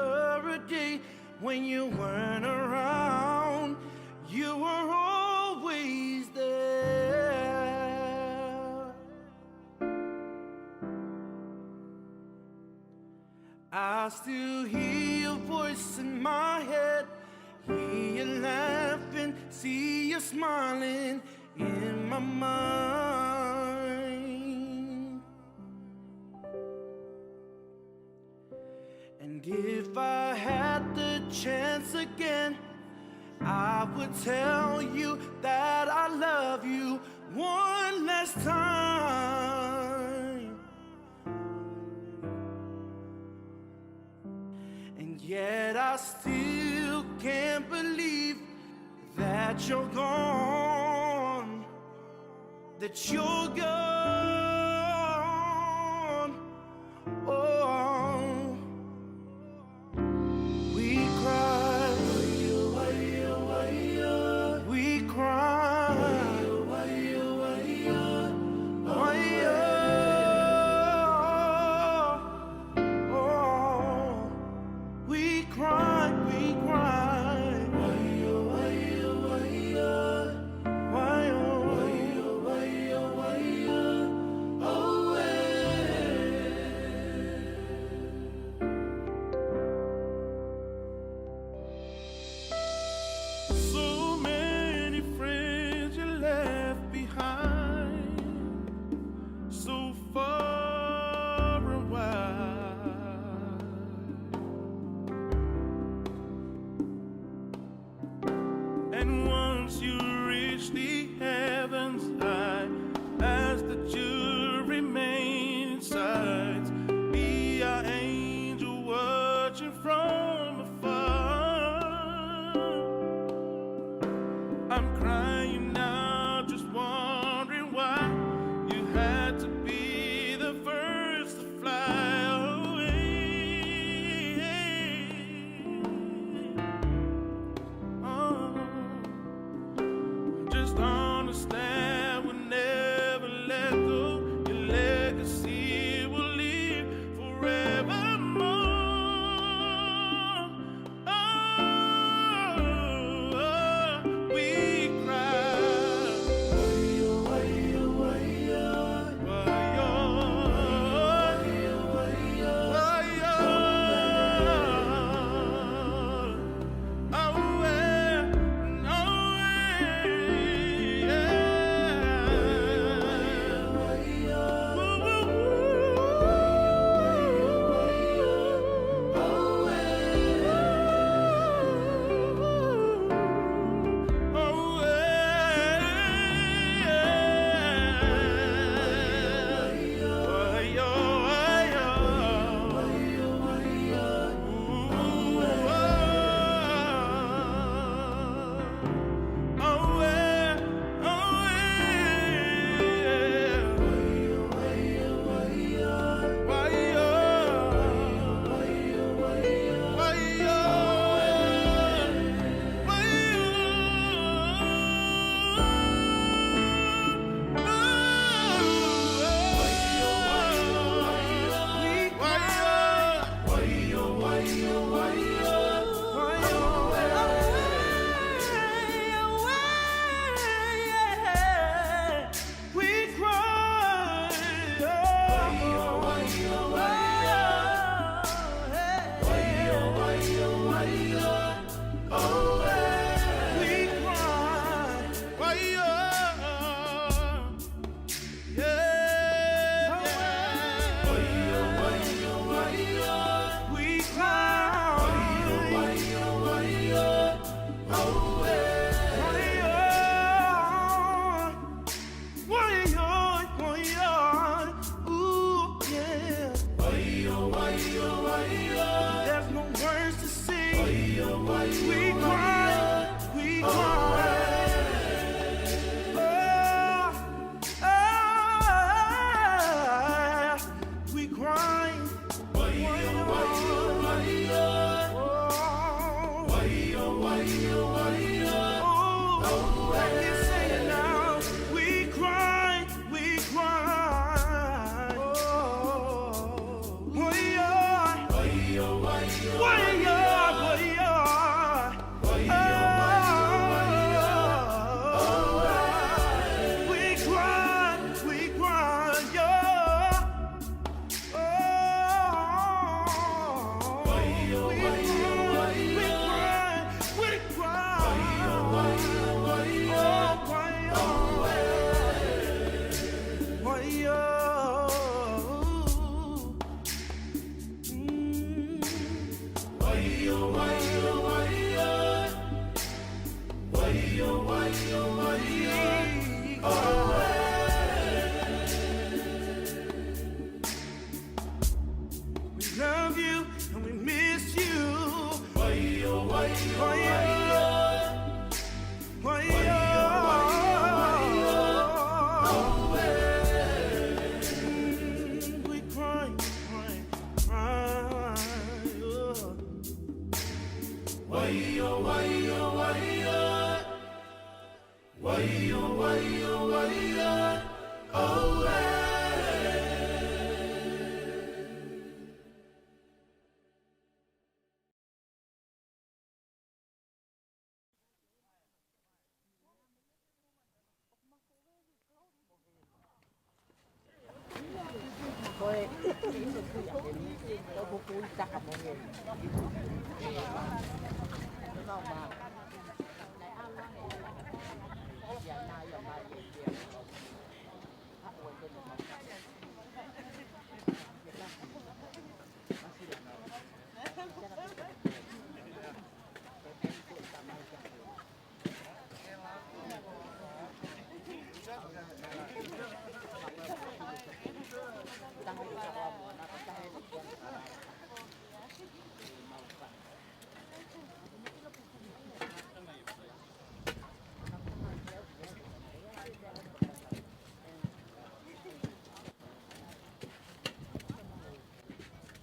a day when you weren't around. You were always there. I still hear your voice in my head, hear you laughing, see you smiling in my mind. And if I had the chance again, I would tell you that I love you one last time. And yet I still can't believe that you're gone, that you're gone. Oh, we cry, we cry, oh, we cry, we cry. So many friends you left behind, so far and wide. And once you reach the heavens, I ask that you remain in sight. Be our angel watching from afar. I'm crying now, just wondering why you had to be the Waio, waio, waio. Waio, waio, waio. Auē.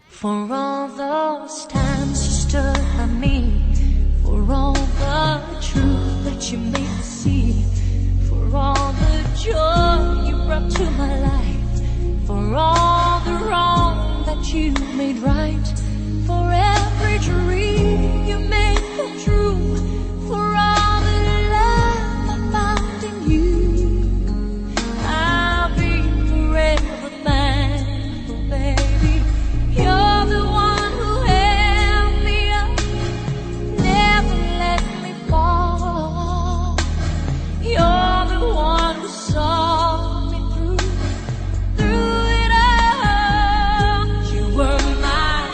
For all those times you stood by me, for all the truth that you made me see, for all the joy you brought to my life, for all the wrong that you made right, for every dream you made come true, for all the love I found in you. I'll be forever thankful, baby. You're the one who held me up, never let me fall. You're the one who saw me through, through it all. You were my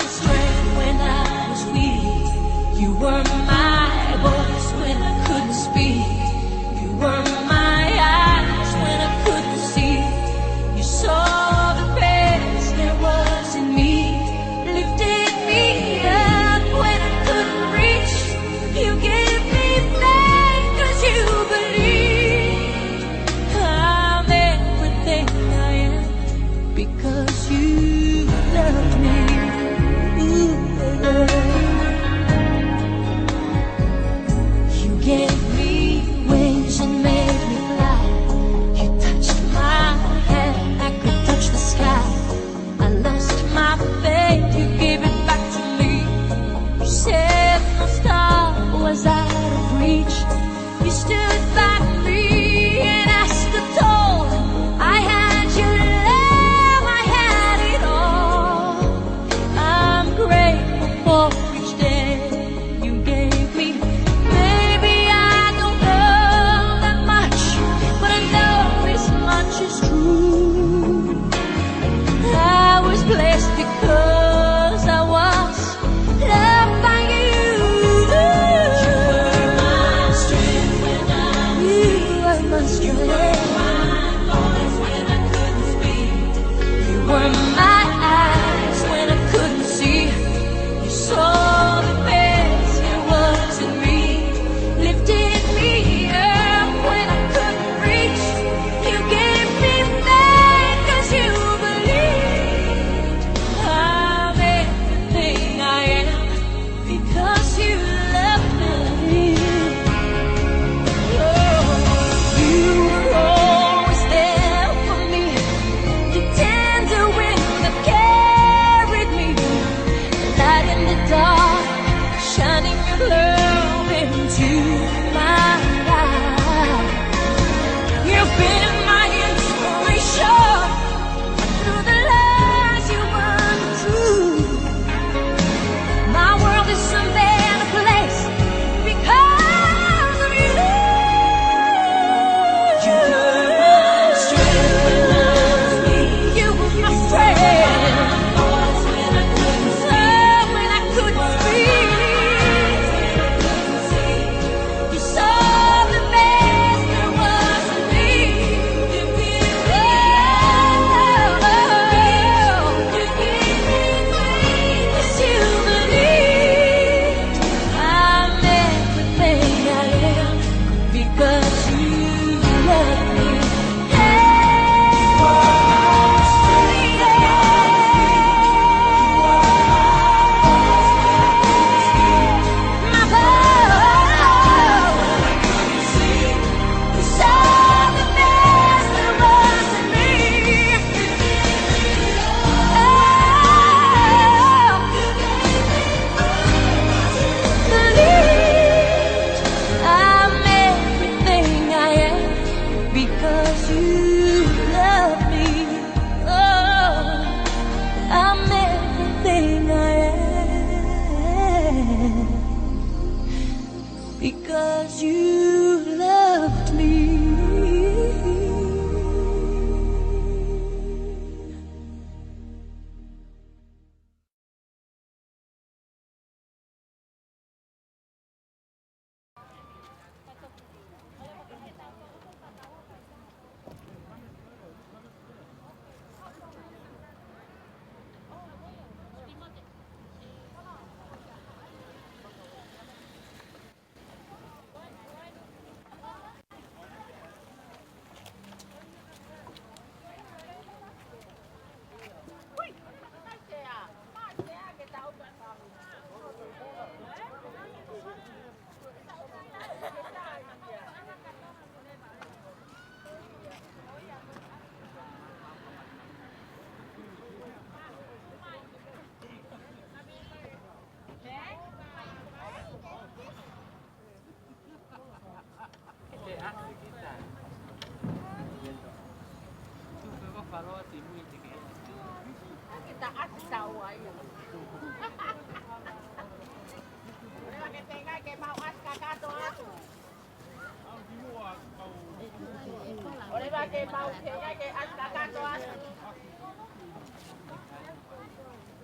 ʻOleva ke mau, ke mau, ke ʻasi kakato atu.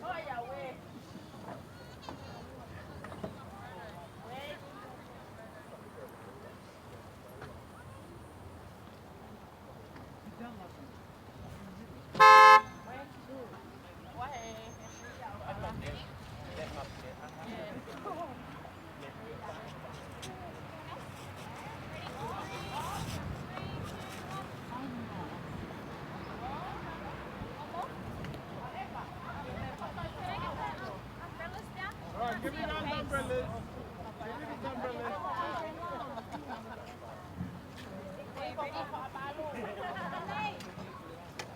ʻOia, uē. Uē. All right, give me that number list. Give me the number list.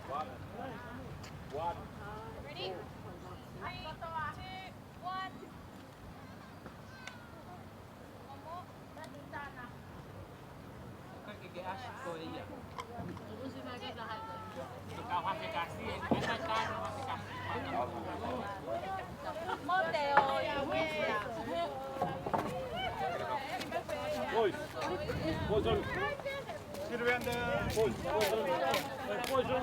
One. One. Ready? Three, two, one. Boys, boys, on. Sit around there. Boys, boys, on. Boys, on.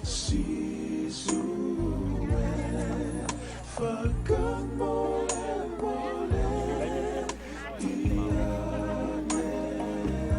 Sīsū e fakamolemole ia meʻa.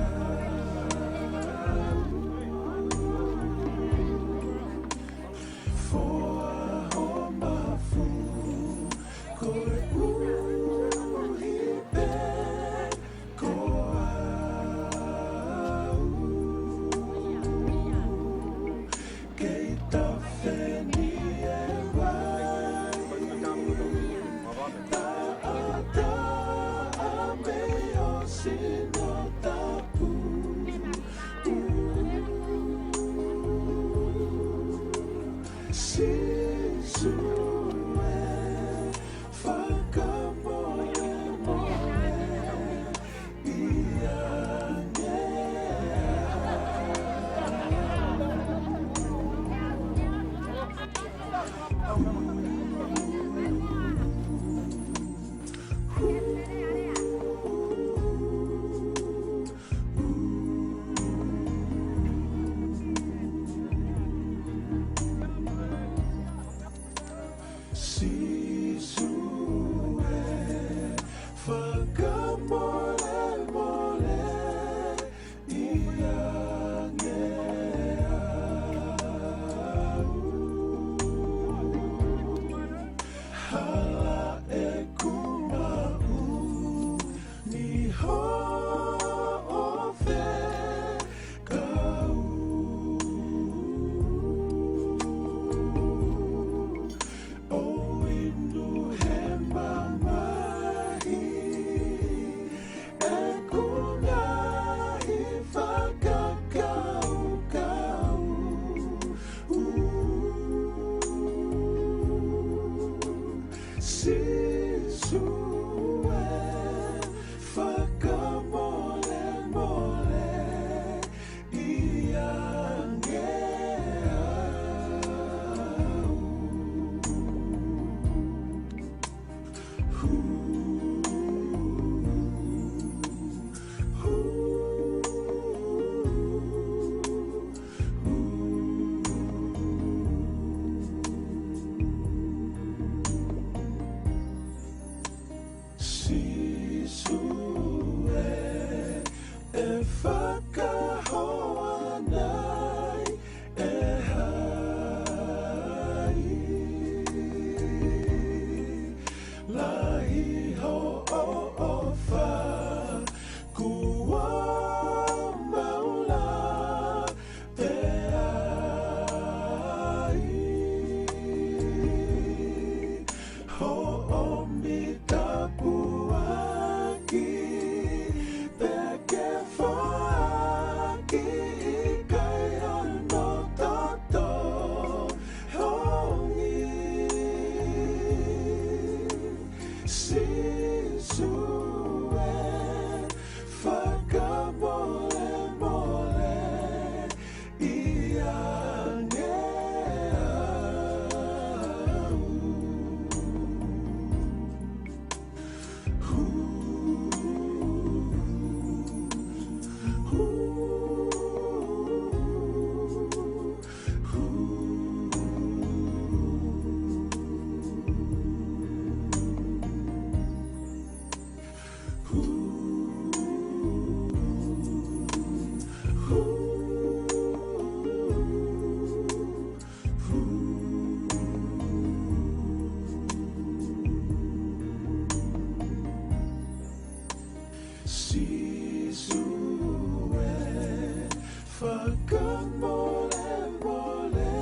fakamolemole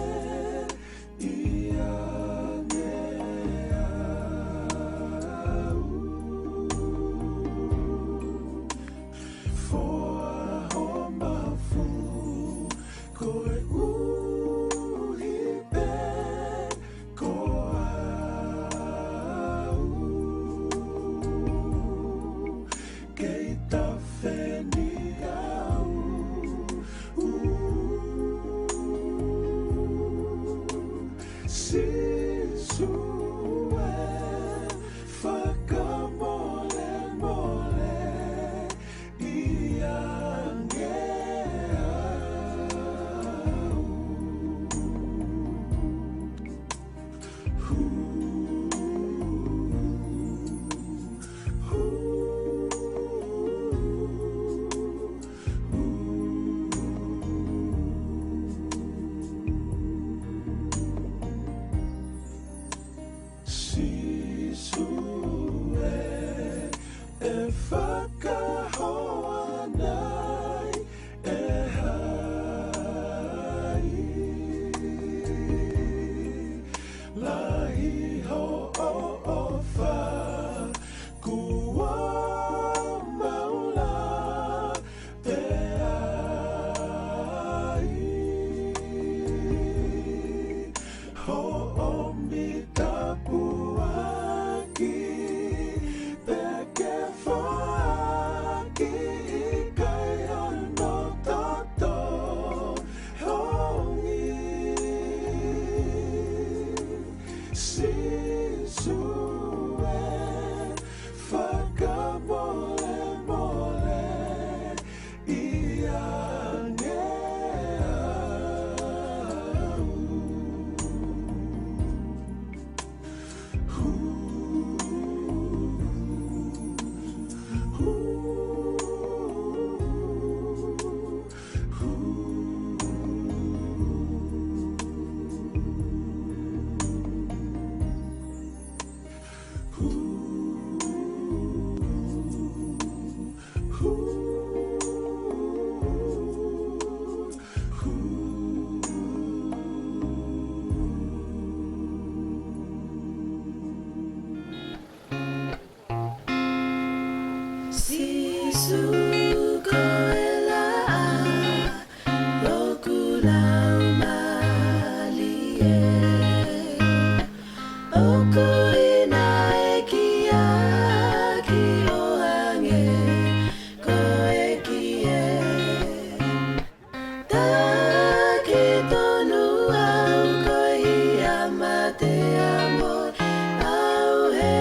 ʻiate au. Foaki ho mafu koeʻuhi pē ko au, kei tafe ni au. Sīsū ē, fakamolemole ʻiate au. Sīsū ē, ʻe fakahoa nai ʻe hai? Lahi hoʻo ʻofa, kuo mau lave pē ai. Hoʻo mita puaki pē ke foaki, ʻikai hono toto hongi. Sīsū ē, fakamolemole ʻiate au. Sīsū, ko e laʻā ʻoku laumālie, ʻoku ʻinasi ʻaki ʻo hangē ko e kie. Taki tonu au, ko e hia mate amo au hē.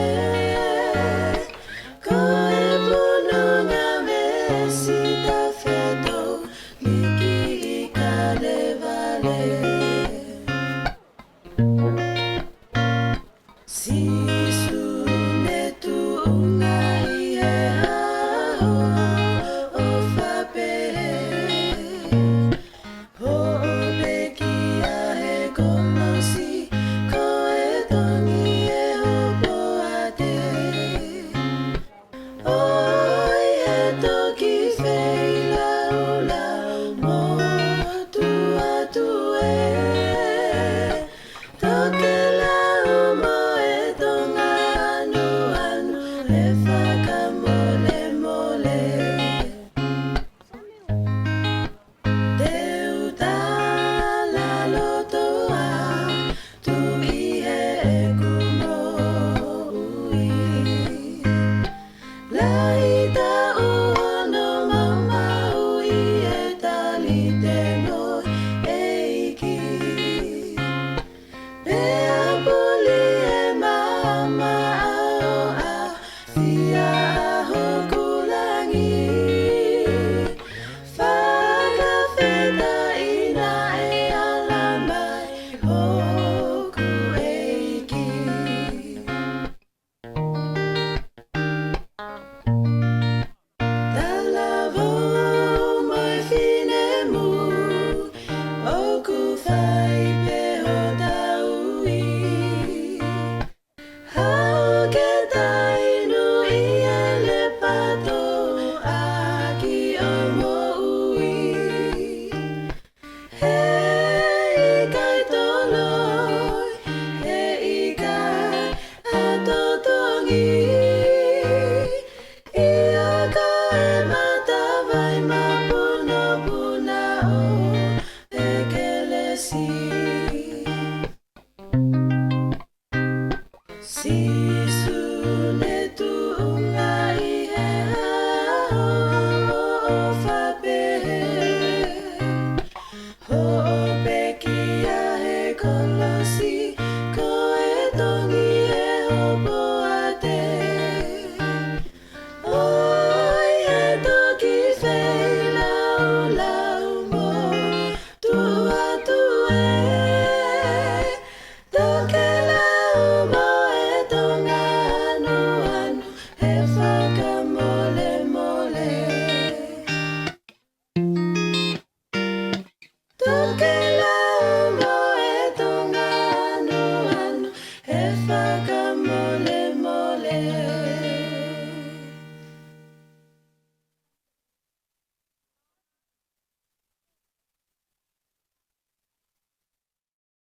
Ko e pununga mei he tafe tō liki ʻi Kalevale. Sīsū, ne tuʻunga ʻi he hao ʻofa pē, hoʻo pekia he konosi, ko e tongi ʻe hopo ate. ʻOi, ʻe toki feilaulau motuʻa atu ē,